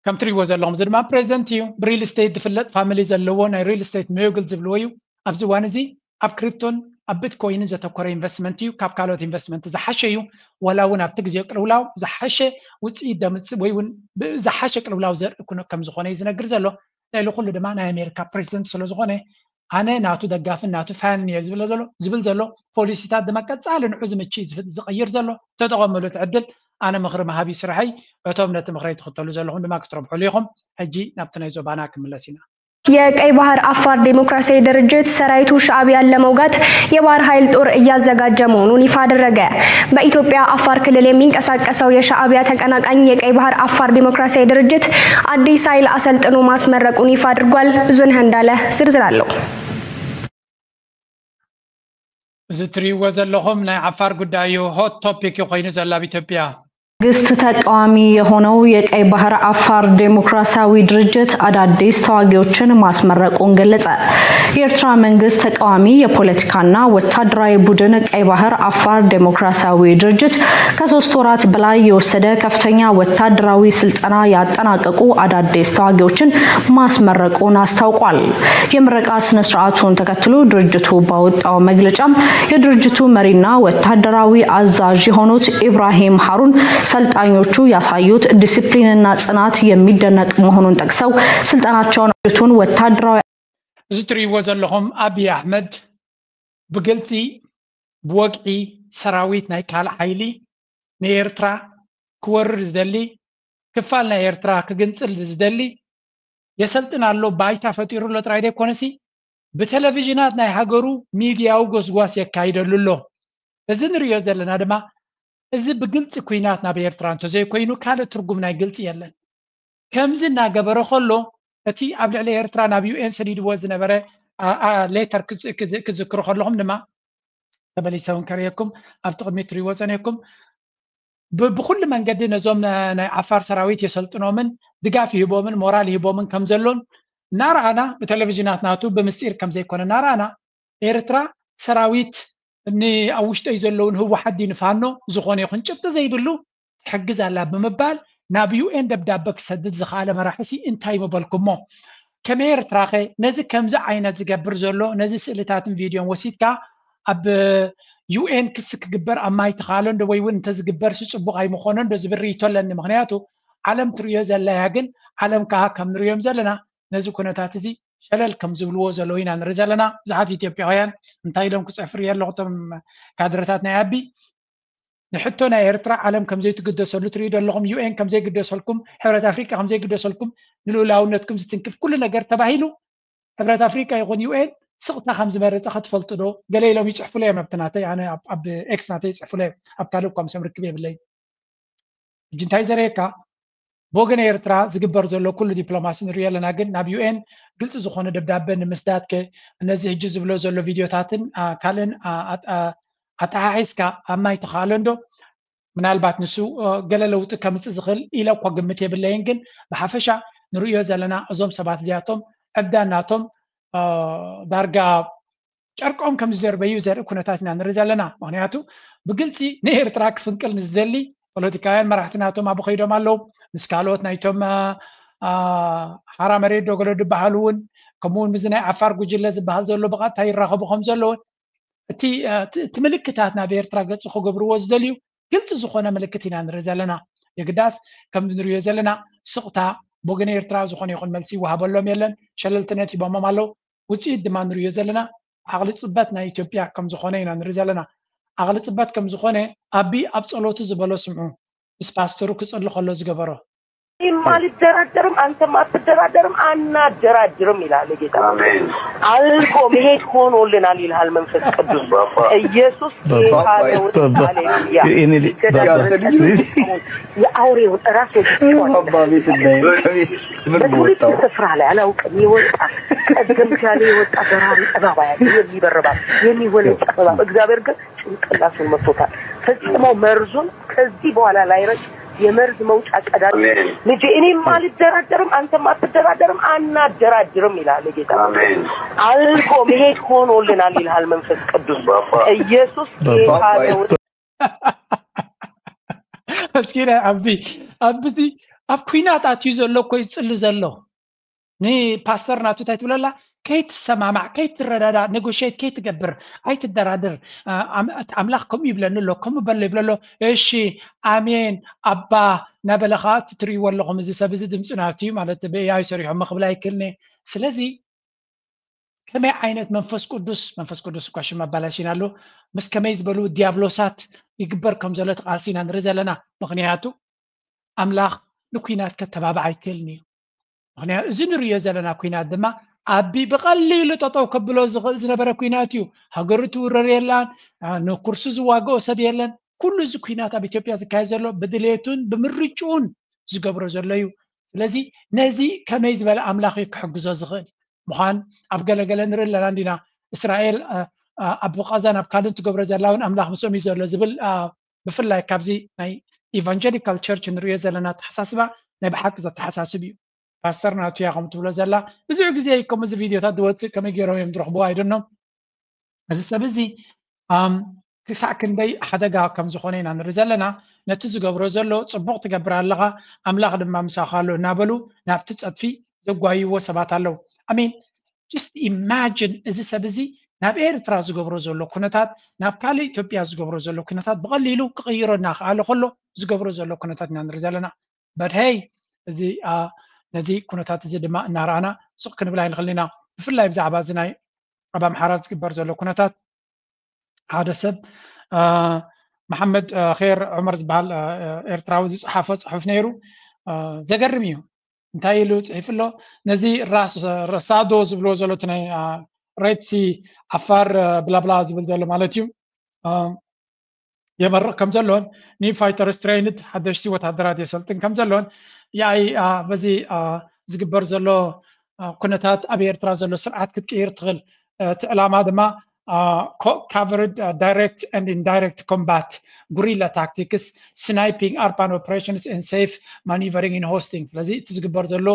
ከም ትሪእዎ ዘለኹም እዚ ድማ ፕሬዚደንት እዩ። ብሪል ስቴት ዝፍለጥ ፋሚሊ ዘለዎ ናይ ሪል ስቴት ሞግል ዝብልዎ እዩ። ኣብዚ እዋን እዚ ኣብ ክሪፕቶን ኣብ ቢትኮይንን ዘተኮረ ኢንቨስትመንት እዩ። ካብ ካልኦት ኢንቨስትመንት ዝሓሸ እዩ። ወላ እውን ኣብቲ ግዜ ቅልውላው ዝሓሸ ውፅኢት ደምፅእ ወይ እውን ዝሓሸ ቅልውላው ዘርኢ ከም ዝኾነ እዩ ዝነግር ዘሎ። ልዕሊ ኩሉ ድማ ናይ ኣሜሪካ ፕሬዚደንት ስለ ዝኾነ ኣነ ናቱ ደጋፍን ናቱ ፋንን እየ ዝብል ዘሎ ዝብል ዘሎ ፖሊሲታት ድማ ቀፃሊ ንዑ ዝምችእ ዝቕይር ዘሎ። ተጠቐመሉ እቲ ዕድል። ኣነ ምኽሪ መሃቢ ስርሐይ፣ እቶም ነቲ ምኽረይ ትኽተሉ ዘለኹም ድማ ክትረብሕሉ ኢኹም። ሕጂ ናብቲ ናይ ዞባና ክምለስ ኢና። የቀይ ባህር አፋር ዴሞክራሲያዊ ድርጅት ሰራዊቱ ሻዕቢያን ለመውጋት የባህር ኃይል ጦር እያዘጋጀ መሆኑን ይፋ አደረገ። በኢትዮጵያ አፋር ክልል የሚንቀሳቀሰው የሻዕቢያ ተቀናቃኝ የቀይ ባህር አፋር ዴሞክራሲያዊ ድርጅት አዲስ ኃይል አሰልጥኖ ማስመረቁን ይፋ አድርጓል። ብዙነህ እንዳለ ዝርዝር አለው። እዚ ትሪእዎ ዘለኹም ናይ ዓፋር ጉዳይ እዩ። ሆት ቶፒክ ኮይኑ ዘሎ ኣብ ኢትዮጵያ። መንግስት ተቃዋሚ የሆነው የቀይ ባህር አፋር ዴሞክራሲያዊ ድርጅት አዳዲስ ተዋጊዎችን ማስመረቁን ገለጸ። የኤርትራ መንግስት ተቃዋሚ የፖለቲካና ወታደራዊ ቡድን ቀይ ባህር አፋር ዴሞክራሲያዊ ድርጅት ከሶስት ወራት በላይ የወሰደ ከፍተኛ ወታደራዊ ስልጠና ያጠናቀቁ አዳዲስ ተዋጊዎችን ማስመረቁን አስታውቋል። የምረቃ ስነ ስርዓቱን ተከትሎ ድርጅቱ ባወጣው መግለጫም የድርጅቱ መሪና ወታደራዊ አዛዥ የሆኑት ኢብራሂም ሃሩን ሰልጣኞቹ ያሳዩት ዲሲፕሊንና ጽናት የሚደነቅ መሆኑን ጠቅሰው ስልጠናቸውን ድርጅቱን ወታደራዊ እዚ ትሪእዎ ዘለኹም አብይ አሕመድ ብግልፂ ብወግዒ ሰራዊት ናይ ካልእ ሓይሊ ንኤርትራ ክወርር ዝደሊ፣ ክፋል ናይ ኤርትራ ክግንፅል ዝደሊ የሰልጥን ኣሎ፣ ባይታ ፈጢሩ ኣሎ ጥራይ ዘይኮነሲ ብቴሌቪዥናት ናይ ሃገሩ ሚድያዊ ጎስጓስ የካይደሉ ኣሎ። እዚ ንሪኦ ዘለና ድማ እዚ ብግልፂ ኩናት ናብ ኤርትራ እንተዘይኮይኑ ካልእ ትርጉም ናይ ግልፂ የለን። ከምዚ እናገበረ ከሎ እቲ ኣብ ልዕሊ ኤርትራ ናብ ዩኤን ሰዲድዎ ዝነበረ ሌተር ክዝክሩ ከለኹም ድማ ተመሊሰ እውን ከርእየኩም ኣብቲ ቅድሚት ትሪእዎ ጸኒሕኩም ብኩሉ መንገዲ ነዞም ናይ ዓፋር ሰራዊት የሰልጥኖምን ድጋፍ ይህቦምን ሞራል ይህቦምን ከም ዘሎን እናረኣና ብቴሌቪዥናት ናቱ ብምስጢር ከም ዘይኮነ እናረኣና ኤርትራ ሰራዊት ኣብ ውሽጠይ ዘለውን ህወሓት ድዩ ንፋኖ ዝኾነ ይኹን ጭብጢ ዘይብሉ ትሕግዝ ኣላ ብምባል ናብ ዩኤን ደብዳበ ክሰድድ ዝኸኣለ መራሒ ሲ እንታይ ምበልኩሞ? ከመይ ኤርትራ ኸ ነዚ ከምዚ ዓይነት ዝገብር ዘሎ ነዚ ስእልታትን ቪድዮን ወሲድካ ኣብ ዩኤን ክሲ ክግበር ኣብ ማይ ተኻሎ እንዶ ወይ እውን እንተዝግበር ሲ ፅቡቕ ኣይምኾነ እንዶ ዝብል ርእይቶ ኣለኒ። ምክንያቱ ዓለም ትርእዮ ዘላ እያ፣ ግን ዓለም ከዓ ከም ንርእዮም ዘለና ነዚ ኩነታት እዚ ሸለል ከም ዝብልዎ ዘለዉ ኢና ንርኢ ዘለና። ብዙሓት ኢትዮጵያውያን እንታይ ኢሎም ክፅሕፍሩ ኣለኹ እቶም ካድረታት ናይ ኣቢ ንሕቶ ናይ ኤርትራ ዓለም ከም ዘይትግደሰሉ ትርእዩ ዶ ኣለኹም? ዩኤን ከም ዘይግደሰልኩም፣ ሕብረት ኣፍሪቃ ከም ዘይግደሰልኩም፣ ንልኡላውነትኩም ዝትንክፍ ኩሉ ነገር ተባሂሉ ሕብረት ኣፍሪቃ ይኹን ዩኤን ስቕታ ከም ዝመረፀ ከትፈልጡ ዶ? ገለ ኢሎም ይፅሕፉለ እዮም ኣብቲ ናተይ ኣነ ኣብ ኤክስ ናተይ ይፅሕፉለ እዮም። ኣብ ካልእ እኳ ምስኦም ርክብ የብለይ። ሕጂ እንታይ ዘርእየካ ብወገን ኤርትራ ዝግበር ዘሎ ኩሉ ዲፕሎማሲ ንሪኦ ኣለና፣ ግን ናብ ዩኤን ግልፂ ዝኾነ ደብዳበ ንምስዳድ ከ እነዚ ሕጂ ዝብሎ ዘሎ ቪድዮታትን ካልእን ኣተሓሒዝካ ኣብ ማይ ተኻእለ እንዶ ምናልባት ንሱ ገለ ለውጢ ከምፅእ ዝኽእል ኢለ እኳ ግምት የብለይን፣ ግን ብሓፈሻ ንርእዮ ዘለና እዞም ሰባት እዚኣቶም ዕብዳን ናቶም ዳርጋ ጨርቆም ከም ዝደርበዩ ዘርኢ ኩነታት ኢና ንርኢ ዘለና። ምክንያቱ ብግልፂ ንኤርትራ ክፍንቅል ንዝደሊ ፖለቲካውያን መራሕቲ ናቶም ኣብኡ ከይዶም ኣለዉ። ምስ ካልኦት ናይቶም ሓራ መሬት ዶ ገሎ ዝበሃሉ እውን ከምኡውን ምስዚ ናይ ዓፋር ጉጅለ ዝበሃል ዘሎ ብቐጥታ ይራኸቡ ከም ዘለውን እቲ ምልክታት ናብ ኤርትራ ገፁ ክገብርዎ ዝደልዩ ግልፂ ዝኾነ ምልክት ኢና ንርኢ ዘለና። የግዳስ ከምዚ ንሪኦ ዘለና ስቕታ ብወገን ኤርትራ ዝኾነ ይኹን መልሲ ይወሃበሎም የለን። ሸለልትነት ሂቦሞም ኣለዉ። ውፅኢት ድማ ንሪኦ ዘለና ዓቕሊ ፅበት ናይ ኢትዮጵያ ከም ዝኾነ ኢና ንርኢ ዘለና። ዓቕሊ ጽበት ከም ዝኾነ ኣቢ ኣብ ጸሎቱ ዝበሎ ስምዑ። ምስ ፓስተሩ ክጽሊ ከሎ ዝገበሮ። እኔም አልደራደርም፣ አንተም አትደራደርም፣ አናደራድርም ይላል ጌታ። አሜን። አልቆ መሄድ ሆኖልናል ይልሃል መንፈስ ቅዱስ። ባባ። ኢየሱስ ባባ፣ ጌታ ነው። ባባ፣ ሃሌሉያ። እኔ ይገዳደር ባባ፣ የአውሬውን ራስ ወጥቷል። ባባ ቤት እንዳይ ምን በትውልድ ወጣው ስፍራ ላይ አላውቅም የወጣ ቀደምት ያለ የወጣ በራሪ እባብ ያለ የሚበርባል የሚወነጨፍ እባብ። እግዚአብሔር ግን ጭንቅላቱን መጥቶታል። ፈጽሞ መርዙን ከዚህ በኋላ ላይረጭ የመርዝ መውጫ ቀዳዳ። አሜን። ልጄ እኔም አልደራደርም፣ አንተም አትደራደርም፣ አናደራድርም ይላል ጌታ። አሜን። አልቆ መሄድ ሆኖልናል ይልሃል መንፈስ ቅዱስ። ባባ። ኢየሱስ ጌታ ነው። እስኪ ናይ ኣቢ ኣብዚ ኣብ ኩናት ኣትዩ ዘሎ እኮ ይጽሊ ዘሎ። ንፓስተር ናቱ እንታይ ትብለላ? ከይትሰማማዕ፣ ከይትረዳዳ፣ ኔጎሽት ከይትገብር፣ ኣይትደራድር። አ- ኣም- ኣምላኽ ከምኡ ይብለኒ ኣሎ፣ ከምኡ በሎ ይብለ ኣሎ። እሺ ኣሜን ኣባ እናበለ ከዓ እቲ ትርእይዎ ኣለኹም፣ እዚ ሰብ እዚ ድምፂ ናቱ እዩ ማለት ብኤኣይ ሰሪሖሞ ክብል ኣይክእልን እየ። ስለዚ ከመይ ዓይነት መንፈስ ቅዱስ፣ መንፈስ ቅዱስ እኳ ሽም ኣባላሽና ኣሎ፣ ምስ ከመይ ዝበሉ ዲያብሎሳት ይግበር ከም ዘሎ እቲ ቃልሲ ኢና ንርኢ ዘለና። ምክንያቱ ኣምላኽ ንኩናት ከተባብዕ ኣይክእልን እዩ። ምክንያቱ እዚ ንርእዮ ዘለና ኩናት ድማ ኣቢ ብቐሊሉ ጠጠው ከብሎ ዝኽእል ዝነበረ ኩናት እዩ። ሃገሩ ትውረር የላን፣ አ፣ ንኩርሱ ዝዋግኦ ሰብ የለን። ኩሉ እዚ ኩናት ኣብ ኢትዮጵያ ዝካየድ ዘሎ ብድሌቱን ብምርጭኡን ዝገብሮ ዘሎ እዩ። ስለዚ ነዚ ከመይ ዝበለ ኣምላኽ እዩ ክሕግዞ ዝኽእል ምዃን ኣብ ገለገለ ንርኢ ኣለና እንዲና። እስራኤል አ፣ አ፣ ኣብ ቃዛን ኣብ ካልእን ትገብሮ ዘላ እውን ኣምላኽ ምስኦም እዩ ዘሎ ዝብል አ፣ ብፍላይ ካብዚ ናይ ኢቫንጀሊካል ቸርች ንሪኦ ዘለና ኣተሓሳስባ ናይ ብሓቂ ዘተሓሳስብ እዩ። ፓስተር ናቱያ ከም ትብሎ ዘላ ብዙሕ ግዜ ከምዚ ቪድዮታት ዝወፅእ ከመይ ገይሮም እዮም ዝረኽብዎ ኣይደኖም። እዚ ሰብ እዚ ኣም፣ ክሳዕ ክንደይ ሓደጋ ከም ዝኾነ ኢና ንርኢ ዘለና። ነቲ ዝገብሮ ዘሎ ፅቡቕ ትገብር ኣለኻ፣ ኣምላኽ ድማ ምሳኻ ኣሎ እናበሉ ናብቲ ፀድፊ ዘጓይዎ ሰባት ኣለዉ። ኣሜን። Just imagine እዚ ሰብ እዚ ናብ ኤርትራ ዝገብሮ ዘሎ ኩነታት ናብ ካልእ ኢትዮጵያ ዝገብሮ ዘሎ ኩነታት ብቐሊሉ ክቕይሮ እናኽኣለ ከሎ ዝገብሮ ዘሎ ኩነታት ኢና ንርኢ ዘለና። But hey እዚ አ፣ ነዚ ኩነታት እዚ ድማ እናረኣና ስቕ ክንብል ኣይንኽእል ኢና። ብፍላይ ብዛዕባ እዚ ናይ ኣብ ኣምሓራ ዝግበር ዘሎ ኩነታት ሓደ ሰብ አ፣ መሓመድ አ፣ ኼር ዑመር ዝበሃል አ፣ ኤርትራዊ ዝፀሓፎ ፅሑፍ ነይሩ። አ፣ ዘገርም እዩ። እንታይ ኢሉ ፅሒፉ ኣሎ? ነዚ ራስ ረሳዶ ዝብልዎ ዘሎ እቲ ናይ አ፣ ሬድሲ ዓፋር አ፣ ብላብላ ዝብል ዘሎ ማለት እዩ አ፣ የመርቕ ከም ዘሎን ኒው ፋይተርስ ትሬይንድ ሓደሽቲ ወታደራት የሰልጥን ከም ዘሎን ያይ አ፣ በዚ አ፣ ዝግበር ዘሎ አ፣ ኩነታት ኣብ ኤርትራ ዘሎ ስርዓት ክትቅይር ትኽእል እቲ ዕላማ ድማ covered direct and indirect combat, guerrilla tactics, sniping, urban operations and safe maneuvering in hosting። ስለዚ እቲ ዝግበር ዘሎ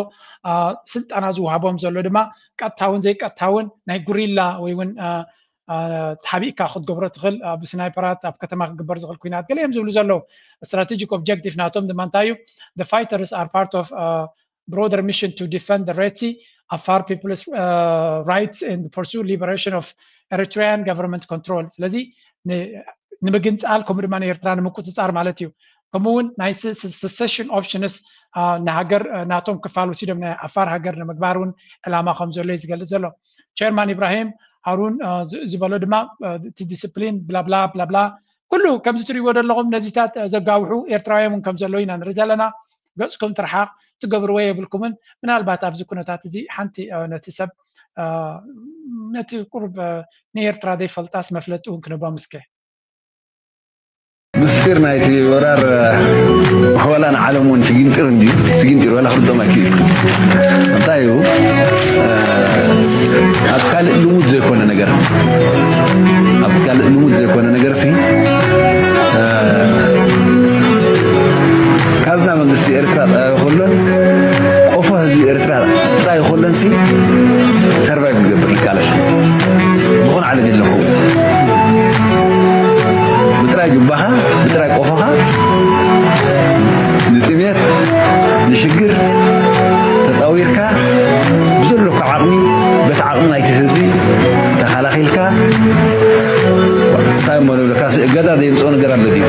አ፣ ስልጠና ዝወሃቦም ዘሎ ድማ ቀጥታውን ዘይቀጥታውን ናይ ጉሪላ ወይ እውን አ፣ አ፣ ተሓቢእካ ክትገብሮ ትኽእል አ፣ ብስናይፐራት ኣብ ከተማ ክግበር ዝኽእል ኩናት ገለ እዮም ዝብሉ ዘለዉ። ስትራቴጂክ ኦብጀክቲቭ ናቶም ድማ እንታይ እዩ? The fighters are part of a broader mission to defend the Red Sea, Afar people's uh, rights and pursue liberation of Eritrean government control። ስለዚ ን- ንምግንፃል ከምኡ ድማ ንኤርትራ ንምቁፅፃር ማለት እዩ። ከምኡ እውን ናይ secession options ንሃገር አ፣ ናቶም ክፋል ወሲዶም ናይ ዓፋር ሃገር ንምግባር እውን ዕላማ ከም ዘሎ እዩ ዝገልፅ ዘሎ። ቸርማን ኢብራሂም ሃሩን አ፣ ዝ- ዝበሎ ድማ አ፣ እቲ ዲስፕሊን ብላብላ ብላብላ ኩሉ ከምዚ ትሪእዎ ዘለኹም ነዚታት አ፣ ዘጋውሑ ኤርትራውያን እውን ከም ዘለዉ ኢና ንርኢ ዘለና። ገፅኩም ትርሓቕ ትገብርዎ የብልኩምን። ምናልባት ኣብዚ ኩነታት እዚ ሓንቲ አ፣ ነቲ ሰብ አ፣ ነቲ ቁሩብ አ፣ ንኤርትራ ዘይፈልጣስ መፍለጢ እውን ክንህቦም እስከ። ምስጢር ናይቲ ወራር ሆላ ንዓለም እውን ስጊንጢር እንድዩ ስጊንጢር ወላ ክርዶም ኣይክእል እንታይ እዩ ኣብ ካልእ ልሙድ ዘይኮነ ነገር ኣብ ካልእ ልሙድ ዘይኮነ ነገር ሲ ካብዛ መንግስቲ ኤርትራ ጣ ከሎን ቆፎ ህዝቢ ኤርትራ ጣ ከሎን ሲ ሰርቫይቭ ይገብር ይቃለስ ዝኾነ ዓለም የለኹ ብጥራይ ጅባኻ ብጥራይ ቆፎኻ ንጥሜት ንሽግር ተፃዊርካ ብዘለካ ዓቕሚ በቲ ዓቕሚ ናይቲ ህዝቢ ተኸላኺልካ እንታይ እሞ ንብለካ ገዳ ዘየምፅኦ ነገር ኣሎ ድዩ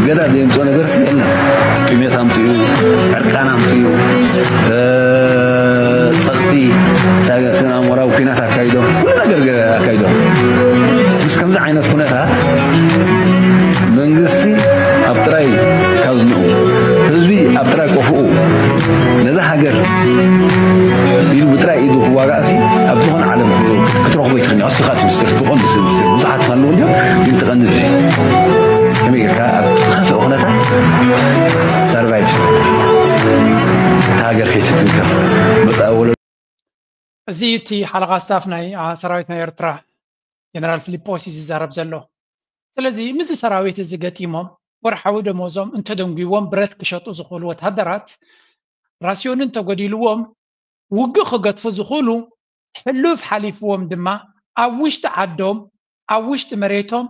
ገዳ ዘየምፅኦ ነገር የለን ጥሜት ኣምፅኡ ዕርቃን ኣምፅኡ ፀቕጢ ስነ ኣእምራዊ ኩናት ኣካይዶም ኩሉ ነገር ኣካይዶም ምስ ከምዚ ዓይነት ኩነታት መንግስቲ ኣብ ጥራይ ካዝንኡ፣ ህዝቢ ኣብ ጥራይ ቆፍኡ ነዛ ሃገር ኢሉ ብጥራይ ኢዱ ክዋጋእሲ ኣብ ዝኾነ ዓለም ክትረኽቦ ይትኽእል። ኣስኻ እቲ ምስጢር ብቐንዱ፣ እቲ ምስጢር ብዙሓት ፋኖ እንዲዮም ግን ትቐንድ እዩ። ከመይ ጌርካ ኣብ ዝኸፍአ ኩነታት ሰርቫይቭ፣ እታ ሃገር ከይትትንከፍ መጻኢ ወለዶ። እዚ እቲ ሓለቓ ስታፍ ናይ ሰራዊት ናይ ኤርትራ ጀነራል ፊሊጶስ እዩ ዝዛረብ ዘሎ። ስለዚ ምስዚ ሰራዊት እዚ ገጢሞም ወርሓዊ ደሞዞም እንተደንጉይዎም ብረት ክሸጡ ዝኽእሉ ወታደራት ራስዮን እንተጎዲልዎም ውግእ ክገጥፉ ዝኽእሉ ሕሉፍ ሓሊፍዎም ድማ ኣብ ውሽጢ ዓዶም ኣብ ውሽጢ መሬቶም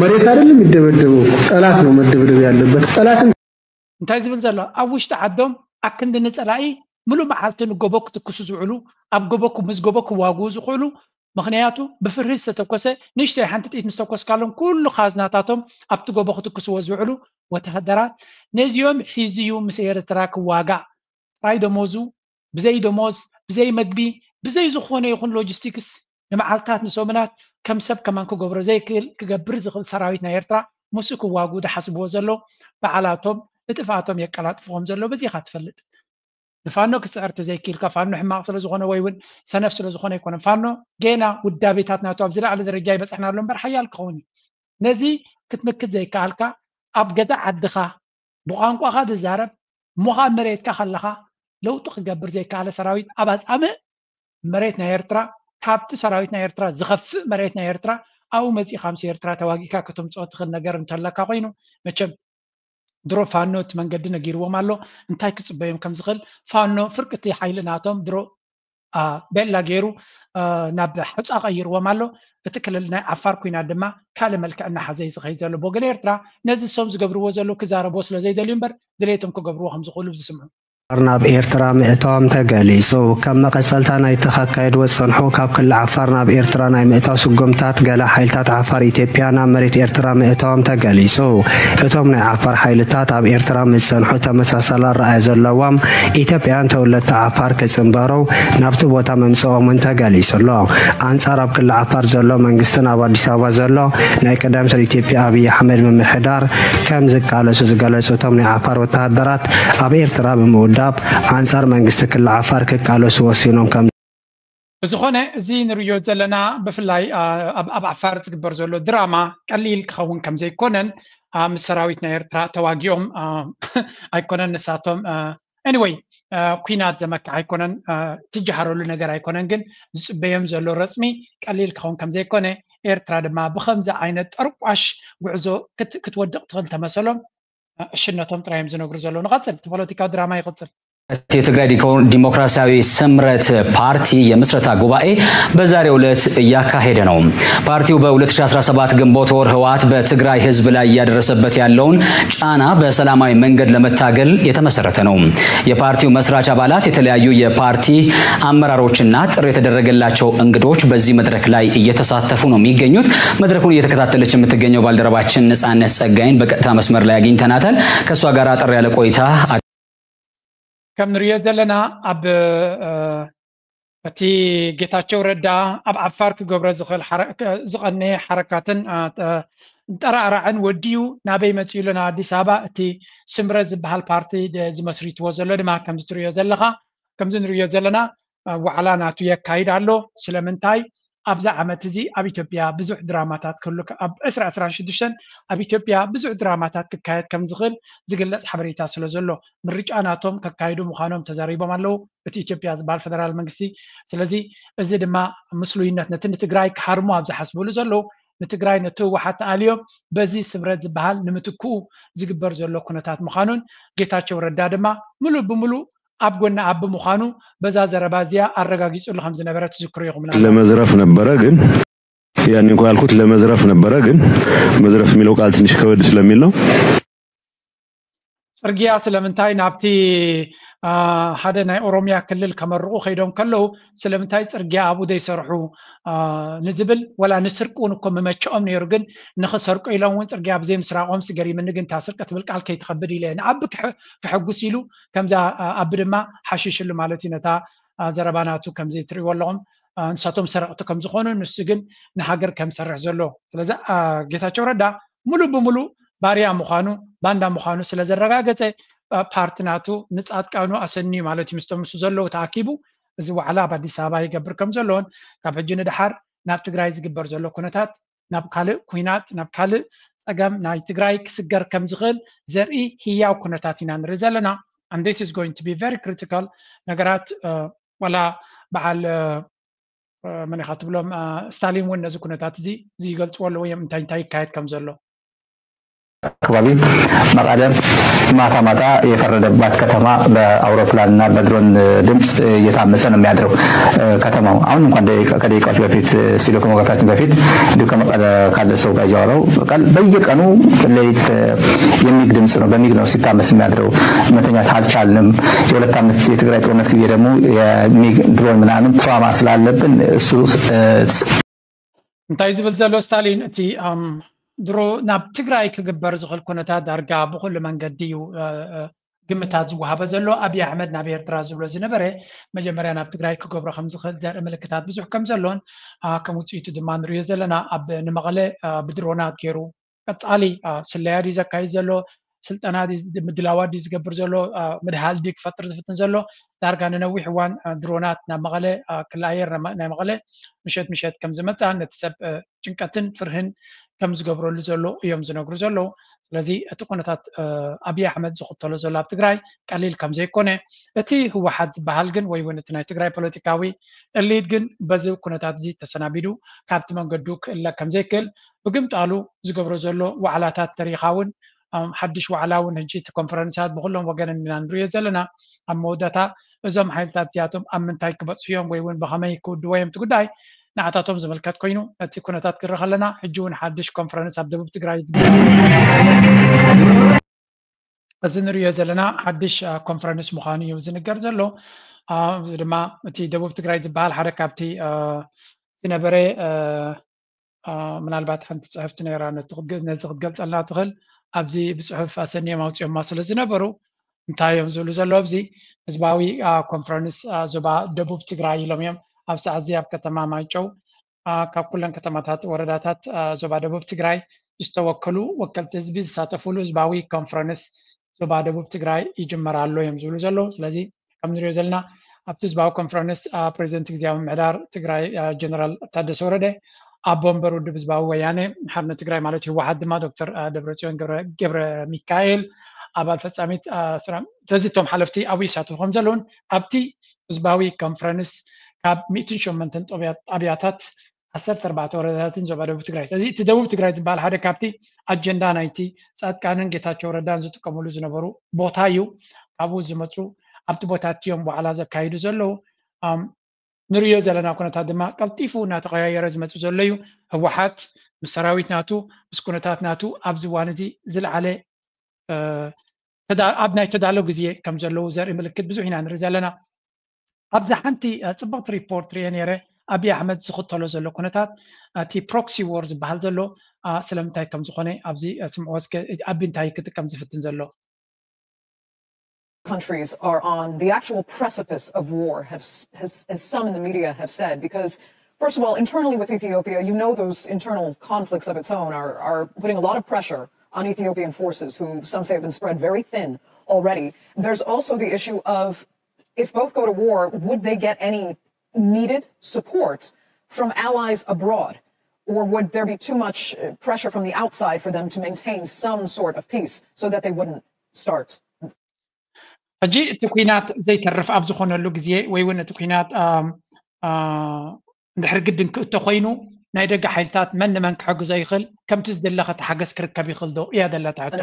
መሬት አይደለም የሚደበደበው፣ ጠላት ነው መደብደብ ያለበት። ጠላትን እንታይ ዝብል ዘሎ ኣብ ውሽጢ ዓዶም ኣክንዲ ንጸላኢ ምሉእ መዓልቲ ንጎቦ ክትክሱ ዝውዕሉ ኣብ ጎቦ ምስ ጎቦ ክዋግኡ ዝኽእሉ ምኽንያቱ ብፍርሂ ዝተተኮሰ ንእሽተይ ሓንቲ ጥይት ምስ ተኮስካሎም ኩሉ ካዝናታቶም ኣብቲ ጎቦ ክትክስዎ ዝውዕሉ ወተሃደራት ነዚኦም ሒዙ እዩ ምስ ኤርትራ ክዋጋእ ጥራይ ደሞዙ ብዘይ ደሞዝ ብዘይ መግቢ ብዘይ ዝኾነ ይኹን ሎጂስቲክስ ንመዓልታት ንሰሙናት ከም ሰብ ከማን ክገብሮ ዘይክእል ክገብር ዝኽእል ሰራዊት ናይ ኤርትራ ምስኡ ክዋግኡ ዝሓስብዎ ዘሎ በዓላቶም ንጥፍኣቶም የቀላጥፍዎም ዘሎ በዚኻ ትፈልጥ ንፋኖ ክስዕር ተዘይክኢልካ ፋኖ ሕማቕ ስለ ዝኾነ ወይ እውን ሰነፍ ስለ ዝኾነ ኣይኮነን ፋኖ ጌና ውዳቤታት ናቱ ኣብ ዝለዓለ ደረጃ ይበፅሕና ኣሎ እምበር ሓያል ክኸውን እዩ ነዚ ክትምክት ዘይከኣልካ ኣብ ገዛ ዓድኻ ብቋንቋኻ ዝዛረብ እሞ ከዓ መሬትካ ከለኻ ለውጢ ክገብር ዘይከኣለ ሰራዊት ኣብ ኣፃምእ መሬት ናይ ኤርትራ ካብቲ ሰራዊት ናይ ኤርትራ ዝኸፍእ መሬት ናይ ኤርትራ ኣብኡ መፂእኻ ምስ ኤርትራ ተዋጊእካ ከተምፅኦ ትኽእል ነገር እንተለካ ኮይኑ መቸም ድሮ ፋኖ እቲ መንገዲ ነጊርዎም ኣሎ እንታይ ክፅበዮም ከም ዝኽእል ፋኖ ፍርቅቲ ሓይሊ ናቶም ድሮ ቤላ ገይሩ ናብ ሑፃ ቀይርዎም ኣሎ እቲ ክልል ናይ ዓፋር ኩናት ድማ ካልእ መልክዕ እናሓዘ እዩ ዝኸይድ ዘሎ ብወገን ኤርትራ ነዚ እሶም ዝገብርዎ ዘለዉ ክዛረብዎ ስለ ዘይደልዩ እምበር ድሌቶም ክገብርዎ ከም ዝኽእሉ ዝስምዑ ናብ ኤርትራ ምእታዎም ተገሊጹ። ከም መቐጸልታ ናይቲ ከካየድዎ ዝጸንሑ ካብ ክሊ ዓፋር ናብ ኤርትራ ናይ ምእታው ስጉምታት ገለ ሓይልታት ዓፋር ኢትዮጵያ ናብ መሬት ኤርትራ ምእታዎም ተገሊጹ። እቶም ናይ ዓፋር ሓይልታት ኣብ ኤርትራ ምስ ዝጸንሑ ተመሳሳሊ ኣረኣእያ ዘለዎም ኢትዮጵያውያን ተወለድቲ ዓፋር ክጽንበሩ ናብቲ ቦታ ምምጽኦም እውን ተገሊጹ ኣሎ። ኣንጻር ኣብ ክሊ ዓፋር ዘሎ መንግስትን ኣብ ኣዲስ ኣበባ ዘሎ ናይ ቀዳማይ ሚኒስትር ኢትዮጵያ ኣብይ ኣሕመድ ምምሕዳር ከም ዝቃለሱ ዝገለጹ እቶም ናይ ዓፋር ወተሃደራት ኣብ ኤርትራ ብምውዳብ ኣንጻር መንግስቲ ክልል ዓፋር ክቃለሱ ወሲኖም ከም ብዝኾነ እዚ ንርእዮ ዘለና ብፍላይ ኣብ ዓፋር ዝግበር ዘሎ ድራማ ቀሊል ክኸውን ከም ዘይኮነን ምስ ሰራዊት ናይ ኤርትራ ተዋጊኦም ኣይኮነን ንሳቶም anyway ኩናት ዘመክሕ ኣይኮነን ትጀሃረሉ ነገር ኣይኮነን ግን ዝፅበዮም ዘሎ ረፅሚ ቀሊል ክኸውን ከም ዘይኮነ ኤርትራ ድማ ብኸምዚ ዓይነት ጠርቋሽ ጉዕዞ ክትወድቕ ትኽእል ተመሰሎም እሽነቶም ጥራይ እዮም ዝነግሩ ዘለዉ ንቐፅል እቲ ፖለቲካዊ ድራማ ይቕፅል እቲ የትግራይ ዲሞክራሲያዊ ስምረት ፓርቲ የምስረታ ጉባኤ በዛሬው ዕለት እያካሄደ ነው። ፓርቲው በ2017 ግንቦት ወር ህወሓት በትግራይ ህዝብ ላይ እያደረሰበት ያለውን ጫና በሰላማዊ መንገድ ለመታገል የተመሰረተ ነው። የፓርቲው መስራች አባላት፣ የተለያዩ የፓርቲ አመራሮችና ጥሪ የተደረገላቸው እንግዶች በዚህ መድረክ ላይ እየተሳተፉ ነው የሚገኙት። መድረኩን እየተከታተለች የምትገኘው ባልደረባችን ነጻነት ጸጋይን በቀጥታ መስመር ላይ አግኝተናታል። ከእሷ ጋር አጠር ያለ ቆይታ ከም ንሪኦ ዘለና ኣብ እቲ ጌታቸው ረዳ ኣብ ዓፋር ክገብሮ ዝኽእል ዝቐነየ ሓረካትን ጠራዕራዕን ወዲኡ ናበይ መፅኡ ኣሎ ናብ ኣዲስ ኣበባ እቲ ስምረት ዝበሃል ፓርቲ ዝመስሪትዎ ዘሎ ድማ ከምዚ ትሪኦ ዘለኻ ከምዚ ንሪኦ ዘለና ዋዕላ ናቱ የካይድ ኣሎ ስለምንታይ ኣብዛ ዓመት እዚ ኣብ ኢትዮጵያ ብዙሕ ድራማታት ክህሉ ኣብ ዕስራ ዕስራን ሽዱሽተን ኣብ ኢትዮጵያ ብዙሕ ድራማታት ክካየድ ከም ዝኽእል ዝግለጽ ሓበሬታ ስለ ዘሎ ምርጫ ናቶም ከካይዱ ምዃኖም ተዛሪቦም ኣለዉ እቲ ኢትዮጵያ ዝበሃል ፈደራል መንግስቲ ስለዚ እዚ ድማ ምስሉይነት ነቲ ንትግራይ ክሃርሙ ኣብ ዝሓስብሉ ዘለዉ ንትግራይ ነቲ ህወሓት ተኣልዮም በዚ ስምረት ዝበሃል ንምትክኡ ዝግበር ዘሎ ኩነታት ምዃኑን ጌታቸው ረዳ ድማ ምሉእ ብምሉእ ኣብ ጎኒ ኣብ ብምዃኑ በዛ ዘረባ እዚኣ ኣረጋጊጹሉ ከም ዝነበረ ትዝክሩ ኢኹም። ለመዝረፍ ነበረ ግን ያኔ እንኳ ያልኩት ለመዝረፍ ነበረ ግን መዝረፍ የሚለው ቃል ትንሽ ከበድ ስለሚል ነው። ጽርግያ ስለምንታይ ናብቲ ሓደ ናይ ኦሮሚያ ክልል ከመርቑ ከይዶም ከለዉ ስለምንታይ ጽርግያ ኣብኡ ዘይሰርሑ ንዝብል ወላ ንስርቂ እውን እኮ ምመቸኦም ነይሩ ግን ንኽሰርቁ ኢሎም እውን ጽርግያ ብዘይ ምስራቖም ስገሪምኒ ግን እታ ስርቂ ትብል ቃል ከይትኸብድ ኢለ ንዓቢ ክሕጉስ ኢሉ ከምዛ ኣቢ ድማ ሓሽሽሉ ማለት እዩ ነታ ዘረባ ናቱ ከምዚ ትሪእዎ ኣለኹም ንሳቶም ሰረቕቲ ከም ዝኾኑ፣ ንሱ ግን ንሃገር ከም ዝሰርሕ ዘሎ። ስለዚ ጌታቸው ረዳ ሙሉእ ብሙሉእ ባርያ ምዃኑ፣ ባንዳ ምዃኑ ስለ ዘረጋገጸ፣ ፓርቲ ናቱ ንጻድቃኑ ኣሰንዩ ማለት እዩ። ምስቶም ምስ ዘለዉ ተኣኪቡ እዚ ዋዕላ ኣብ ኣዲስ ኣበባ ይገብር ከም ዘሎን ካብ ሕጂ ንደሓር ናብ ትግራይ ዝግበር ዘሎ ኩነታት ናብ ካልእ ኩናት፣ ናብ ካልእ ጸገም ናይ ትግራይ ክስገር ከም ዝኽእል ዘርኢ ህያው ኩነታት ኢና ንርኢ ዘለና። And this is going to be very critical። ነገራት ዋላ በዓል መን ኢኻ ትብሎም፣ ስታሊን እውን ነዚ ኩነታት እዚ ይገልፅዎ ኣለዉ እዮም፣ እንታይ እንታይ ይካየድ ከም ዘሎ። ከባቢ መቐለ ማታ ማታ የፈረደባት ከተማ በአውሮፕላንና በድሮን ድምፅ እየታመሰ ነው የሚያድረው ከተማው። አሁን እንኳን ከደቂቃዎች በፊት ስቱዲዮ ከመግባታችን በፊት እንዲሁ ከመቀለ ካለ ሰው ጋር እያወራው በየቀኑ ሌሊት የሚግ ድምፅ ነው፣ በሚግ ነው ሲታመስ የሚያድረው። መተኛት አልቻልንም። የሁለት ዓመት የትግራይ ጦርነት ጊዜ ደግሞ የሚግ ድሮን ምናምን ትራማ ስላለብን እሱ እንታይ ዝብል ዘሎ ስታሊን፣ እቲ ድሮ ናብ ትግራይ ክግበር ዝኽእል ኩነታት ዳርጋ ብኩሉ መንገዲ እዩ ግምታት ዝወሃበ ዘሎ። ኣብይ ኣሕመድ ናብ ኤርትራ ዝብሎ ዝነበረ መጀመርያ ናብ ትግራይ ክገብሮ ከም ዝኽእል ዘርኢ ምልክታት ብዙሕ ከም ዘሎን ከም ውፅኢቱ ድማ ንሪኦ ዘለና። ኣብ ንመቐለ ብድሮናት ገይሩ ቀፃሊ ስለያ ድዩ ዘካይድ ዘሎ፣ ስልጠና ምድላዋት ድዩ ዝገብር ዘሎ፣ ምድሃል ድዩ ክፈጥር ዝፍትን ዘሎ። ዳርጋ ንነዊሕ እዋን ድሮናት ናብ መቐለ ክለኣየር ናይ መቐለ ምሸት ምሸት ከም ዝመፅኣ ነቲ ሰብ ጭንቀትን ፍርህን ከም ዝገብረሉ ዘሎ እዮም ዝነግሩ ዘለዉ። ስለዚ እቲ ኩነታት ኣብይ ኣሕመድ ዝኽተሎ ዘሎ ኣብ ትግራይ ቀሊል ከም ዘይኮነ፣ እቲ ህወሓት ዝበሃል ግን ወይ እውን እቲ ናይ ትግራይ ፖለቲካዊ እሊት ግን በዚ ኩነታት እዚ ተሰናቢዱ ካብቲ መንገዱ ክእለ ከም ዘይክእል ብግምጣሉ ዝገብሮ ዘሎ ዋዕላታት ተሪኻ እውን ሓድሽ ዋዕላ እውን ሕጂ እቲ ኮንፈረንሳት ብኩሎም ወገን ኢና ንሪኦ ዘለና። ኣብ መወዳእታ እዞም ሓይልታት እዚኣቶም ኣብ ምንታይ ክበፅሑ እዮም ወይ እውን ብኸመይ ክውድዎ እዮም እቲ ጉዳይ ንዓታቶም ዝምልከት ኮይኑ እቲ ኩነታት ክርኢ ከለና ሕጂ እውን ሓድሽ ኮንፈረንስ ኣብ ደቡብ ትግራይ ይግበር። እዚ ንሪኦ ዘለና ሓድሽ ኮንፈረንስ ምዃኑ እዩ ዝንገር ዘሎ። እዚ ድማ እቲ ደቡብ ትግራይ ዝበሃል ሓደ ካብቲ ዝነበረ ምናልባት ሓንቲ ፅሕፍቲ ነይራ ነዚ ክትገልፀልና ትኽእል። ኣብዚ ብፅሑፍ ኣሰንዮም ኣውፅኦማ ስለ ዝነበሩ እንታይ እዮም ዝብሉ ዘለዉ? ኣብዚ ህዝባዊ ኮንፈረንስ ዞባ ደቡብ ትግራይ ኢሎም እዮም ኣብ ሰዓት እዚ ኣብ ከተማ ማይጨው ካብ ኩለን ከተማታት ወረዳታት ዞባ ደቡብ ትግራይ ዝተወከሉ ወከልቲ ህዝቢ ዝሳተፉሉ ህዝባዊ ኮንፈረንስ ዞባ ደቡብ ትግራይ ይጅመር ኣሎ እዮም ዝብሉ ዘለዉ። ስለዚ ከም ንሪኦ ዘለና ኣብቲ ህዝባዊ ኮንፈረንስ ፕሬዚደንት ግዜያዊ ምምሕዳር ትግራይ ጀነራል ታደሰ ወረደ፣ ኣቦ ወንበር ውድብ ህዝባዊ ወያነ ሓርነት ትግራይ ማለት ህወሓት ድማ ዶክተር ደብረፅዮን ገብረ ሚካኤል፣ ኣባል ፈፃሚት ስራ፣ ስለዚ እቶም ሓለፍቲ ኣብኡ ይሳተፉ ከም ዘለውን ኣብቲ ህዝባዊ ኮንፈረንስ ካብ ሚእትን ሸሞንተን ጣብያታት ዓሰርተ ኣርባዕተ ወረዳታትን ዞባ ደቡብ ትግራይ። ስለዚ እቲ ደቡብ ትግራይ ዝበሃል ሓደ ካብቲ ኣጀንዳ ናይቲ ፃድቃንን ጌታቸው ረዳን ዝጥቀምሉ ዝነበሩ ቦታ እዩ። ካብኡ ዝመፁ ኣብቲ ቦታ እቲ እዮም ዋዕላ ዘካይዱ ዘለዉ። ንሪኦ ዘለና ኩነታት ድማ ቀልጢፉ እናተቐያየረ ዝመፅእ ዘሎ እዩ። ህወሓት ምስ ሰራዊት ናቱ ምስ ኩነታት ናቱ ኣብዚ እዋን እዚ ዝለዓለ ኣብ ናይ ተዳሎ ግዜ ከም ዘለዉ ዘርኢ ምልክት ብዙሕ ኢና ንርኢ ዘለና። ኣብዚ ሓንቲ ፅብቕቲ ሪፖርት ርየ ነይረ። ኣብይ ኣሕመድ ዝኽተሎ ዘሎ ኩነታት እቲ ፕሮክሲ ዎር ዝበሃል ዘሎ ስለምንታይ ከም ዝኾነ ኣብዚ ስምዕዎ እስከ። ኣብ እንታይ ክጥቀም ዝፍትን ዘሎ? Countries are on the actual precipice of war, have, has, as some in the media have said, because first of all, internally with Ethiopia, you know those internal conflicts of its own are, are putting a lot of pressure on Ethiopian forces, who some say have been spread very thin already. There's also the issue of if both go to war, would they get any needed support from allies abroad? Or would there be too much pressure from the outside for them to maintain some sort of peace so that they wouldn't start? ሕጂ እቲ ኩናት ዘይተርፍ ኣብ ዝኾነሉ ግዜ ወይ እውን እቲ ኩናት እንድሕር ግድን ክእቶ ኮይኑ ናይ ደገ ሓይልታት መን ንመን ክሕግዞ ይኽእል፣ ከምቲ ዝደለ ከተሓገዝ ክርከብ ይኽእል ዶ እያ ደላ ትሕቶ።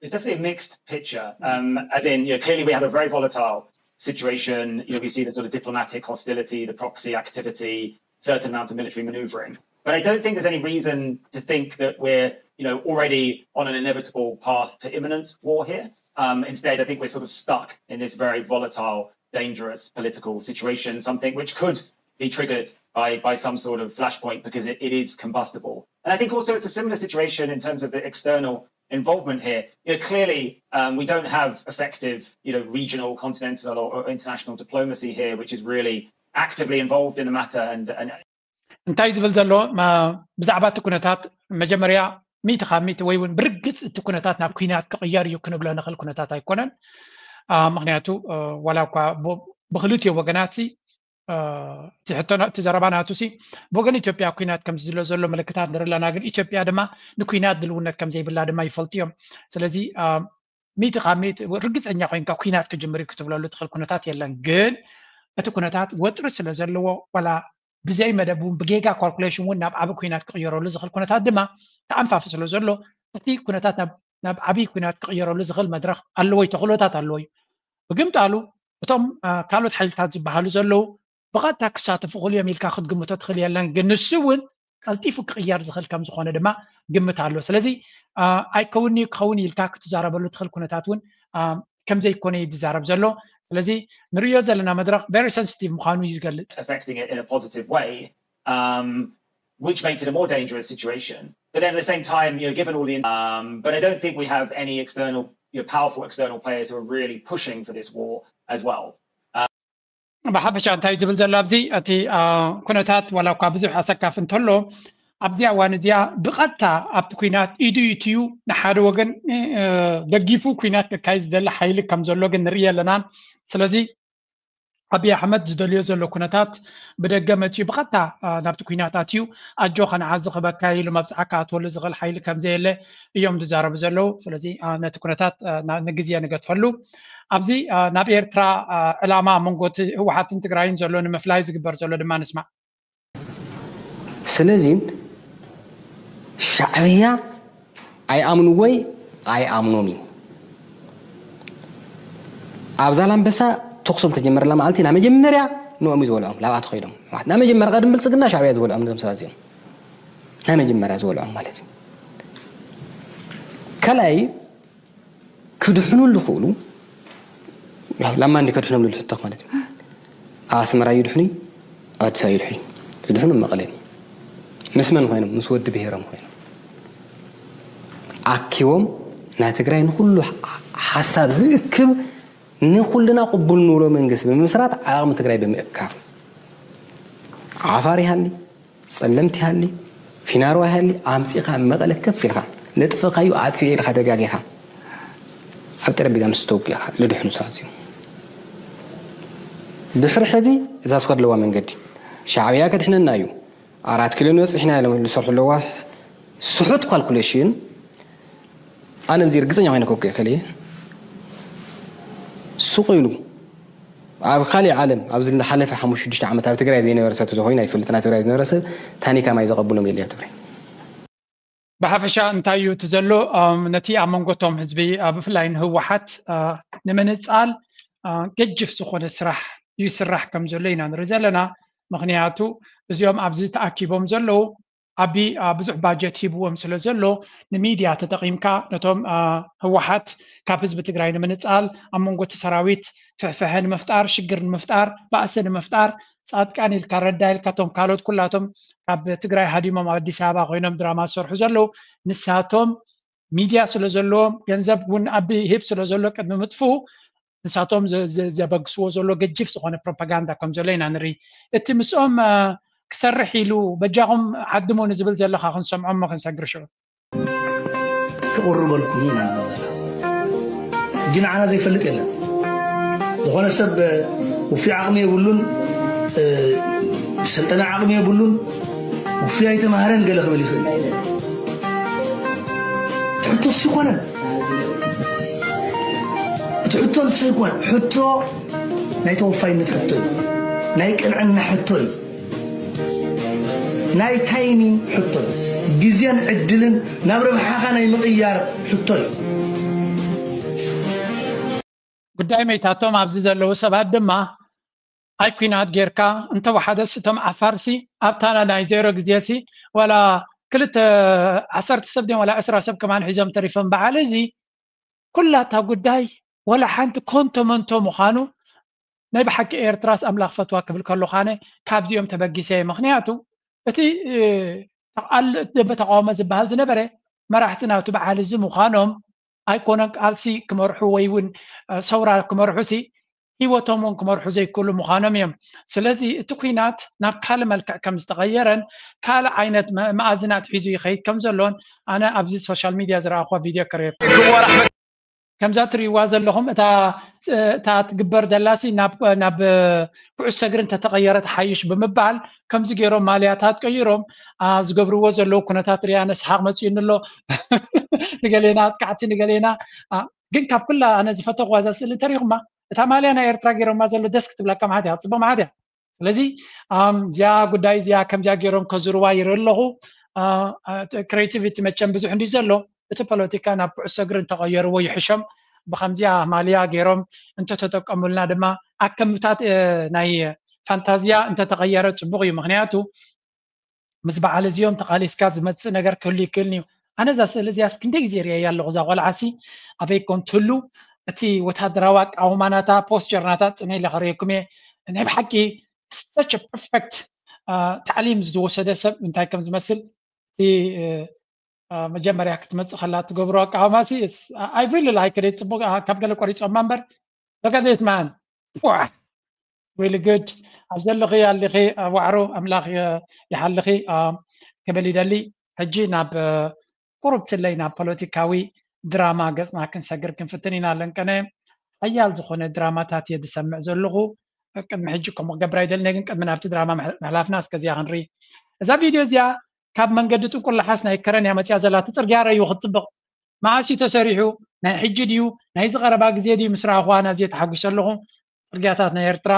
It's definitely a mixed picture. Um, as in, you know, clearly we have a very volatile situation. You know, we see the sort of diplomatic hostility, the proxy activity, certain amounts of military maneuvering. But I don't think there's any reason to think that we're, you know, already on an inevitable path to imminent war here. Um, instead, I think we're sort of stuck in this very volatile, dangerous political situation, something which could be triggered by, by some sort of flashpoint because it, it is combustible. And I think also it's a similar situation in terms of the external involvement here. You know, clearly, um, we don't have effective, you know, regional, continental, or, or international diplomacy here, which is really actively involved in the matter and, and እንታይ ዝብል ዘሎ ብዛዕባ እቲ ኩነታት መጀመርያ ሚእቲ ካብ ሚእቲ ወይ እውን ብርግፅ እቲ ኩነታት ናብ ኩናት ክቕየር እዩ ክንብሎ ንኽእል ኩነታት ኣይኮነን። ምክንያቱ ዋላ እኳ ብክልቲኦ ወገናት እቲ ዘረባ ናቱ ሲ ብወገን ኢትዮጵያ ኩናት ከም ዝድሎ ዘሎ ምልክታት ንርኢ ኣለና፣ ግን ኢትዮጵያ ድማ ንኩናት ድልውነት ከም ዘይብላ ድማ ይፈልጡ እዮም። ስለዚ ሚእቲ ካብ ሚእቲ ርግፀኛ ኮይንካ ኩናት ክጅምር እዩ ክትብለሉ ትኽእል ኩነታት የለን። ግን እቲ ኩነታት ወጥሪ ስለ ዘለዎ ዋላ ብዘይ መደብ እውን ብጌጋ ካልኩሌሽን እውን ናብ ዓቢ ኩናት ክቕየረሉ ዝኽእል ኩነታት ድማ ተኣንፋፊ ስለ ዘሎ እቲ ኩነታት ናብ ዓብዪ ኩናት ክቕየረሉ ዝኽእል መድረኽ ኣለዎ እዩ፣ ተኽእሎታት ኣለዎ እዩ። ብግምጣሉ እቶም ካልኦት ሓይልታት ዝበሃሉ ዘለዉ ብቐጥታ ክሳተፉ ክኽእሉ እዮም ኢልካ ክትግምቶ ትኽእል የለን። ግን ንሱ እውን ቀልጢፉ ክቕየር ዝኽእል ከም ዝኾነ ድማ ግምት ኣሎ። ስለዚ ኣይከውን እዩ ክኸውን ኢልካ ክትዛረበሉ ትኽእል ኩነታት እውን ከም ዘይኮነ እዩ ዝዛረብ ዘሎ። ስለዚ ንርእዮ ዘለና መድረኽ very sensitive ምዃኑ እዩ ዝገልጽ። Affecting it in a positive way, um, which makes it a more dangerous situation. But then at the same time, you know, given all the, um, but I don't think we have any external, you know, powerful external players who are really pushing for this war as well. ብሓፈሻ እንታይ ዝብል ዘሎ ኣብዚ እቲ ኩነታት ዋላ እኳ ብዙሕ ኣሰካፊ እንተሎ ኣብዚ እዋን እዚኣ ብቐጥታ ኣብቲ ኩናት ኢዱ ይእትዩ ንሓደ ወገን ደጊፉ ኩናት ከካይድ ዝደሊ ሓይሊ ከም ዘሎ ግን ንርኢ ኣለናን። ስለዚ ኣብይ ኣሕመድ ዝደልዮ ዘሎ ኩነታት ብደገ መፅዩ ብቐጥታ ናብቲ ኩናት ኣትዩ ኣጆኻ ንዓዚ ክበካ ኢሉ መብፅዓ ክኣትወሉ ዝኽእል ሓይሊ ከም ዘየለ እዮም ዝዛረቡ ዘለዉ። ስለዚ ነቲ ኩነታት ንግዜ ንገድፈሉ። ኣብዚ ናብ ኤርትራ ዕላማ ኣብ መንጎ ህወሓትን ትግራይን ዘሎ ንምፍላይ ዝግበር ዘሎ ድማ ንስማዕ። ስለዚ ሻዕብያ ኣይኣምንዎይ ኣይኣምኖም እዩ። ኣብ ዛላምበሳ ተኩሲ ዝተጀመረላ መዓልቲ ናይ መጀመርያ ንኦም እዩ ዝበልዖም፣ ላብኣ ተኸይዶም ናይ መጀመርያ ቀድም ብልፅግና ሻዕብያ ዝበልዖም ነዞም ሰባት እዚኦም ናይ መጀመርያ ዝበልዖም ማለት እዩ። ካልኣይ ክድሕኑ ዝኽእሉ ላማ እንዲ ከድሕኖም ልሉ ሕቶ ማለት እዩ። ኣብ ኣስመራ ይድሕኑ፣ ኣብ ኣዲስ ኣበባ ይድሕኑ፣ ዝድሕኑ መቐለ እዮም። ምስ መን ኮይኖም? ምስ ወዲ ብሄሮም ኮይኖም ኣኪቦም ናይ ትግራይ ንኩሉ ሓሳብ ዝእክብ ንኩልና ቅቡል ንብሎ መንግስቲ ብምስራት ዓቕሚ ትግራይ ብምእካብ ዓፋር ይሃሊ ጸለምቲ ይሃሊ ፊናርዋ ይሃሊ ኣምጺኻ መቐለ ከፍ ኢልካ ለጥፍኻዩ ኣጥፊኤ ኢልካ ተጋጊኻ ኣብ ጠረጴዛ ምስ ተውቂኻ ልድሕኑ ሰባት እዮም። ድሕሪ ሕዚ እዛ ዝኸድለዋ መንገዲ ሻዕብያ ከድሕነና እዩ ኣራት ኪሎ ንበፅሕ ኢና ኢሎም ዝሰርሑ ኣለዋ ስሑት ካልኩሌሽን ኣነ እዚ ርግፀኛ ኮይነ ከውቅዕ ከልየ ሱቕ ኢሉ ኣብ ካሊእ ዓለም ኣብዚ ዝሓለፈ ሓሙሽተ ሽዱሽተ ዓመት ኣብ ትግራይ ዘይነበረ ሰብ ተዘኮይኑ ኣይፈልጥን ኣብ ትግራይ ዝነበረ ሰብ ታኒካ ማይ ዘቐብሎም የለ ኣብ ትግራይ ብሓፈሻ እንታይ እዩ እቲ ዘሎ ነቲ ኣብ መንጎቶም ህዝቢ ብፍላይ ንህወሓት ንምንፃል ገጅፍ ዝኾነ ስራሕ ይስራሕ ከም ዘሎ ኢና ንርኢ ዘለና ምክንያቱ እዚኦም ኣብዚ ተኣኪቦም ዘለዉ ኣቢ ብዙሕ ባጀት ሂብዎም ስለ ዘሎ ንሚድያ ተጠቒምካ ነቶም ህወሓት ካብ ህዝቢ ትግራይ ንምንፃል ኣብ መንጎ እቲ ሰራዊት ፍሕፍሐ ንምፍጣር ሽግር ንምፍጣር ባእሲ ንምፍጣር ፃድቃን ኢልካ ረዳ ኢልካ እቶም ካልኦት ኩላቶም ካብ ትግራይ ሃዲሞም ኣብ ኣዲስ ኣበባ ኮይኖም ድራማ ዝሰርሑ ዘለዉ ንሳቶም ሚድያ ስለ ዘለዎም ገንዘብ እውን ኣቢ ሂብ ስለ ዘሎ ቅድሚ ምጥፍኡ ንሳቶም ዘበግስዎ ዘሎ ገጅፍ ዝኾነ ፕሮፓጋንዳ ከም ዘሎ ኢና ንርኢ። እቲ ምስኦም ክሰርሕ ኢሉ በጃኹም ዓድሙ ንዝብል ዘለካ ክንሰምዖ እሞ ክንሰግር ሽዑ። ክቕርበልኩም ኢና ግን ዓና ዘይፈልጥ የለን። ዝኾነ ሰብ ውፊ ዓቕሚ የብሉን፣ ሰልጠና ዓቕሚ የብሉን፣ ውፊ ኣይተማሃረን ገለ ክብል ይኽእል። ትሕቶ እሱ ይኮነን እቲ ሕቶ ንሱ ይኮነ ሕቶ ናይ ተወፋይነት ሕቶ እዩ ናይ ቅንዕና ሕቶ እዩ ናይ ታይሚን ሕቶ እዩ ግዜን ዕድልን ናብ ረብሓኻ ናይ ምቕያር ሕቶ እዩ ጉዳይ መይታቶም ኣብዚ ዘለዉ ሰባት ድማ ኣይ ኩናት ጌርካ እንተወሓደስ እቶም ዓፋርሲ ኣብታና ናይ ዜሮ ግዜሲ ዋላ ክልተ ዓሰርተ ሰብ ድዮም ዋላ ዕስራ ሰብ ከማን ሒዞም ተሪፎም በዓል እዚ ኩላታ ጉዳይ ወላ ሓንቲ ኮንቶ መንቶ ምዃኑ ናይ ብሓቂ ኤርትራስ ኣምላኽ ፈትዋ ክብል ከሎ ኻነ ካብዚኦም ተበጊሰ ምኽንያቱ እቲ ደበ ተቃውሞ ዝበሃል ዝነበረ መራሕቲ ናቱ በዓል እዚ ምዃኖም ኣይኮነን ቃልሲ ክመርሑ ወይ እውን ሰውራ ክመርሑ ሲ ህይወቶም እውን ክመርሑ ዘይክእሉ ምዃኖም እዮም። ስለዚ እቲ ኩናት ናብ ካልእ መልክዕ ከም ዝተቐየረን ካልእ ዓይነት መ- መኣዝናት ሒዙ ይኸይድ ከም ዘሎን ኣነ ኣብዚ ሶሻል ሚድያ ዝረኣኹዋ ቪድዮ ከርእየኩም። ከምዛ ትርእይዋ ዘለኹም እታ እታ ትግበር ዘላሲ ናብ ናብ ኩዕሶ እግሪ እንተተቐየረት ሓይሽ ብምባል ከምዚ ገይሮም ማልያታት ቀይሮም ዝገብርዎ ዘለዉ ኩነታት ሪኣ ነስሓቕ መፅኡኒ ኣሎ። ንገሌና ኣጥቃዕቲ ንገሌና ግን ካብ ኩላ ኣነ ዝፈተኽዋ እዛ ስእሊ እንተሪኹማ እታ ማልያ ናይ ኤርትራ ገይሮማ ዘሎ ደስ ክትብለካ ማለት እያ፣ ፅቡቅ ማለት እያ። ስለዚ እዚኣ ጉዳይ እዚኣ ከምዚኣ ገይሮም ከዝርዋ ይርኢ ኣለኹ። ክሬቲቪቲ መቸም ብዙሕ እንዲ ዘሎ እቲ ፖለቲካ ናብ ኩዕሶ እግሪ እንተቐየርዎ ይሕሾም። ብከምዚኣ ማልያ ገይሮም እንተተጠቀሙልና ድማ ኣከምታት ናይ ፋንታዝያ እንተተቐየረ ፅቡቅ እዩ። ምክንያቱ ምስ በዓል እዚኦም ተቓሊስካ ዝመፅእ ነገር ክህሉ ይክእልን እዩ። ኣነ እዛ ስእሊ እዚኣስ ክንደይ ግዜ ርእየያ ኣለኹ። እዛ ቆልዓሲ ኣበይ ኮን ትህሉ እቲ ወታደራዊ ኣቃውማ ናታ ፖስቸር ናታ ፅነ ኢለ ከርእየኩም እየ። ናይ ብሓቂ such a perfect ታዕሊም ዝወሰደ ሰብ እንታይ ከም ዝመስል እቲ መጀመርያ ክትመፅእ ከላ ትገብሮ ኣቃውማ ሲ I really like it። ፅቡቅ ካብ ገለ ቆሪፆማ እምበር look at this man. Really good። ኣብ ዘለኺ ኣለኺ ዋዕሮ ኣምላኽ ይሓልኺ ክብል ይደሊ። ሕጂ ናብ ቁሩብ ትለይ ናብ ፖለቲካዊ ድራማ ገፅና ክንሰግር ክንፍትን ኢና። ለንቀነ ሓያል ዝኾነ ድራማታት እየ ዝሰምዕ ዘለኹ። ቅድሚ ሕጂ ከምኡ ክገብር ኣይደልን እየ፣ ግን ቅድሚ ናብቲ ድራማ ምሕላፍና እስከዚኣ ክንርኢ። እዛ ቪድዮ እዚኣ ካብ መንገዲ ጥንቁር ለሓስ ናይ ከረን እያ መፅያ ዘላ። እቲ ፅርግያ ረእይዎ ክትፅብቕ መዓስ እዩ ተሰሪሑ? ናይ ሕጂ ድዩ ናይዚ ቀረባ ግዜ ድዩ? ምስ ረኣኹ ኣነ ኣዝየ ተሓጒሰ ኣለኹ። ፅርግያታት ናይ ኤርትራ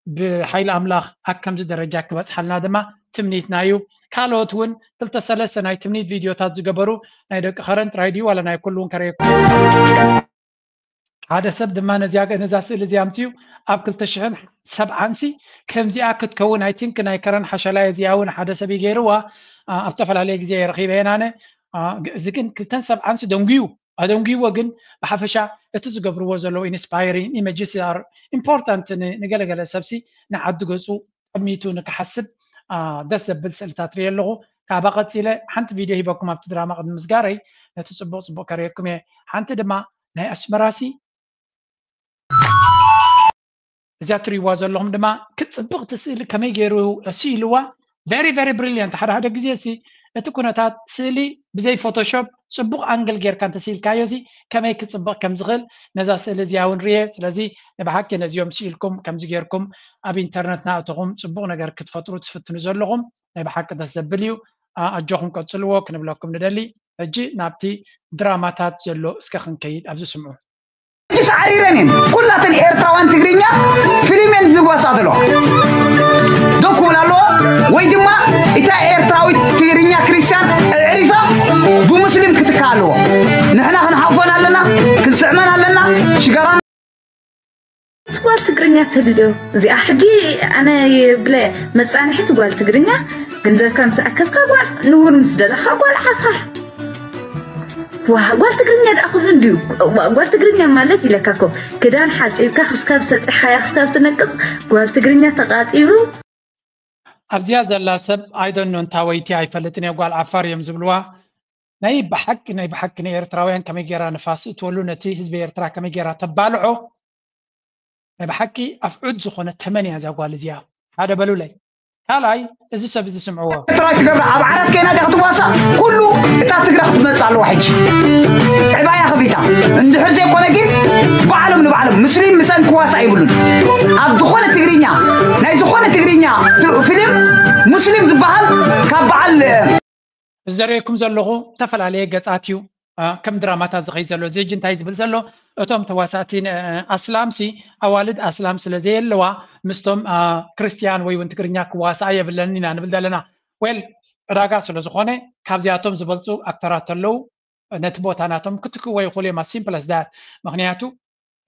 ብሓይሊ ኣምላኽ ኣብ ከምዚ ደረጃ ክበፅሓልና ድማ ትምኒትና እዩ። ካልኦት እውን ክልተ ሰለስተ ናይ ትምኒት ቪድዮታት ዝገበሩ ናይ ደቂ ከረን ጥራይ ድዩ ዋላ ናይ ኩሉ እውን ከረየኩም። ሓደ ሰብ ድማ ነዚኣ ነዛ ስእሊ እዚኣ ኣምፅኡ ኣብ ክልተ ሽሕን ሰብዓን ሲ ከምዚኣ ክትከውን I think ናይ ከረን ሓሸላይ እዚኣ እውን ሓደ ሰብ ይገይርዋ ኣብ ዝተፈላለየ ግዜ የረኺበ የናነ እዚ ግን ክልተን ሰብዓን ሲ ደንጉዩ ኣደንጉይዎ ግን ብሓፈሻ እቲ ዝገብርዎ ዘለዉ inspiring images are important ንገለገለ ሰብሲ ንዓዲ ገፁ ጠሚቱ ንክሓስብ ደስ ዘብል ስእልታት ርኢ ኣለኹ። ካብኣ ቀፂለ ሓንቲ ቪድዮ ሂበኩም ኣብቲ ድራማ ቅድሚ ምስጋረይ ነቲ ፅቡቅ ፅቡቅ ከርእየኩም እየ። ሓንቲ ድማ ናይ ኣስመራሲ እዚኣ ትርእይዋ ዘለኹም ድማ ክፅብቕቲ ስእሊ ከመይ ገይሩ ስኢልዋ very very brilliant። ሓደ ሓደ ግዜ ሲ እቲ ኩነታት ስእሊ ብዘይ ፎቶሾፕ ፅቡቕ ኣንግል ጌርካ እንተስኢልካዮ ሲ ከመይ ክፅብቕ ከም ዝኽእል ነዛ ስእሊ እዚኣ እውን ርየ። ስለዚ ንብሓቂ ነዚኦም ስኢልኩም ከምዚ ጌርኩም ኣብ ኢንተርነት ናእተኹም ፅቡቕ ነገር ክትፈጥሩ ትፍትኑ ዘለኹም ናይ ብሓቂ ደስ ዘብል እዩ። ኣጆኹም ቀፅልዎ ክንብለኩም ንደሊ። ሕጂ ናብቲ ድራማታት ዘሎ እስከ ክንከይድ ኣብዚ ስምዑ። ሕጂ ሳዕሪረን እየን ኩላተን ኤርትራውያን ትግርኛ ፊልም እየን ዝዋሳእ ዘለዋ ዶ ክብል ኣለዎ ወይ ድማ እታ ኤርትራዊት ትግርኛ ክርስትያን ኣዕሪፋ ብሙስሊም ክትካ ኣለዎ። ንሕና ክንሓቆን ኣለና፣ ክንስዕመን ኣለና። ሽጋራ ጓል ትግርኛ ትልዶ እዚኣ ሕጂ ኣነ ይብለ መጻንሒት ጓል ትግርኛ ገንዘብካ ምስ ኣከብካ ጓል ንውር ምስ ደለኻ ጓል ዓፋር ዋ ጓል ትግርኛ ደኣ ኩሉ እንድዩ ጓል ትግርኛ ማለት ኢለካ እኮ ክዳን ሓጺብካ ክስካብ ሰጢሓያ ክስካብ ትነቅጽ ጓል ትግርኛ ተቃጺቡ ኣብዚኣ ዘላ ሰብ ኣይደኖ እንታወይቲ ኣይፈልጥን እየ ጓል ዓፋር እዮም ዝብልዋ ናይ ብሓቂ ናይ ብሓቂ ንኤርትራውያን ከመይ ጌራ ንፋስ እትወሉ ነቲ ህዝቢ ኤርትራ ከመይ ጌራ ተባልዖ ናይ ብሓቂ ኣፍዑድ ዝኾነ ተመን እያ እዛ ጓል እዚኣ ሓደ በሉለይ ካልኣይ እዚ ሰብ እዚ ስምዕዎ ኤርትራዊ ትገብራ ኣብ ዓራት ከይና ዲያ ክትዋሳ ኩሉ እታ ትግረ ክትመጽእ ኣለዋ ሕጂ ዕባያ ከፊታ እንድሕር ዘይኮነ ግን ባዕሎም ንባዕሎም ምስሊም ምሰን ክዋሳ ይብሉን ኣብ ዝኾነ ትግርኛ ናይ ዝኾነ ትግርኛ ፊልም ሙስሊም ዝበሃል ካብ በዓል እዚ ዘርእየኩም ዘለኹ ዝተፈላለየ ገጻት እዩ ከም ድራማታት ዝኸይ ዘሎ እዚ ሕጂ እንታይ ዝብል ዘሎ እቶም ተዋሳእቲ ኣስላም ሲ ኣዋልድ ኣስላም ስለ ዘየለዋ ምስቶም ክርስትያን ወይ እውን ትግርኛ ክዋሳኣ የብለን ኢና ንብል ዘለና well ዕዳጋ ስለ ዝኾነ ካብዚኣቶም ዝበልፁ ኣክተራት ተለዉ ነቲ ቦታ ናቶም ክትክዎ ይኽእሉ እዮም simple as that ምክንያቱ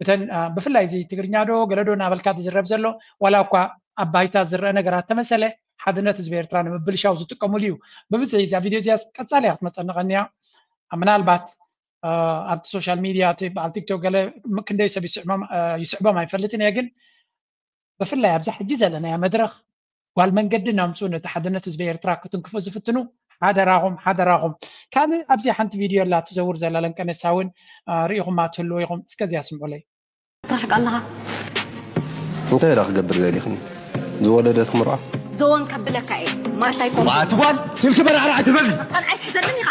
እተን ብፍላይ እዚ ትግርኛ ዶ ገለ ዶ እናበልካ ዝዝረብ ዘሎ ዋላ እኳ ኣብ ባይታ ዝረአ ነገራት ተመሰለ ሓድነት ህዝቢ ኤርትራ ንምብልሻው ዝጥቀምሉ እዩ ብብዝሒ እዚኣ ቪድዮ እዚኣ ቀፃሊ እያ ክትመፀኒ ቀኒያ ምናልባት ኣብቲ ሶሻል ሚድያ በዓል ቲክቶክ ገለ ክንደይ ሰብ ይስዕቦም ኣይፈልጥን እየ ግን ብፍላይ ኣብዛ ሕጂ ዘለናያ መድረኽ ጓል መንገዲ ናምፅኡ ነቲ ሓድነት ህዝቢ ኤርትራ ክትንክፉ ዝፍትኑ ሓደራኹም ሓደራኹም ካልእ ኣብዚኣ ሓንቲ ቪድዮ ኣላ ትዘውር ዘላ ለንቀነሳ እውን ርኢኹማ ትህልዎ ኢኹም እስከዚያ ስምዑለይ ትራሕቅ ኣለኻ እንታይ ደኣ ክገብር ደሊኽኒ? ዝወለደት ክምርዖ? ዘወን ከብለካ እየ። ማርታ ይኮን። ኣቲ ጓል፣ ስልኪ በራዕራዕ ትበሊ። ኣስኻን ኣይትሕዘንን ኢኻ።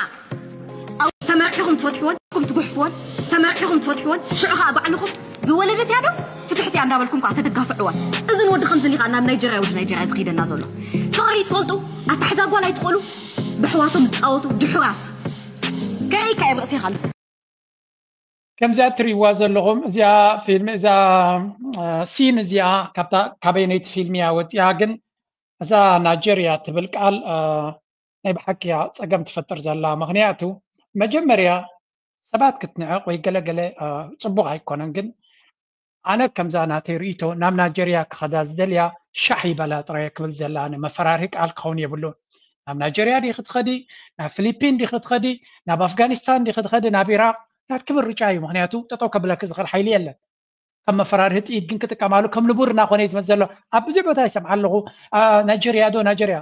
ኣብ ተመርዒኹም ትፈትሕወን፣ ኩም ትጉሕፍወን፣ ተመርዒኹም ትፈትሕወን፣ ሽዑ ኸኣ ባዕልኹም ዝወለደት እያ ዶ ፍትሕቲ እያ እንዳበልኩም ከኣ ትትጋፍዕወን። እዝን ወዲ ከምዝን ኢኻ ናብ ናይጀርያ፣ ወዲ ናይጀርያ ዝኸይደና ዘሎ። ፍቕሪ ትፈልጡ፣ ኣታሕዛ ጓል ኣይትኽእሉ፣ ብሕዋቶም ዝጻወቱ ድሑራት። ከርእይካ እየ ርእሲኻ ኣሎ። ከምዚኣ እትሪእዋ ዘለኹም እዚኣ ፊልም እዛ ሲን እዚኣ ካብታ ካበይነይቲ ፊልም እያ ወፂኣ? ግን እዛ ናይጀርያ ትብል ቃል ናይ ብሓቂ እያ ፀገም ትፈጥር ዘላ። ምክንያቱ መጀመርያ ሰባት ክትንዕቕ ወይ ገለገለ ፅቡቅ ኣይኮነን። ግን ኣነ ከምዛ ናተይ ርእይቶ ናብ ናይጀርያ ክኸዳ ዝደልያ ሻሕ ይበላ ጥራይ ክብል ዘላ ኣነ መፈራርሂ ቃል ክኸውን የብሉን። ናብ ናይጀርያ ዲ ክትኸዲ፣ ናብ ፊሊፒን ዲ ክትኸዲ፣ ናብ ኣፍጋኒስታን ዲ ክትኸዲ፣ ናብ ኢራቅ ናትኪ ምርጫ እዩ። ምክንያቱ ጠጠው ከብለኪ ዝኽእል ሓይሊ የለን። ከም መፈራርሂ ጥይት ግን ክጥቀማሉ ከም ንቡር እናኾነ እዩ ዝመፅእ ዘሎ። ኣብ ብዙሕ ቦታ ይሰምዓ ኣለኹ። ናይጀርያ ዶ ናይጀርያ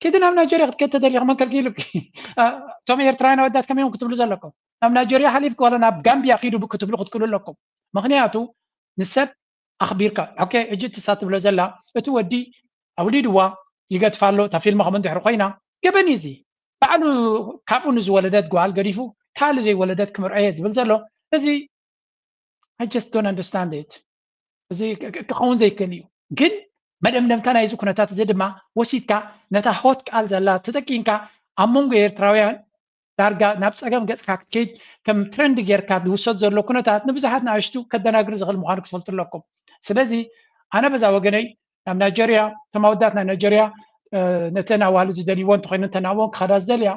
ኪዲ ናብ ናይጀርያ ክትከዲ ተደሊኺ መን ከልኪሉኪ? እቶም ኤርትራውያን ኣወዳት ከመይ እዮም ክትብሉ ዘለኩም? ናብ ናይጀርያ ሓሊፍኪ ዋላ ናብ ጋምቢያ ኪዱ ክትብሉ ክትክእሉ ኣለኩም። ምክንያቱ ንሰብ ኣኽቢርካ ኦኬ። ሕጂ እትሳ ትብሎ ዘላ እቲ ወዲ ኣውሊድዋ ይገድፋ ኣሎ። እታ ፊልም ከም እንድሕር ኮይና ገበን እዩ እዚ። ባዕሉ ካብኡ ንዝወለደት ጓል ገዲፉ ካልእ ዘይወለደት ክምርዐየ ዝብል ዘሎ እዚ I just don't understand it። እዚ ክኸውን ዘይክእል እዩ። ግን መደምደምታ ናይዚ ኩነታት እዚ ድማ ወሲድካ ነታ ሆት ቃል ዘላ ተጠቂምካ ኣብ መንጎ ኤርትራውያን ዳርጋ ናብ ፀገም ገፅካ ክትከይድ ከም ትረንድ ጌርካ ዝውሰድ ዘሎ ኩነታት ንብዙሓት ንኣሽቱ ከደናግር ዝኽእል ምዃኑ ክትፈልጡ ኣለኩም። ስለዚ ኣነ በዛ ወገነይ ናብ ናይጀርያ እቶም ኣወዳት ናይ ናይጀርያ ነተን ኣዋልድ ዝደልይዎ እንተኮይኑ እንተናብኦም ክኸዳ ዝደልያ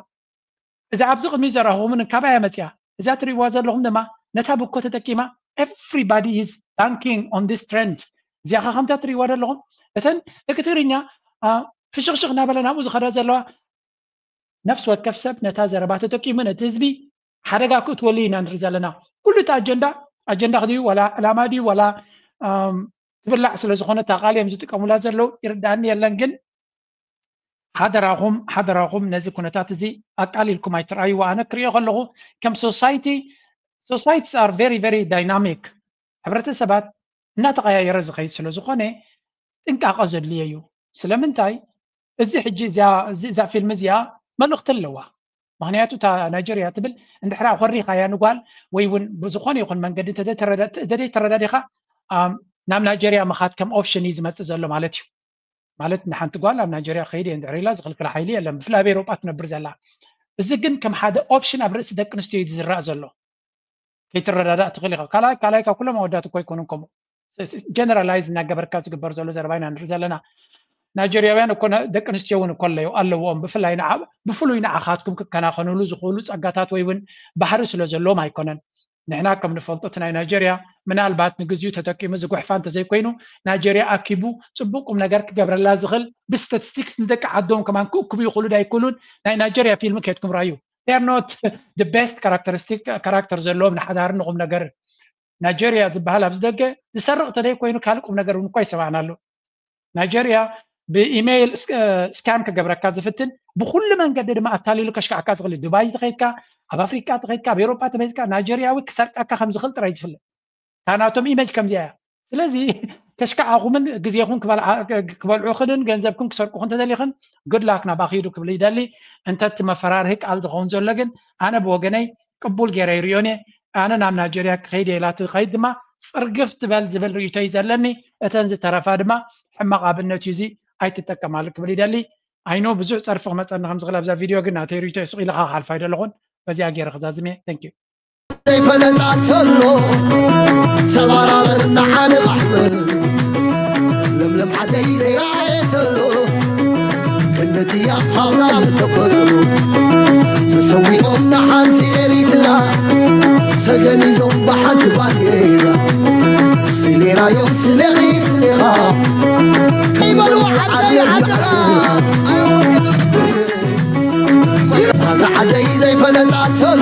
እዛ ኣብዚ ቅድሚ ዘራኹምን ካባያ መፅያ እዛ ትሪእዋ ዘለኹም ድማ ነታ ብኮ ተጠቂማ everybody is banking on this trend። እዚኣ ከ ከምታ ትሪእዋ ዘለኹም እተን ደቂ ትግርኛ ፍሽኽሽኽ እናበለ ናብኡ ዝኸዳ ዘለዋ ነፍሲ ወከፍ ሰብ ነታ ዘረባ ተጠቂሙ ነቲ ህዝቢ ሓደጋ ክእትወሉ ኢና ንርኢ ዘለና። ኩሉ እቲ ኣጀንዳ ኣጀንዳ ክድዩ ዋላ ዕላማ ድዩ ዋላ ትብላዕ ስለ ዝኾነ እታ ቃል እዮም ዝጥቀሙላ ዘለዉ ይርዳእኒ የለን። ግን ሓደራኹም ሓደራኹም ነዚ ኩነታት እዚ ኣቃሊልኩም ኣይትርኣይዎ። ኣነ ክሪኦ ከለኹ ከም society societies are very very dynamic። ሕብረተሰባት እናተቐያየረ ዝኸይድ ስለ ዝኾነ ጥንቃቐ ዘድልዮ እዩ። ስለምንታይ እዚ ሕጂ እዛ ፊልም እዚኣ መልእኽቲ ኣለዋ። ምክንያቱ እታ ናይጀርያ ትብል እንድሕራ ኮሪኻያ ንጓል ወይ እውን ብዝኾነ ይኹን መንገዲ እንተደይ ተረዳዲኻ ናብ ናይጀርያ ምኻድ ከም ኦፕሽን እዩ ዝመፅእ ዘሎ ማለት እዩ። ማለት ንሓንቲ ጓል ኣብ ናይጀርያ ክኸይድ እየ እንድሕር ኢላ ዝኽልክል ሓይሊ የለን። ብፍላይ ኣብ ኤውሮጳ ትነብር ዘላ እዚ ግን ከም ሓደ ኦፕሽን ኣብ ርእሲ ደቂ ኣንስትዮ እዩ ዝዝራእ ዘሎ። ከይትረዳዳእ ትኽእል ኢኻ። ካልኣይ ካልኣይ ካብ ኩሎም ኣወዳት እኮ ኣይኮኑን ከምኡ ጀነራላይዝ እናገበርካ ዝግበር ዘሎ ዘረባ ኢና ንርኢ ዘለና። ናይጀርያውያን እኮ ደቂ ኣንስትዮ እውን እኮ ኣለዎ ኣለዎም ብፍላይ ብፍሉይ ንዓኻትኩም ክከናኸኑሉ ዝኽእሉ ፀጋታት ወይ እውን ባህሪ ስለ ዘለዎም ኣይኮነን። ንሕና ከም ንፈልጦ እቲ ናይ ናይጀርያ ምናልባት ንግዚኡ ተጠቂሙ ዝጉሕፋ እንተዘይኮይኑ ናይጀርያ ኣኪቡ ፅቡቅ ቁም ነገር ክገብረላ ዝኽእል ብስታቲስቲክስ ንደቂ ዓዶም ከማን ክእክቡ ይኽእሉ ዳይክእሉን ናይ ናይጀርያ ፊልም ከድኩም ራዩ ኖት ቤስት ካራክተሪስቲክ ካራክተር ዘለዎም ንሓዳርን ንቁም ነገርን ናይጀርያ ዝበሃል ኣብዚ ደገ ዝሰርቕ ተደይ ኮይኑ ካልእ ቁም ነገር እውን እኳ ይሰማዕናሉ። ናይጀርያ ብኢሜይል ስካም ክገብረካ ዝፍትን ብኩሉ መንገዲ ድማ ኣታሊሉ ከሽካዕካ ዝኽእል ዱባይ ተኸይድካ ኣብ ኣፍሪቃ ተኸይድካ ኣብ ኤውሮጳ ተመይፅካ ናይጀርያዊ ክሰርቀካ ከም ዝኽእል ጥራይ ዝፍለጥ እታ ናቶም ኢሜጅ ከምዚኣ እያ። ስለዚ ከሽካዓኹምን ግዜኹም ክበልዑኽንን ገንዘብኩም ክሰርቁኹን ተደሊኽን ጉድላክ ናባኺ ሂዱ ክብል ይደሊ። እንተ እቲ መፈራርሂ ቃል ዝኸውን ዘሎ ግን ኣነ ብወገነይ ቅቡል ገይረ ይሪኦን እየ። ኣነ ናብ ናይጀርያ ክኸይድ እየ ኢላ ትኸይድ ድማ ፅርግፍ ትበል ዝብል ርእይቶ እዩ ዘለኒ። እተን ዝተረፋ ድማ ሕማቕ ኣብነት እዩ እዚ ኣይትጠቀማሉ ክብል ይደሊ። ኣይኖ ብዙሕ ፀርፊ ክመፀኒ ከም ዝኽእል ኣብዛ ቪድዮ ግን ናተይ ርእይቶ ስቕ ኢልኻ ክሓልፋ ኣይደለኹን። በዚኣ ገይረ ክዛዝም እየ። Thank you። ዘይፈለጣ ተሎ ተባራበር ንዓንቓሕ ለምለም ዓደይ ዘይረኣየ ተሎ ክንድያ ሃብታም ተፈጥሮ ተሰዊኦም ንሓንቲ ኤሪትራ ተገኒዞም ብሓንቲ ባንዴራ ስሌናዮም ስሌኺ ስሌኻ ከይበሉ ዓደይ ዓደራ እዛ ዓደይ ዘይፈለጣ ተሎ